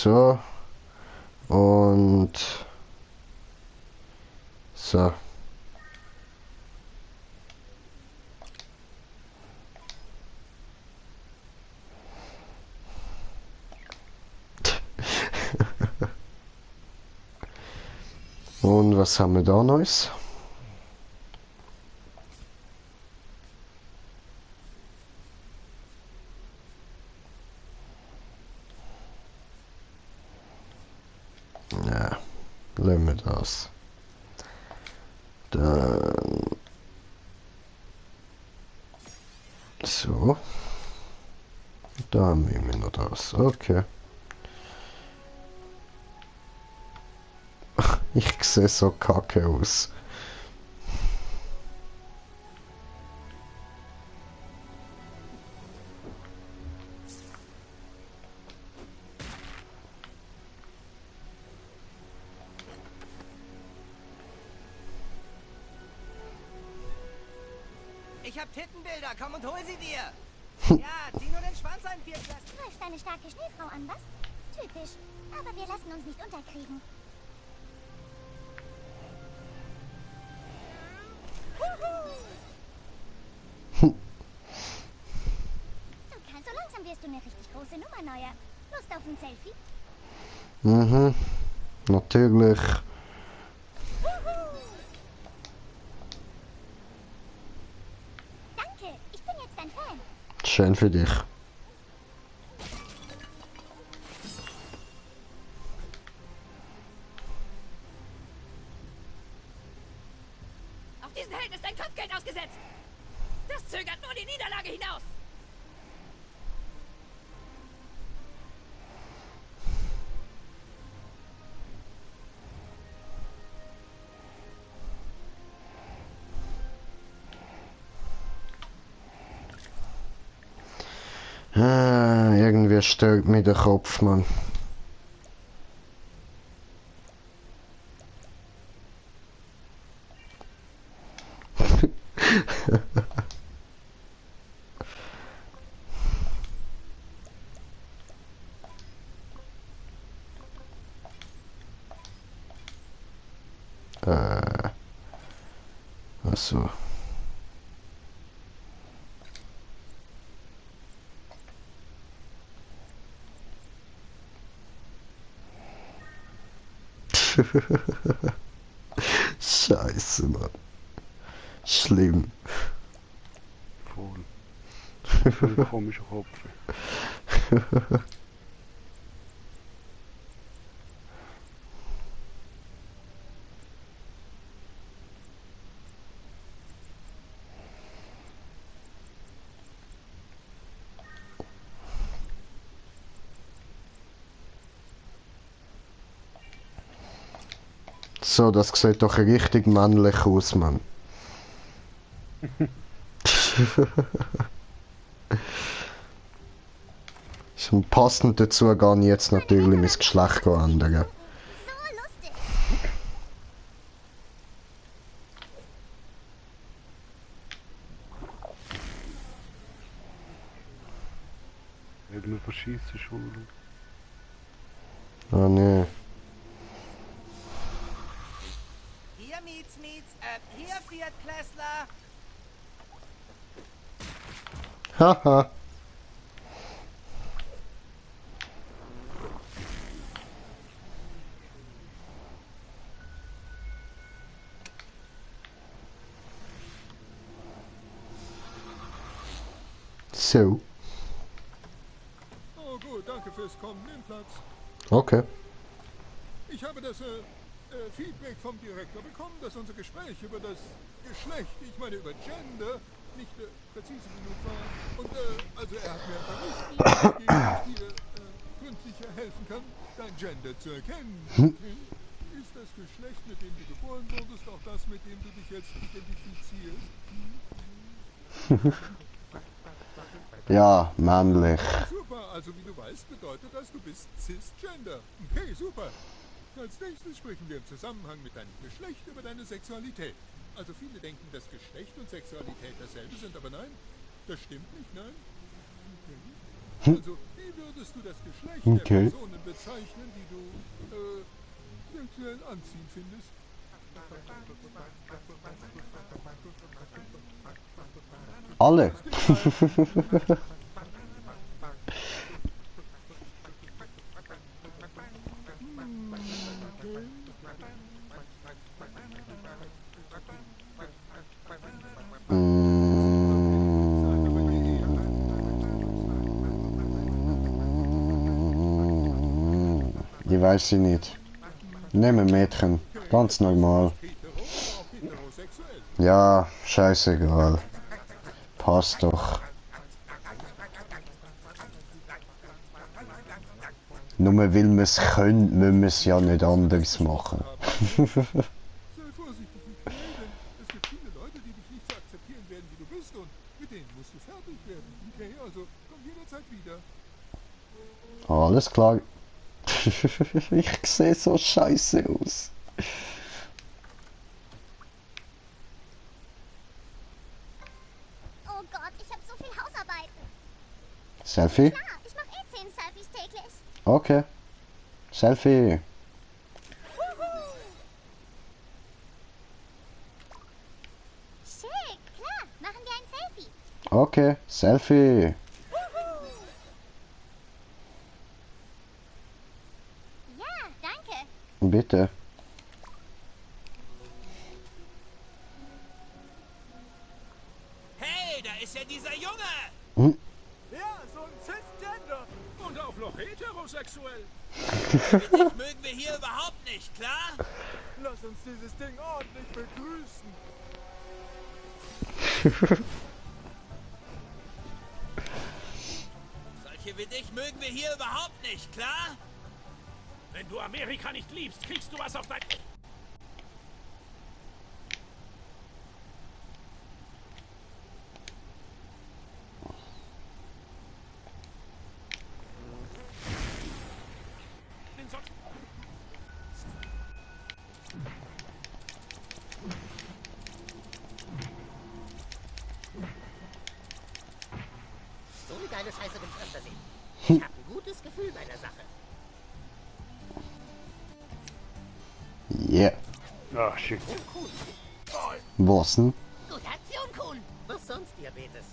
So. Und so. Und was haben wir da Neues? Ja, lassen wir das. Dann so. Da haben wir noch das. Okay. Ich sehe so kacke aus. Ich hab Tittenbilder, komm und hol sie dir. Ja, zieh nur den Schwanz ein, Viertklässler. Läuft eine starke Schneefrau an, was? Typisch. Aber wir lassen uns nicht unterkriegen. Okay, so langsam wirst du eine richtig große Nummer, Neuer. Lust auf ein Selfie? Mhm. Natürlich. Danke, ich bin jetzt ein Fan. Schön für dich. Auf diesen Helden ist ein Kopfgeld ausgesetzt. Das zögert nur die Niederlage hinaus. Irgendwie stört mich der Kopf, Mann. Ach so. Scheiße, Mann. Schlimm. Voll. Voll komischer Kopf. So, das sieht doch richtig männlich aus, Mann. Und passend dazu gehe ich jetzt natürlich mein Geschlecht ändern. So lustig. Irgendeine verschießen Schule. Oh ne. Hier, hier, Viertklässler. Haha. So. Oh gut, danke fürs Kommen. Nimm Platz. Okay. Ich habe das Feedback vom Direktor bekommen, dass unser Gespräch über das Geschlecht, ich meine über Gender, nicht präzise genug war. Und also er hat mir ein paar Richtlinien gegeben, die dir gründlicher helfen kann, dein Gender zu erkennen. Okay? Ist das Geschlecht, mit dem du geboren wurdest, auch das, mit dem du dich jetzt identifizierst? Ja, männlich. Super, also wie du weißt, bedeutet das, du bist cisgender. Okay, super. Als nächstes sprechen wir im Zusammenhang mit deinem Geschlecht über deine Sexualität. Also viele denken, dass Geschlecht und Sexualität dasselbe sind, aber nein, das stimmt nicht, nein. Also, wie würdest du das Geschlecht Okay. der Personen bezeichnen, die du, sexuell anziehend findest? Alle. Die weiß ich nicht. Nehme Mädchen. Ganz normal. Ja, scheißegal. Passt doch. Nur weil wir es können, müssen wir es ja nicht anders machen. Sei vorsichtig mit Clay, denn es gibt viele Leute, die dich nicht so akzeptieren werden, wie du bist, und mit denen musst du fertig werden. Okay, also komm jederzeit wieder. Alles klar. Ich sehe so scheiße aus. Oh Gott, ich habe so viel Hausarbeiten. Selfie? Klar, ich mache 10 Selfies täglich. Okay. Selfie. Schick, klar, machen wir ein Selfie. Okay, Selfie. Ja, danke. Bitte. Hey, da ist ja dieser Junge! Hm? Ja, so ein Cisgender. Und auch noch heterosexuell. Dich mögen wir hier überhaupt nicht, klar? Lass uns dieses Ding ordentlich begrüßen. Solche wie dich mögen wir hier überhaupt nicht, klar? Wenn du Amerika nicht liebst, kriegst du was auf dein... So eine geile Scheiße will ich öfter sehen. Ich habe ein gutes Gefühl bei der Sache. Yeah. Ah, shit. Was denn? Gute Aktion, Kuhn. Was sonst, Diabetes?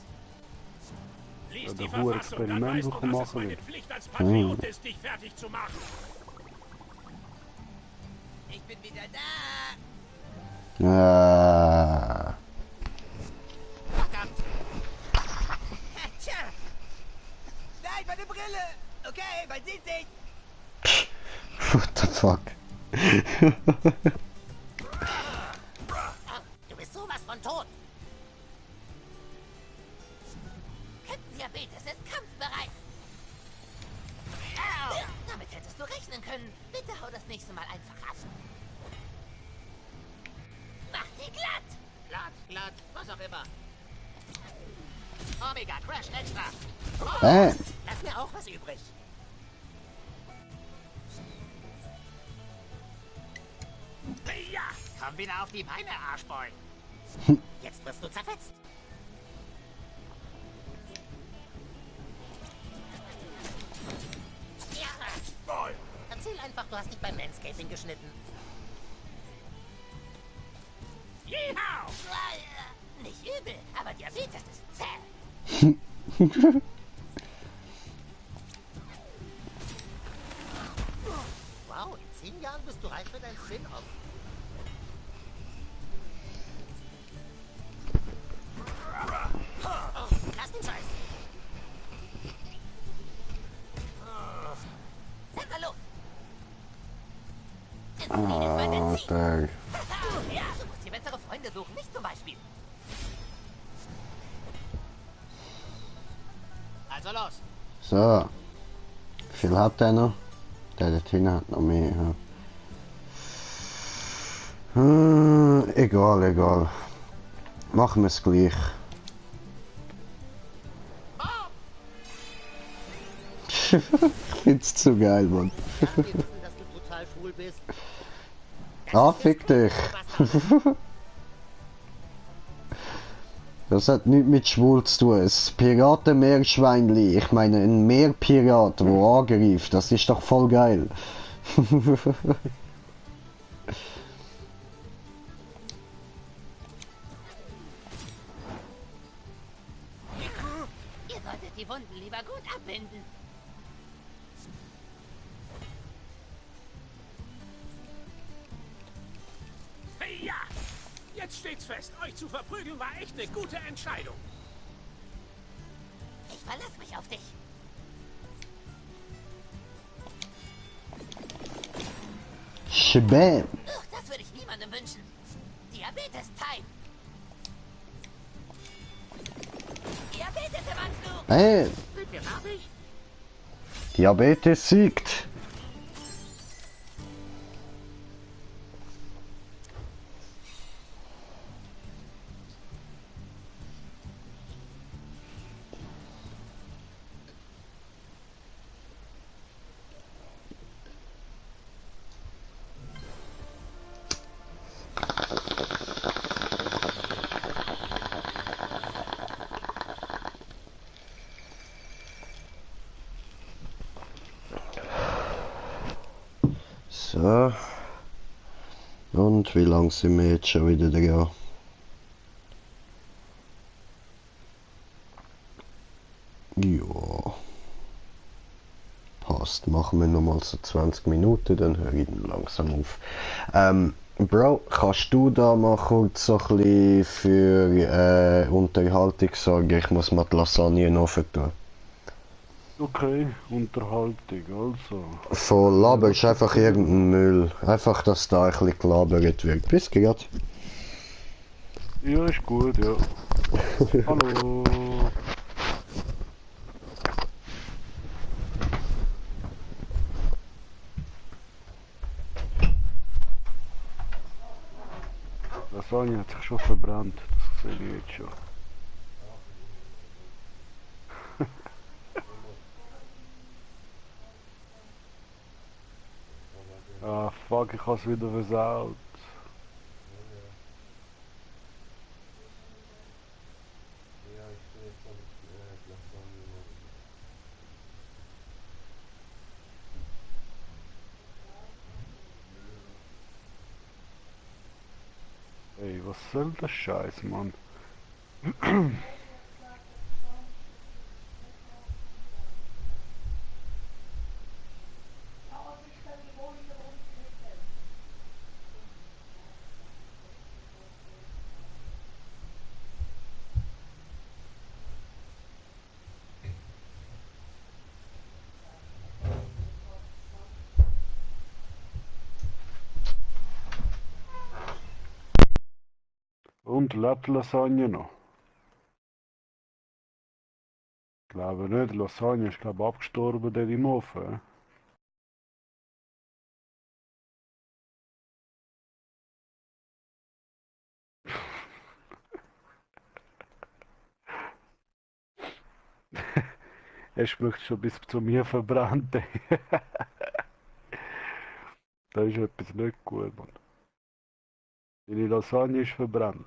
Lies Ja, die der hohe Verfassung, dann Experiment, weißt das du, ich dass es machen meine will. Pflicht als Patriot ist, dich fertig zu machen. Ich bin wieder da! Verdammt. Tja! Nein, meine Brille! Okay, man sieht sich! What the fuck? Du bist sowas von tot. Captain Diabetes ist kampfbereit. Au. Damit hättest du rechnen können. Bitte hau das nächste Mal einfach ab. Mach die glatt. Glatt, was auch immer. Omega, Crash extra. Oh, lass mir auch was übrig. Ja, komm wieder auf die Beine, Arschboy. Jetzt wirst du zerfetzt. Ja. Erzähl einfach, du hast dich beim Manscaping geschnitten. Yeehaw! Nicht übel, aber Diabetes ist zäh. Wow, in 10 Jahren bist du reif für dein Spin-Off. Oh, lass den Scheiß. Sag hallo. Alter. Ja, du musst dir bessere Freunde suchen, nicht zum Beispiel. Also los. So. Wie viel hat der noch? Der dort hinten hat noch mehr. Ja. Egal. Machen wir es gleich. Ich find's zu geil, Mann. Ja, wir wissen, dass du total schwul bist. Ah, fick dich. Das hat nichts mit schwul zu tun. Das Piratenmeerschweinli, ich meine ein Meerpirat, der angreift, das ist doch voll geil. Ihr solltet die Wunden lieber gut abbinden. Ja! Jetzt steht's fest. Euch zu verprügeln war echt eine gute Entscheidung. Ich verlasse mich auf dich. Schbäm. Das würde ich niemandem wünschen. Diabetes-Time. Diabetes, meinst du? Hey, Sind wir fertig? Diabetes siegt. So. Und wie lang sind wir jetzt schon wieder dran? Ja. Passt. Machen wir nochmal so 20 Minuten, dann höre ich dann langsam auf. Bro, kannst du da mal kurz so ein bisschen für Unterhaltung sorgen? Ich muss mal die Lasagne noch vertun. Okay, Unterhaltung, also. Von Laber ist einfach irgendein Müll. Einfach, dass da ein bisschen gelabert wird. Bis grad. Ja, ist gut, ja. Hallo. Lasagne hat sich schon verbrannt, das sehe ich jetzt schon. Ah, fuck, ich hab's wieder versaut. Ey, was soll das Scheiß, Mann? Und lebt Lasagne noch? Ich glaube nicht, Lasagne ist glaube abgestorben dort im Ofen. Er schmeckt schon bis zu mir verbrannt. Da ist etwas nicht gut, Mann. Deine Lasagne ist verbrannt.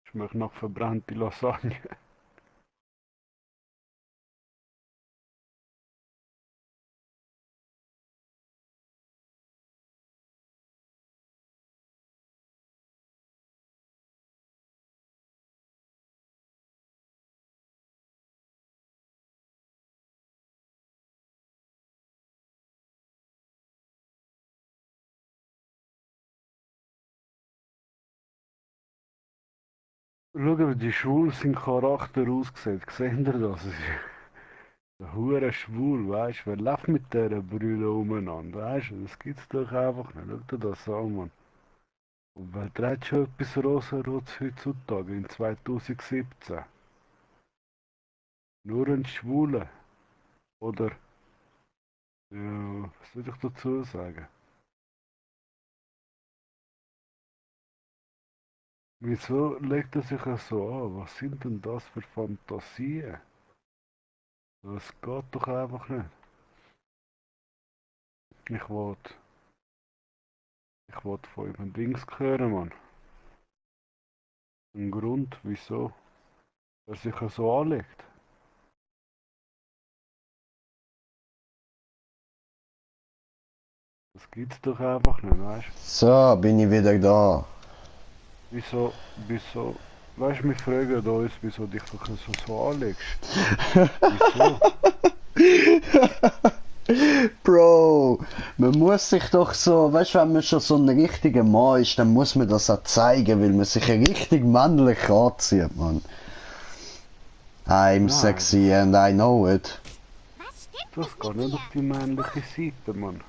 Schmeckt nach verbrannte Lasagne. Schau, wie die Schwul sein Charakter aussieht. Seht ihr das? Der hure schwul, weißt du? Wer läuft mit dieser Brille umeinander? Weißt du, das gibt's doch einfach nicht. Schau dir das an, Mann. Und wer trägt schon etwas Rosarotes heutzutage in 2017? Nur ein Schwuler. Oder, ja, was soll ich dazu sagen? Wieso legt er sich so an? Was sind denn das für Fantasien? Das geht doch einfach nicht. Ich wollte Ich wollte von ihm ein Dings hören, Mann. Ein Grund, wieso er sich so anlegt. Das gibt's doch einfach nicht, weißt du? So, bin ich wieder da. Wieso, weißt du, wir fragen uns, wieso dich doch so anlegst. Wieso? Bro, man muss sich doch so, weißt du, wenn man schon so ein richtiger Mann ist, dann muss man das auch zeigen, weil man sich richtig männlich anzieht, man. I'm sexy and I know it. Das geht nicht auf die männliche Seite, Mann.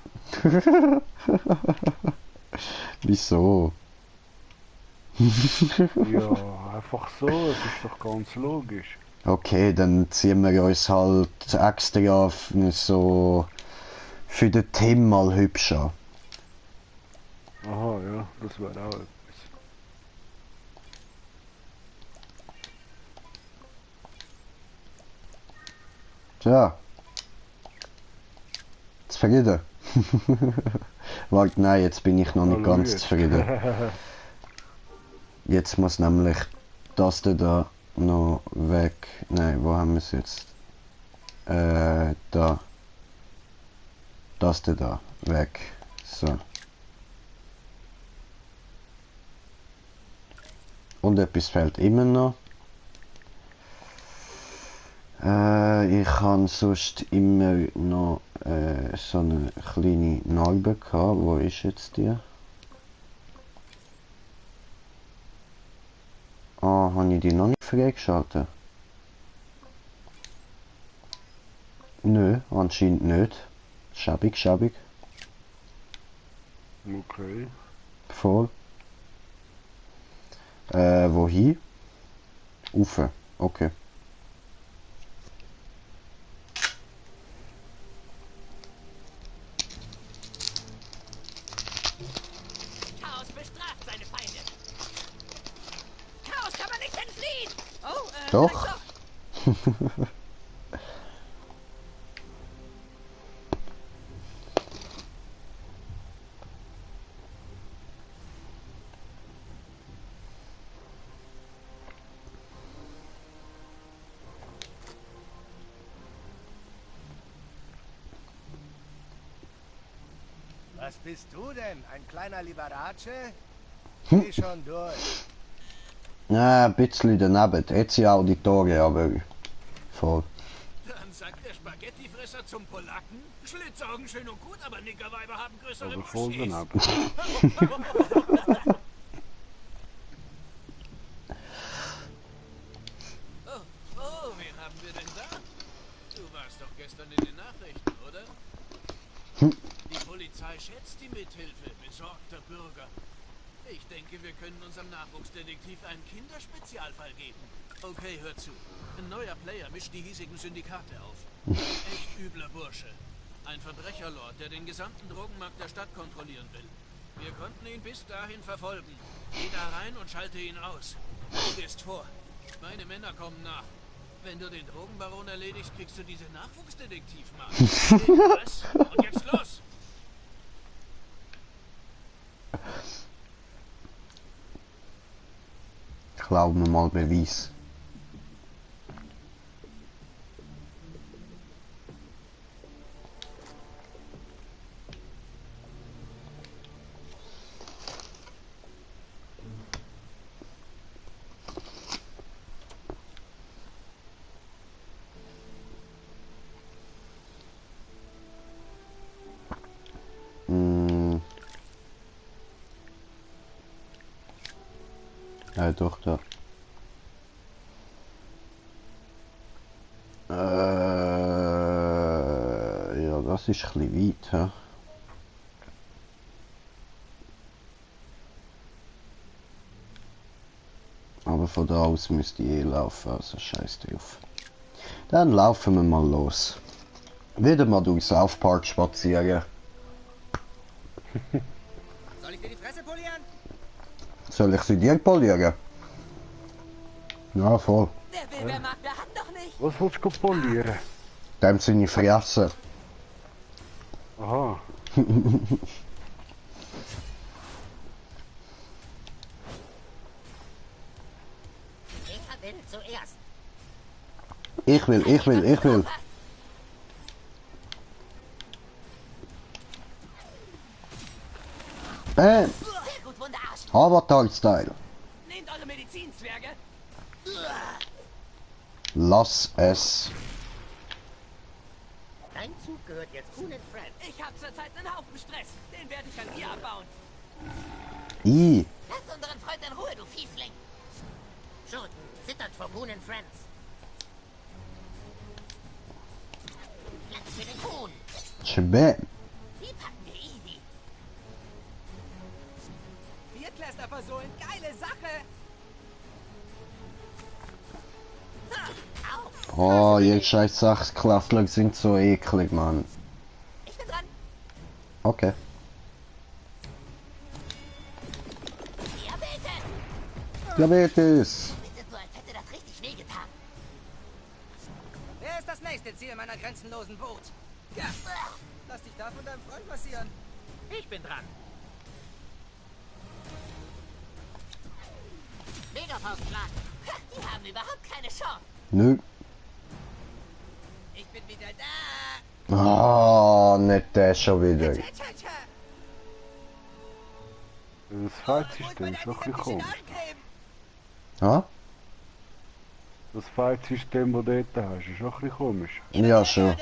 Wieso? Ja, einfach so, es ist doch ganz logisch. Okay, dann ziehen wir uns halt extra so für den Tim mal hübsch an. Aha, ja, das wäre auch etwas. Tja. Zufrieden? Warte, nein, jetzt bin ich noch nicht ganz zufrieden. Jetzt muss nämlich das da noch weg. Nein, wo haben wir es jetzt? Da. Das da weg. So. Und etwas fehlt immer noch. Ich habe sonst immer noch so eine kleine Narbe gehabt. Wo ist jetzt die? Ah, habe ich die noch nicht freigeschaltet? Nö, anscheinend nicht. Schäbig, schäbig. Okay. Voll. Wohin? Ufe, okay. Chaos bestraft seine Feinde. Chaos kann man nicht entfliehen. Oh, Doch. Was bist du denn? Ein kleiner Liberace? Geh schon durch. Ja, ein bisschen daneben. Jetzt Auditorien, aber voll. Dann sagt der Spaghettifresser zum Polacken, Schlitzaugen schön und gut, aber Nickerweiber haben größere Aber voll Muschis. daneben. Oh, wen haben wir denn da? Du warst doch gestern in den Nachrichten, oder? Die Polizei schätzt die Mithilfe besorgter Bürger. Ich denke, wir können unserem Nachwuchsdetektiv einen Kinderspezialfall geben. Okay, hör zu. Ein neuer Player mischt die hiesigen Syndikate auf. Ein echt übler Bursche. Ein Verbrecherlord, der den gesamten Drogenmarkt der Stadt kontrollieren will. Wir konnten ihn bis dahin verfolgen. Geh da rein und schalte ihn aus. Du gehst vor. Meine Männer kommen nach. Wenn du den Drogenbaron erledigst, kriegst du diese Nachwuchsdetektivmarke. Was? Und jetzt los! Glaub mir mal Beweis. Ja, doch, da. Ja, das ist ein bisschen weit, hä? Aber von da aus müsste ich eh laufen, also scheiß drauf. Dann laufen wir mal los. Wieder mal durch South Park spazieren. Soll ich dir die Fresse polieren? Soll ich sie dir polieren? Ja, voll. Wer will, wer mag, wer hat doch nicht. Was willst du polieren? Dem seine Fresse. Aha. will zuerst. Ich will. Sehr gut, Wunderarsch. Avatar-Style. Nehmt eure Medizinzwerge. Lass es. Dein Zug gehört jetzt Kuhn Friends. Ich habe zurzeit einen Haufen Stress. Den werde ich an dir abbauen. Lass unseren Freund in Ruhe, du Fiesling. Schoten zittert vor Kuhn Friends. Platz für den Kuhn. Schbä. Die packen wir easy. Viertklässler-Versohlen, geile Sache. Oh, ihr scheiß Sachsklässler sind so eklig, Mann. Ich bin dran. Okay. Diabetes. Bitte so, als hätte das richtig wehgetan. Wer ist das nächste Ziel meiner grenzenlosen Wut? Ja, lass dich da von deinem Freund passieren. Ich bin dran. Megafaustschlag. Die haben überhaupt keine Chance. Nö. Ich bin wieder da. Ah, nicht der schon wieder. Das Fight-System ist noch ein bisschen komisch. Ha? Das Fight-System, das du dort hast, ist noch ein bisschen komisch. Ja, schon.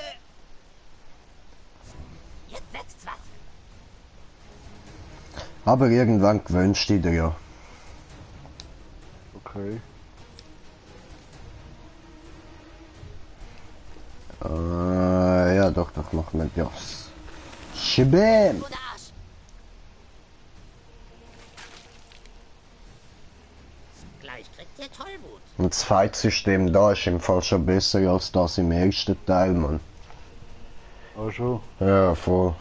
Jetzt setzt was. Aber irgendwann gewöhnst du dir ja. Okay. Ja, doch, machen wir das. Schibäm! Gleich kriegt ihr Tollwut. Und das Fight-System da ist im Fall schon besser als das im ersten Teil, Mann. Ah, schon? Ja, voll.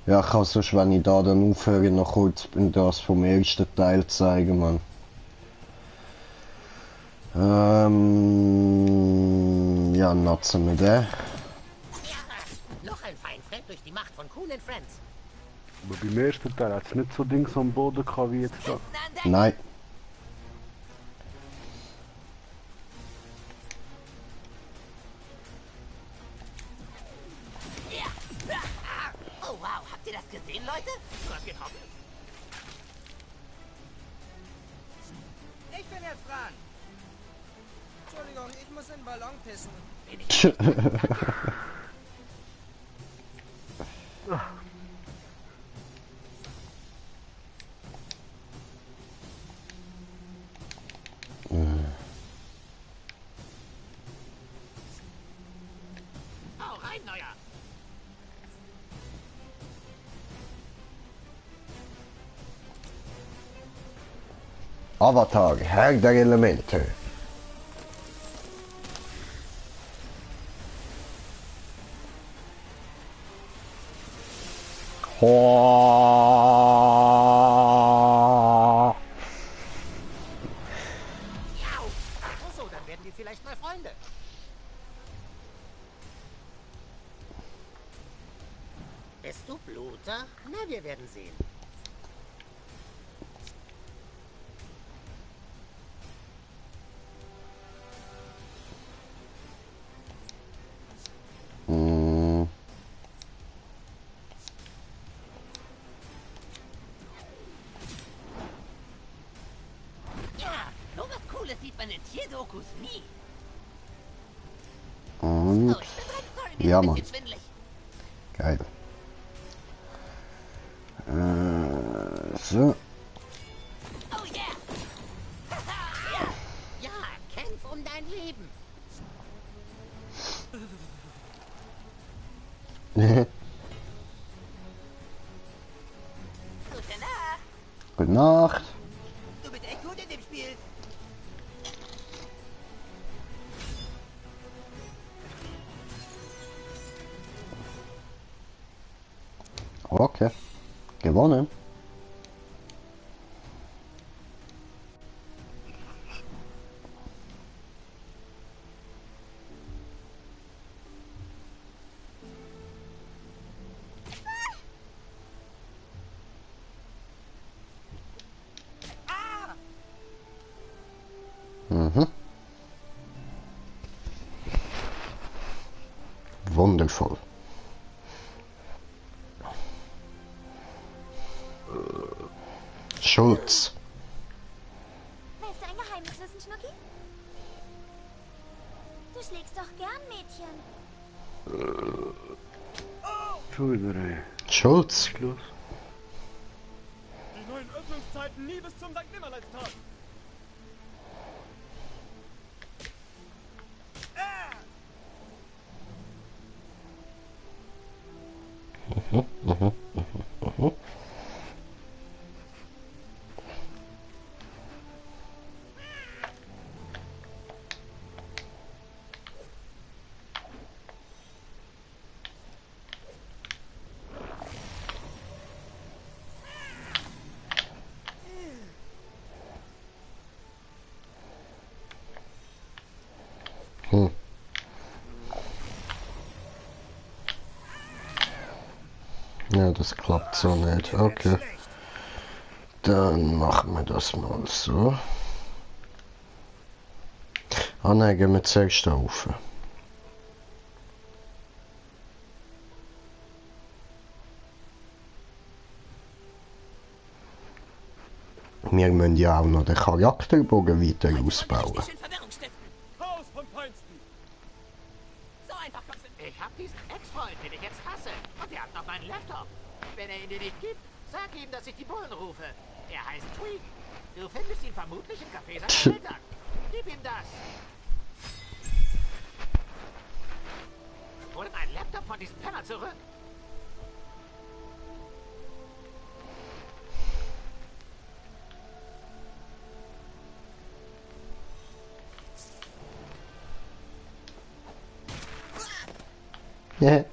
Ja, ich kann sonst, wenn ich da dann aufhöre, noch kurz das vom ersten Teil zeigen, Mann. Ja, nutzen wir den. Ja, noch ein Feind durch die Macht von Kuhn Friends. Aber beim ersten Teil hat es nicht so Dings am Boden gehabt wie jetzt da. Nein. Oh wow, habt ihr das gesehen, Leute? Du hast getroffen. Ich bin jetzt dran. Entschuldigung, ich muss in den Ballon pissen. Hau rein, Neuer. Avatar, Herr der Elemente. Oh. So, dann werden wir vielleicht mal Freunde. Bist du Bluter? Na, wir werden sehen. Sieht man in Tierdokus nie. Und ja, Mann. Geil. So. Oh yeah. Ja, kämpf um dein Leben. Gute Nacht. Gute Nacht. Du bist echt gut in dem Spiel. Okay. Gewonnen. wundervoll. Schulz. Willst du ein Geheimnis wissen, Schnucki? Du schlägst doch gern Mädchen. Schon wieder, ey. Schulz. Die neuen Öffnungszeiten nie bis zum St. Nimmerleinstag. Ja, das klappt so nicht. Okay. Dann machen wir das mal so. Ah nein, gehen wir zuerst rauf. Wir müssen ja auch noch den Charakterbogen weiter ausbauen. Chaos vom Feinsten. So einfach kommst du. Ich hab diesen Ex-Freund, den ich jetzt hasse. Und der hat noch meinen Laptop. Wenn er ihn dir nicht gibt, sag ihm, dass ich die Bullen rufe. Er heißt Tweak. Du findest ihn vermutlich im Café seiner Eltern. Gib ihm das. Hol meinen Laptop von diesem Penner zurück. Ja.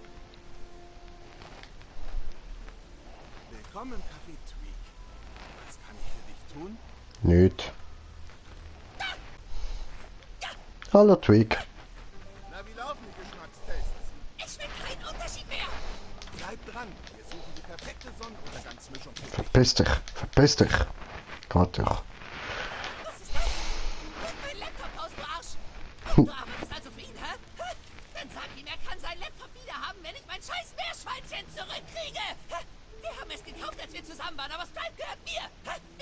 Willkommen im Café Tweak. Was kann ich für dich tun? Nicht. Hallo Tweak. Na, wie laufen die Geschmackstests? Ich schmeck keinen Unterschied mehr. Bleib dran. Wir suchen die perfekte Sonnenuntergangsmischung für dich. Verpiss dich. Verpiss dich. Gott doch. Was ist das? Leg meinen Laptop aus, du Arsch. Du arbeitest also für ihn, hä? Dann sag ihm, er kann seinen Laptop wieder haben, wenn ich mein scheiß Meerschweinchen zurückkriege. Wir haben es gekauft, als wir zusammen waren, aber Stripe gehört mir.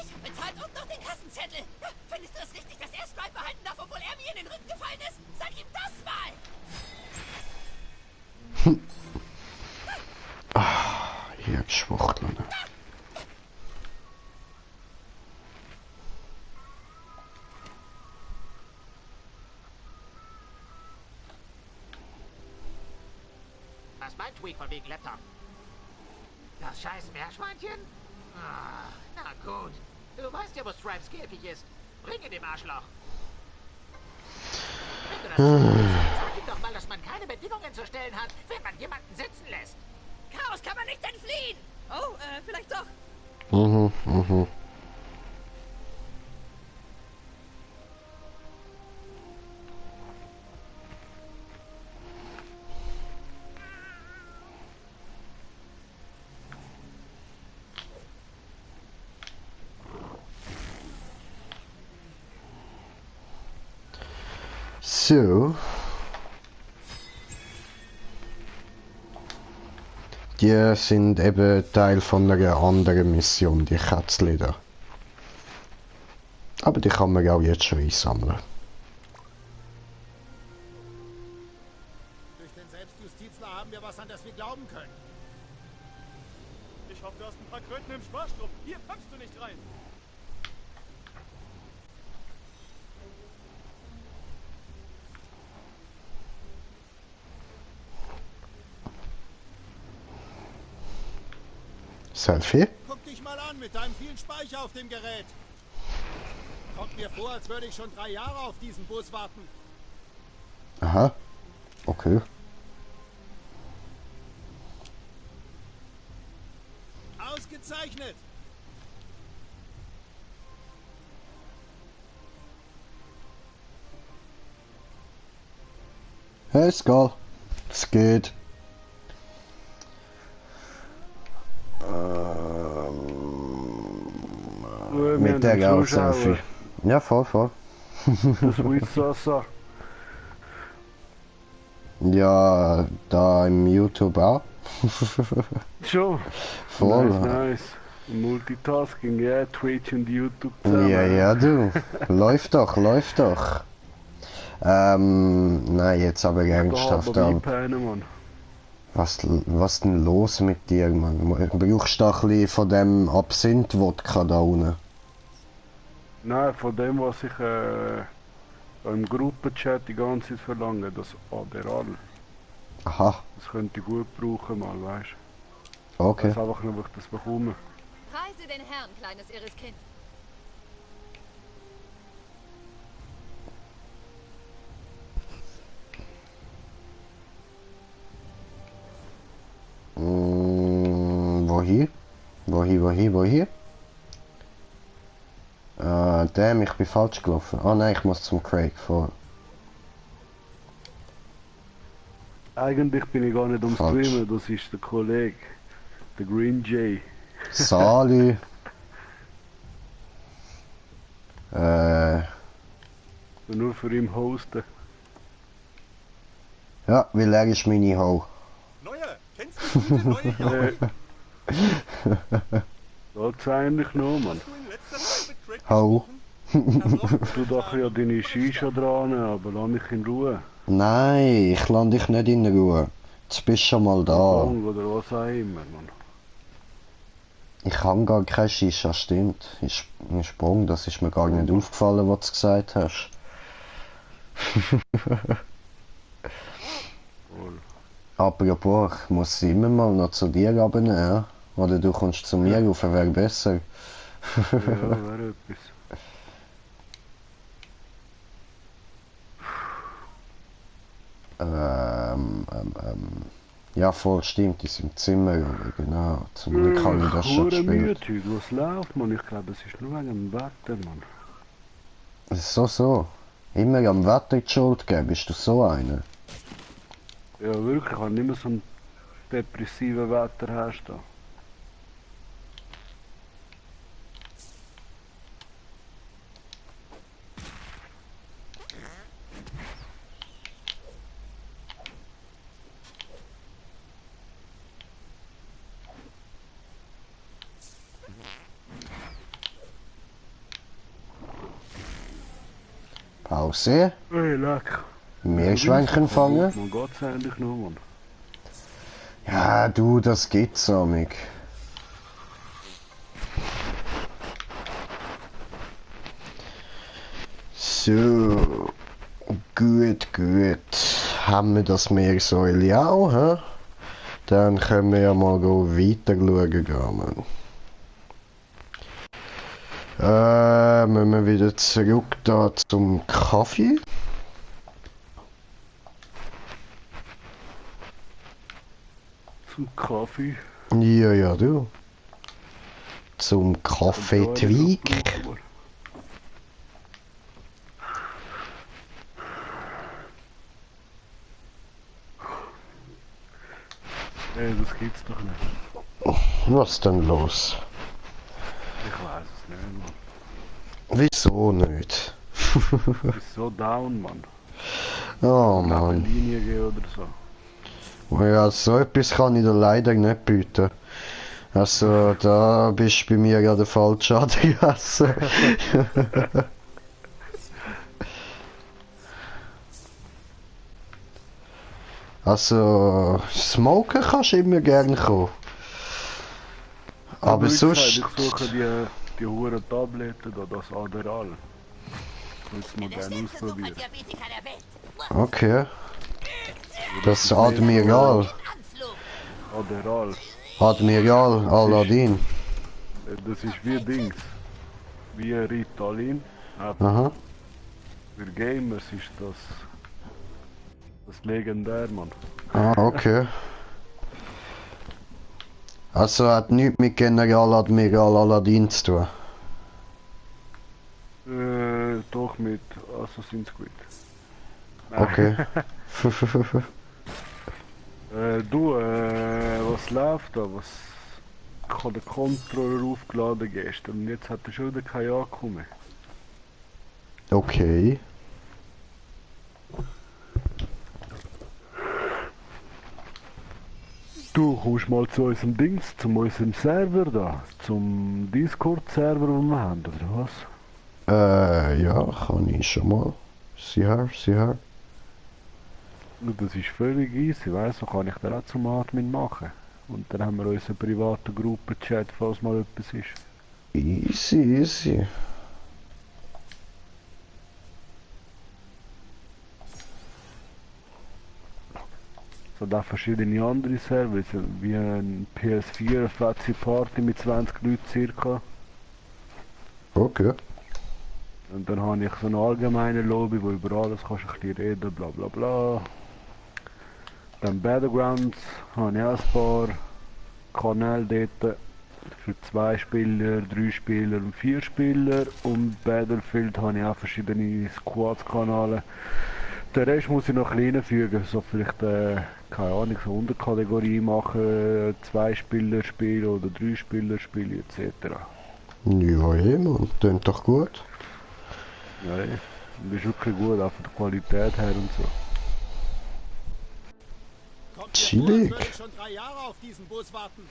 Ich habe bezahlt und noch den Kassenzettel. Findest du es richtig, dass er Stripe behalten darf, obwohl er mir in den Rücken gefallen ist? Sag ihm das mal. Hier Schwuchteln. Was meint Tweak von wegen Laptop? Das scheiß Meerschweinchen? Ah, na gut. Du weißt ja, wo Stripes Käfig ist. Bring ihn dem Arschloch. Wenn du das sag ihm doch mal, dass man keine Bedingungen zu stellen hat, wenn man jemanden sitzen lässt. Chaos kann man nicht entfliehen. Oh, vielleicht doch. Mhm, mhm. So. Die sind eben Teil von einer anderen Mission, die Kätzchen. Aber die kann man auch jetzt schon einsammeln. Durch den Selbstjustizler haben wir was, an das wir glauben können. Ich hoffe, du hast ein paar Kröten im Sparstrumpf. Hier packst du nicht rein. Selfie? Guck dich mal an mit deinem vielen Speicher auf dem Gerät. Kommt mir vor, als würde ich schon 3 Jahre auf diesen Bus warten. Aha. Okay. Ausgezeichnet. Hey Skull. Es geht. Mit der auch Selfie. Ja, voll, voll. Das Wissasser. Ja, da im YouTube auch. Schon? Voll. Nice. Multitasking, ja, Twitch und YouTube zusammen. Ja, du. Läuft doch, läuft doch. Nein, jetzt aber ernsthaft. Was denn los mit dir, Mann? Brauchst du da ein bisschen von dem Absinth-Wodka da unten? Nein, von dem, was ich im Gruppenchat die ganze Zeit verlange, das Adderall. Aha. Das könnte ich gut brauchen mal, weißt du? Okay. Ich weiß einfach nur, ob ich das bekomme. Preise den Herrn, kleines irres Kind. Wohin? Wohin? Damn, ich bin falsch gelaufen. Oh nein, ich muss zum Craig vor. Eigentlich bin ich gar nicht am Streamen, das ist der Kollege. Der Green Jay. Salü. Nur für ihn hosten. Ja, weil er ist meine Ho. Neuer, kennst du gute neue Jahre? Das eigentlich noch, Mann. Ho. Du doch ja deine Shisha dran, aber lass mich in Ruhe. Nein, ich lasse dich nicht in Ruhe. Jetzt bist du schon mal da. Oder was auch immer, Mann. Ich habe gar keine Shisha, stimmt. Ich Sprung, das ist mir gar nicht aufgefallen, was du gesagt hast. Apropos, ich muss immer mal noch zu dir abnehmen, ja? Oder du kommst zu mir rauf, wäre besser. Ja, wäre etwas. Ja, voll, stimmt, die sind im Zimmer, genau. Zum Glück kann ich das schon spielen. Was läuft, Mann? Ich glaube, es ist nur wegen dem Wetter, Mann. So. Immer am Wetter die Schuld geben, bist du so einer? Ja, wirklich, ich habe nicht mehr so ein depressives Wetter hast da. Pause. Hey, lecker. Meerschweinchen fangen. Man geht's eigentlich noch, Mann. Ja, du, das geht's, amig. So. Gut. Haben wir das Meersäule auch, hä? Dann können wir ja mal weiter schauen. Müssen wir wieder zurück da zum Kaffee. Zum Kaffee? Ja, du. Zum Kaffeetweig. Das gibt's doch nicht. Was denn los? Ich weiß es nicht, Mann. Wieso nicht? Du bist so down, Mann. Oh Mann. Linie gehen oder so. Ja, so etwas kann ich dir leider nicht bieten. Also, da bist du bei mir ja der falsche Adresse. Also, smoken kannst du immer gerne kommen. Aber sonst... Ich suche die hohen Tabletten da, das Adderall. Ich will es mal gerne ausprobieren. Okay. Das Admiral. Adderall. Admiral Aladdin. Das ist wie Dings. Wie Ritalin. Aha. Für Gamers ist das legendär, Mann. Ah, okay. Also hat nichts mit General Admiral Aladdin zu tun? Doch mit Assassin's Creed. Okay. Was läuft da? Was kann der Controller aufgeladen gestern und jetzt hat er schon wieder kein angekommen. Du kommst mal zu unserem Dings, zu unserem Server da, zum Discord-Server, den wir haben, oder was? Ja, kann ich schon mal. Sicher. Das ist völlig easy, weißt du, so kann ich da auch zum Admin machen. Und dann haben wir unseren privaten Gruppenchat, falls mal etwas ist. Easy. So da verschiedene andere Server, wie ein PS4, eine Fetzi Party mit 20 Leuten circa. Okay. Und dann habe ich so eine allgemeine Lobby, wo über alles kannst du ein bisschen reden, bla bla bla. Dann Battlegrounds habe ich auch ein paar Kanäle dort für 2 Spieler, 3 Spieler und 4 Spieler. Und Battlefield habe ich auch verschiedene Squads-Kanäle. Den Rest muss ich noch ein bisschen fügen, so vielleicht, keine Ahnung, so Unterkategorie machen, 2 Spieler spielen oder 3 Spieler spielen etc. Ja, man, klingt doch gut. Ja, das ist wirklich gut, auch von der Qualität her und so. Chillig. Würde ich schon 3 Jahre auf diesen Bus warten.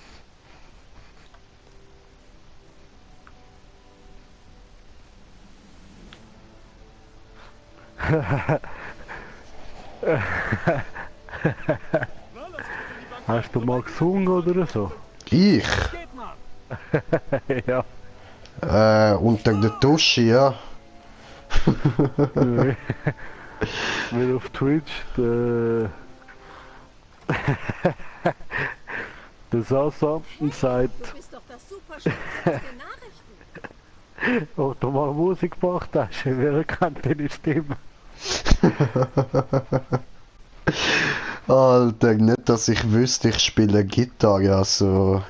Hast du mal gesungen oder so? Ich? Ja. Unter der Dusche, ja. Nee. Weil auf Twitch der Sasa sagt, Du bist doch das Superschutz aus den Nachrichten. ob du mal Musik gemacht hast, wer kennt deine Stimme? Alter, nicht, dass ich wüsste, ich spiele Gitarre, also...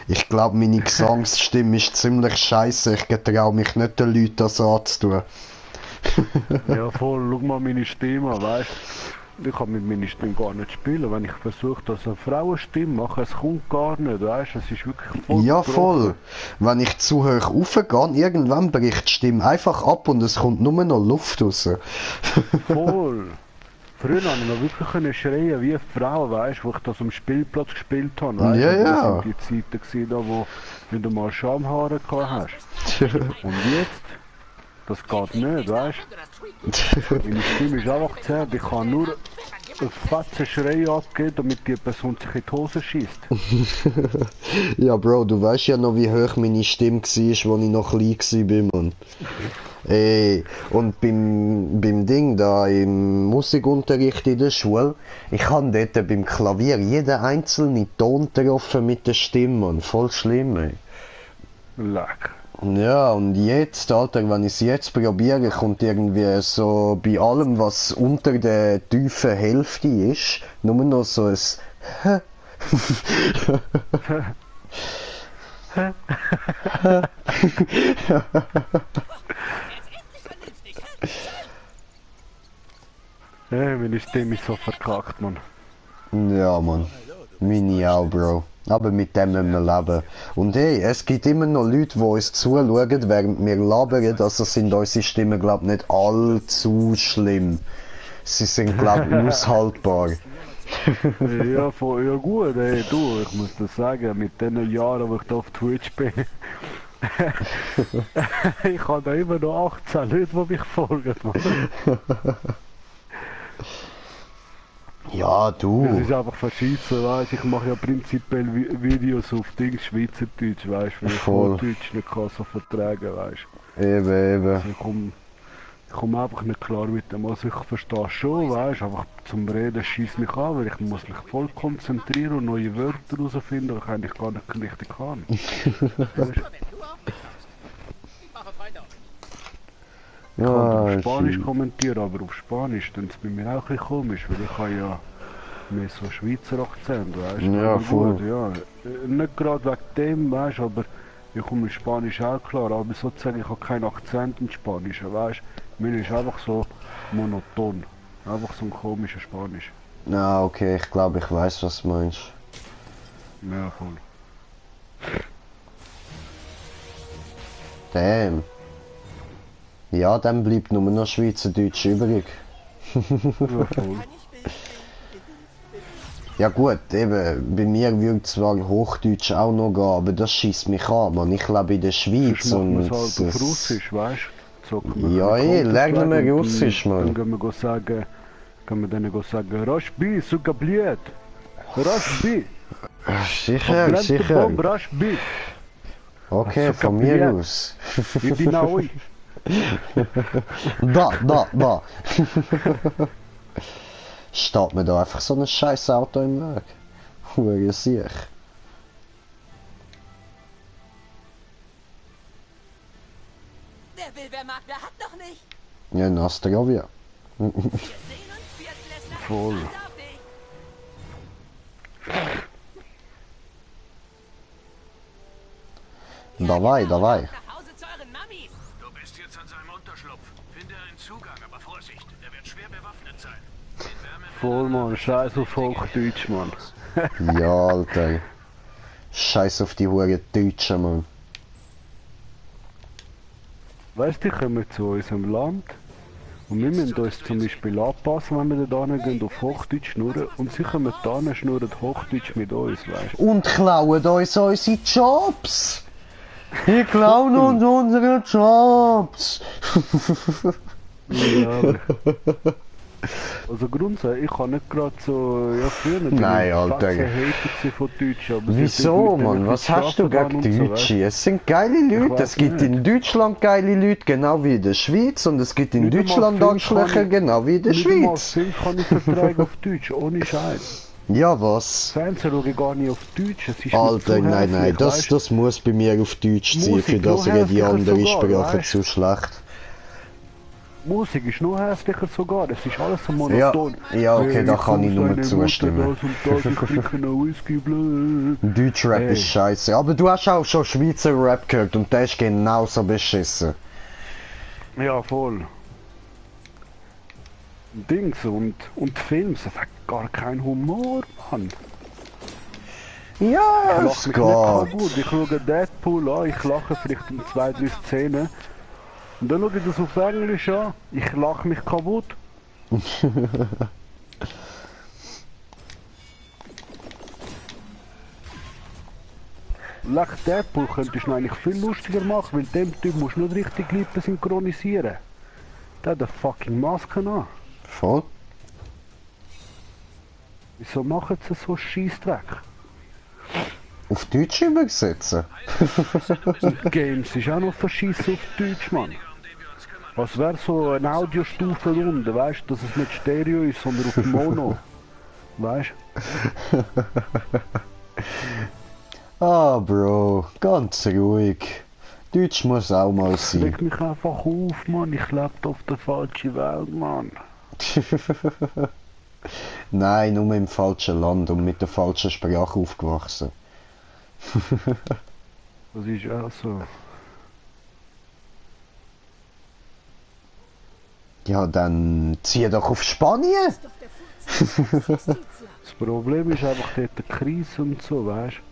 Ich glaube, meine Gesangsstimme ist ziemlich scheiße. Ich getraue mich nicht, den Leuten das anzutun. Ja voll, schau mal meine Stimme an, weißt du? Ich kann mit meiner Stimme gar nicht spielen. Wenn ich versuche, das eine Frauenstimme mache, es kommt gar nicht, weißt du? Es ist wirklich voll. Ja, voll. Wenn ich zu hoch raufgehe, irgendwann bricht die Stimme einfach ab und es kommt nur noch Luft raus. Voll. Früher habe ich noch wirklich schreien wie eine Frau, weißt du, wo ich das am Spielplatz gespielt habe. Weißt? Ja, das ja. sind die Zeiten gewesen, da, wo du mal Schamhaare gehabt hast. Und jetzt, das geht nicht, weißt du? Meine Stimme ist einfach zu hart. Ich kann nur einen fetzen Schrei abgeben, damit die Person sich in die Hose schießt. Ja, Bro, du weißt ja noch, wie hoch meine Stimme war, als ich noch klein war, Mann. Ey, und beim Ding da, im Musikunterricht in der Schule, ich habe dort beim Klavier jeden einzelnen Ton getroffen mit der Stimme, Mann. Voll schlimm, ey. Leck. Ja, und jetzt, Alter, wenn ich es jetzt probiere, kommt irgendwie so bei allem, was unter der tiefen Hälfte ist, nur noch so ein Hey, meine Stimme ist so verkackt, Mann. Ja, Mann. Meine auch, Bro. Aber mit dem müssen wir leben. Und hey, es gibt immer noch Leute, die uns zuschauen, während wir labern. Also sind unsere Stimmen, glaube ich, nicht allzu schlimm. Sie sind, glaube ich, aushaltbar. Ja, voll, ja gut, ey, du, ich muss das sagen, mit den Jahren, wo ich da auf Twitch bin, ich habe da immer noch 18 Leute, die mich folgen, Mann. Ja, du. Das ist einfach verschissen, weißt du, ich mache ja prinzipiell Videos auf Dings Schweizerdeutsch, weißt du, weil ich Hochdeutsch nicht kann so vertragen, weißt du. Eben. Also ich komme einfach nicht klar mit dem, also ich verstehe schon, weißt du, einfach zum Reden schießt mich an, weil ich muss mich voll konzentrieren und neue Wörter herausfinden, die ich eigentlich gar nicht richtig kann. Ich kann auf Spanisch kommentieren, aber auf Spanisch dann ist es bei mir auch ein bisschen komisch, weil ich habe ja mehr so Schweizer Akzent, weißt du? Ja, voll. Gut, ja. Nicht gerade wegen dem, weißt du, aber ich komme mit Spanisch auch klar, aber sozusagen ich habe keinen Akzent im Spanischen, weißt du? Mir ist einfach so monoton, einfach so ein komischer Spanisch. Na, okay, ich glaube, ich weiß, was du meinst. Ja, voll. Damn. Ja, dann bleibt nur noch Schweizerdeutsch übrig. Ja, voll. Ja gut, eben, bei mir würde zwar Hochdeutsch auch noch gehen, aber das schießt mich an, man. Ich lebe in der Schweiz Sonst machen und... wir es halt auf Russisch, weißt du? Zocken wir Ja, ein lernen wir Counter-Strike und Russisch, dann Mann. gehen wir sagen, können wir denen sagen, Rashbi, suka bliet. Rashbi. Sicher, sicher. Bomb, Rashbi. Okay, von mir aus. Ich bin auch. Da. Steht mir da einfach so ein scheiß Auto im Weg? Hure sicher. Wer will, wer mag, wer hat noch nicht. Ja, Nastrovia. Voll. Давай. Du bist jetzt an seinem Unterschlupf. Finde einen Zugang, aber Vorsicht, er wird schwer bewaffnet sein. Voll, Mann. Scheiß auf Hochdeutsch, Mann. Ja, Alter. Scheiß auf die Hure Deutschen, Mann. Weißt du, die kommen zu unserem Land und wir müssen uns zum Beispiel anpassen, wenn wir da gehen, auf Hochdeutsch schnurren und sie kommen da und schnurren Hochdeutsch mit uns, weißt du? Und klauen uns unsere Jobs! Die klauen uns unsere Jobs! Ja, also grundsätzlich, ich kann nicht gerade so, ja früher bin Nein, ich Alter. Hater von Deutschen, aber Wieso, Mann? Was hast du gegen Deutsche? Es sind geile Leute. Es gibt in Deutschland geile Leute, genau wie in der Schweiz. Und es gibt in Deutschland Arschlöcher, genau wie in der Schweiz. Film kann ich Verträge auf Deutsch, ohne Scheiß. Ja, was? Fernsehen schaue ich gar nicht auf Deutsch. Es ist Alter, mir zu nein, hässlich, weißt? das muss bei mir auf Deutsch sein, Musik für das noch rede die hässlicher andere sogar, Sprache weißt? zu schlecht. Musik ist noch hässlicher sogar, es ist alles so Ja, monoton. ja, okay, da Ich kann ich komm nur seine zustimmen. Mutter, das und das, ich trinke noch Whisky, blöd. Deutschrap Hey. ist scheiße. Aber du hast auch schon Schweizer Rap gehört und der ist genauso beschissen. Ja, voll. Dings und Films, das hat gar keinen Humor, Mann. Ja, Ich es lache mich nicht geht. kaputt. Ich schaue Deadpool an, ich lache vielleicht in 2-3 Szenen. Und dann schaue ich das auf Englisch an, ich lache mich kaputt. Leck Deadpool könntest du eigentlich viel lustiger machen, weil dem Typ musst du nicht richtig Lippen synchronisieren. Der hat eine fucking Maske an. Voll. Wieso machen sie so Scheissdreck? Auf Deutsch übersetzen? Games ist auch noch verschissen auf Deutsch, Mann. Was wäre so eine Audiostufe runter, weißt du, dass es nicht Stereo ist, sondern auf Mono. Weißt Ah, Bro, ganz ruhig. Deutsch muss auch mal du? sein. Leg mich einfach auf, Mann. Ich lebe auf der falschen Welt, Mann. Nein, nur im falschen Land und mit der falschen Sprache aufgewachsen. Das ist auch so. Ja, dann zieh doch auf Spanien! Das Problem ist einfach dort die Krise und so, weißt du?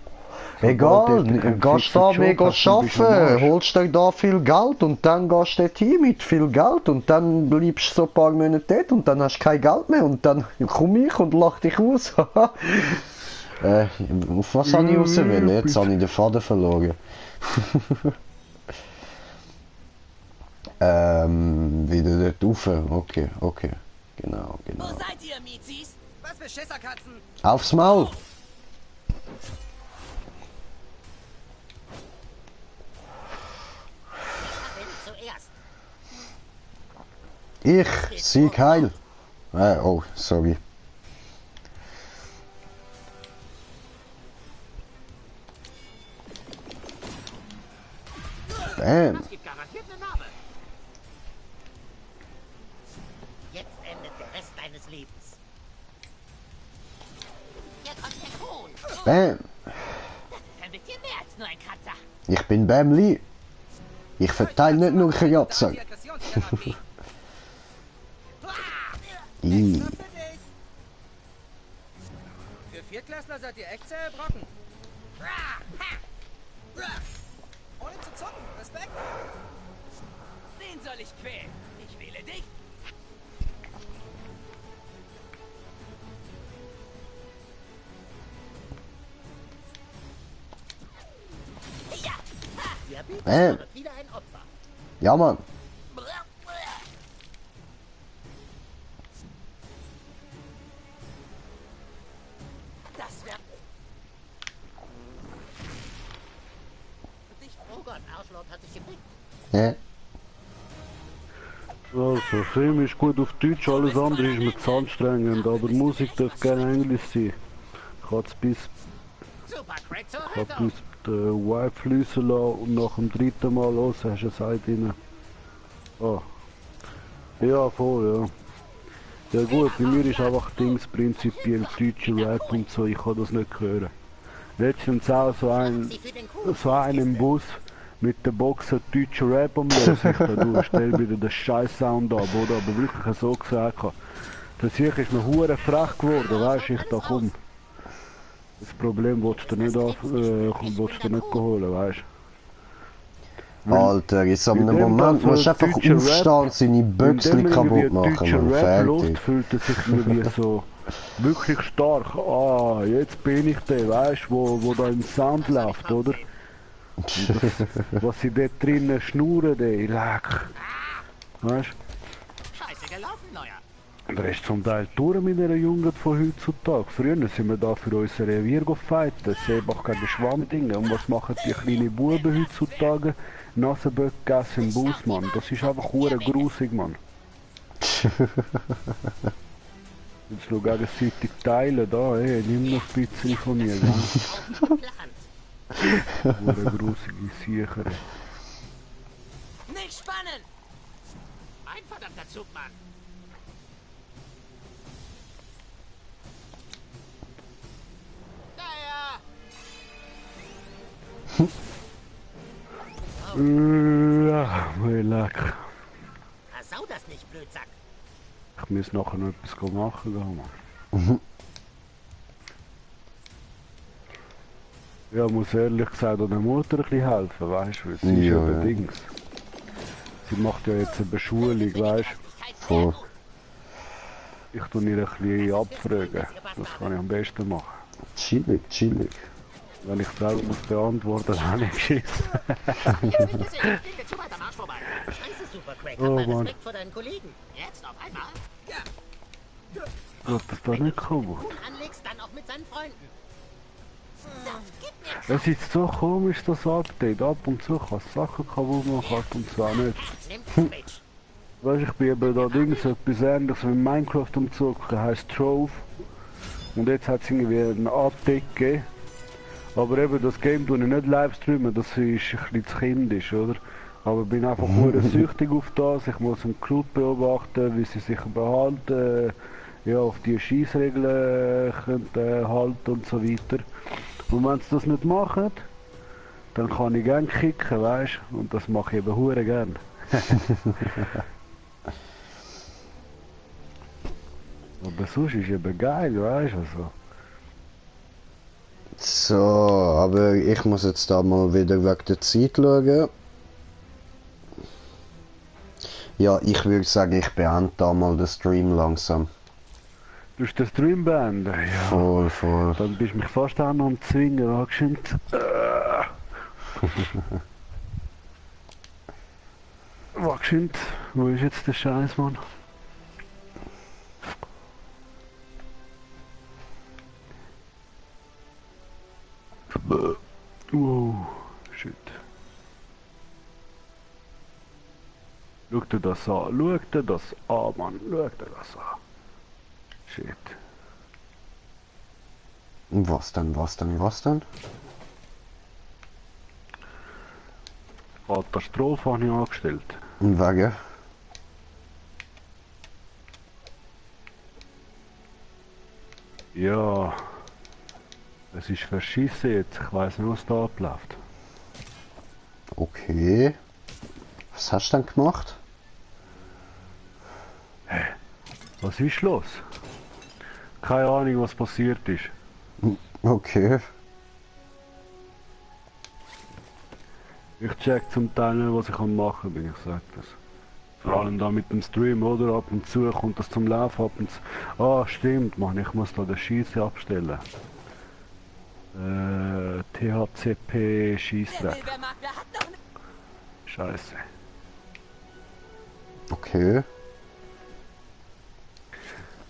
Egal, gehst da mega arbeiten, holst dir da viel Geld und dann gehst du dort hin mit viel Geld und dann bleibst du so ein paar Monate dort und dann hast du kein Geld mehr und dann komme ich und lach dich aus. Auf was habe ich raus wollen? Jetzt habe ich den Faden verloren. Wieder dort rauf. Okay. Genau. Wo seid ihr, Mizis? Was für Schisserkatzen? Aufs Maul! Zuerst. Ich, Sieg Heil. Oh, sorry. Bam. Das gibt garantiert eine Narbe. Jetzt endet der Rest deines Lebens. Hier kommt der Kron. Bam. Ein bisschen mehr als nur ein Kratzer. Ich bin Bam Lee. Ich verteile nicht nur Kajatzen. Für Viertklässler seid ihr echt zähe Brocken. Ohne zu zucken, Respekt. Wen soll ich quälen? Ich wähle dich. wird wieder ein Opfer. Ja, Mann. Das wäre... Oh Gott, Arschloch hat sich gefickt. Ja. Also, Film ist gut auf Deutsch, alles andere ist mir zu anstrengend, aber Musik darf gerne Englisch sein. Ich habe bis den Wife fließen lassen und nach dem dritten Mal los hast du eine Seite rein. Ah. Ja, voll, ja. Ja gut, bei mir ist einfach Dings prinzipiell deutscher Rap und so, ich kann das nicht hören. Letztens auch so einen im Bus mit der Boxer deutscher Rap am Los. Ich da, du, stell wieder den scheiß Sound ab, oder? Aber wirklich so gesagt habe. Das hier ist mir hure frech geworden, weißt du, ich da komm. Das Problem willst du nicht holen, weißt du. Alter, jetzt ab einem Moment musst du einfach aufstehen und seine Büchse kaputt machen. Wenn man Rap lost, fühlt er sich irgendwie so wirklich stark. Ah, jetzt bin ich der, weißt du, wo da im Sound läuft, oder? Das, was sie dort drinnen schnurren, ey, leck. Weißt du? Scheiße gelaufen, Neuer. Und er ist zum Teil durch mit einer Jugend von heutzutage. Früher sind wir da für unser Revier gefightet, Seebach gegen Schwammdinge. Und was machen die kleinen Buben heutzutage? Nasenböcke gegessen im Bus, Mann. Das ist einfach hure grusig, Mann. Jetzt schau gegenseitig teilen, da, ey, nimm noch ein bisschen von mir, gell? Hure grusige Siecher. Nicht spannen! Ein verdammter Zug, Mann! Ja, mein Leck. Versau das nicht, Blödsack! Ich muss nachher noch etwas machen, Mann. Ja, muss ehrlich gesagt an der Mutter ein bisschen helfen, weißt du, sie ist ja Dings. Sie macht ja jetzt eine Beschulung, weißt du. Voll. Ich tue ihr ein bisschen abfragen, das kann ich am besten machen. Chillig, chillig. Wenn ich selber muss beantworten, dann habe ich geschissen. Oh Mann. Respekt vor deinen Kollegen. Jetzt auf einmal? Ja. Wird das da nicht kaputt? Anlegst, dann auch mit seinen Freunden. Es ist so komisch, das Update. Ab und zu kann es Sachen kaputt machen, ab und zu auch nicht. Weißt du, ich bin eben da Dings etwas ähnliches wie Minecraft umgezogen, der heisst Trove. Und jetzt hat es irgendwie ein Update gegeben. Aber eben das Game tue ich nicht live streamen, das ist ein bisschen zu kindisch, oder? Aber ich bin einfach nur süchtig auf das, ich muss einen Crew beobachten, wie sie sich behalten, ja, auf die Schießregeln halten und so weiter. Und wenn sie das nicht machen, dann kann ich gerne kicken, weißt du? Und das mache ich eben hure gern. Aber sonst ist es eben geil, weißt du? Also. So, aber ich muss jetzt da mal wieder wegen der Zeit schauen. Ja, ich würde sagen, ich beende da mal den Stream langsam. Du hast den Stream beenden? Ja. Voll, voll. Dann bist du mich fast auch noch am Zwingen angeschnitten. Wachschint, wo ist jetzt der Scheiß, Mann? Wow, shit. Schau dir das an, schau dir das an, Mann, schau dir das an. Shit. Was denn, was denn, was denn? Katastrophe habe ich angestellt. Und wegen? Ja. Es ist verschissen jetzt, ich weiss nicht, was da abläuft. Okay. Was hast du denn gemacht? Hä? Was ist los? Keine Ahnung, was passiert ist. Okay. Ich check zum Teil nicht, was ich machen kann, ich sag das. Vor allem da mit dem Stream, oder? Ab und zu kommt das zum Laufen, ab und zu... Ah, stimmt, Mann, ich muss da den Schieße abstellen. THCP Schießdreck. Scheiße. Okay.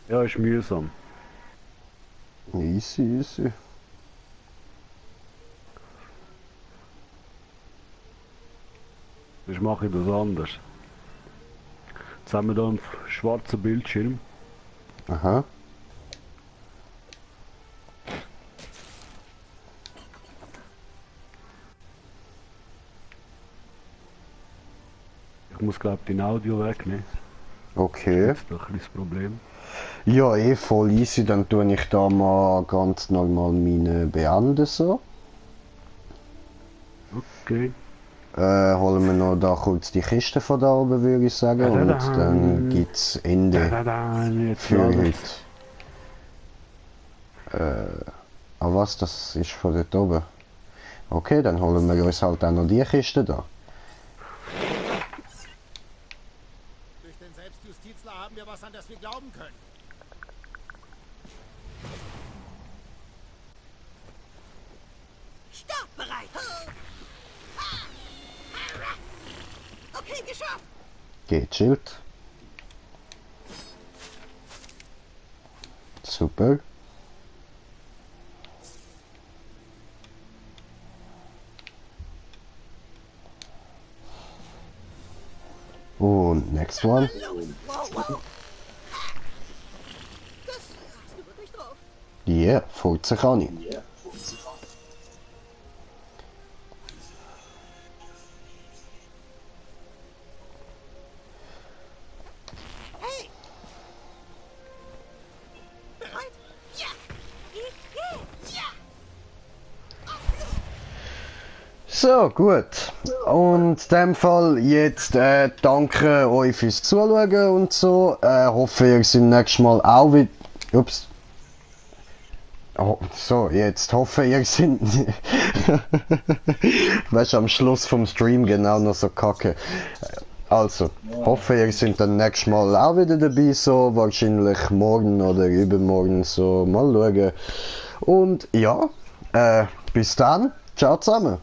Ja, ist mühsam. Easy, easy. Sonst mache ich das anders. Jetzt haben wir hier einen schwarzen Bildschirm. Aha. Ich muss glaube den Audio wegnehmen. Okay. Das ist doch ein bisschen das Problem. Ja, eh voll easy, dann tue ich da mal ganz normal meine beenden so. Okay. Holen wir noch da kurz die Kiste von da oben, würde ich sagen, und dann gibt's Ende für heute. Ah was, das ist von dort oben. Okay, dann holen wir uns halt auch noch die Kiste da. Durch den Selbstjustizler haben wir was, an das wir glauben können. Startbereit! Okay, geschafft! Gechillt. Super. Und next one. Wow, wow. Das hast du wirklich drauf. Yeah, Furzen kann ich. Hey! Bereit? Ja! Ja! So, gut. Und in dem Fall jetzt danke euch fürs Zuschauen und so. Hoffe, ihr seid nächstes Mal auch wieder... Ups. Oh, so, jetzt hoffe ihr seid... Weißt du, am Schluss vom Stream genau noch so kacke. Also, hoffe ihr seid dann nächstes Mal auch wieder dabei, so wahrscheinlich morgen oder übermorgen, so mal schauen. Und ja, bis dann. Ciao zusammen.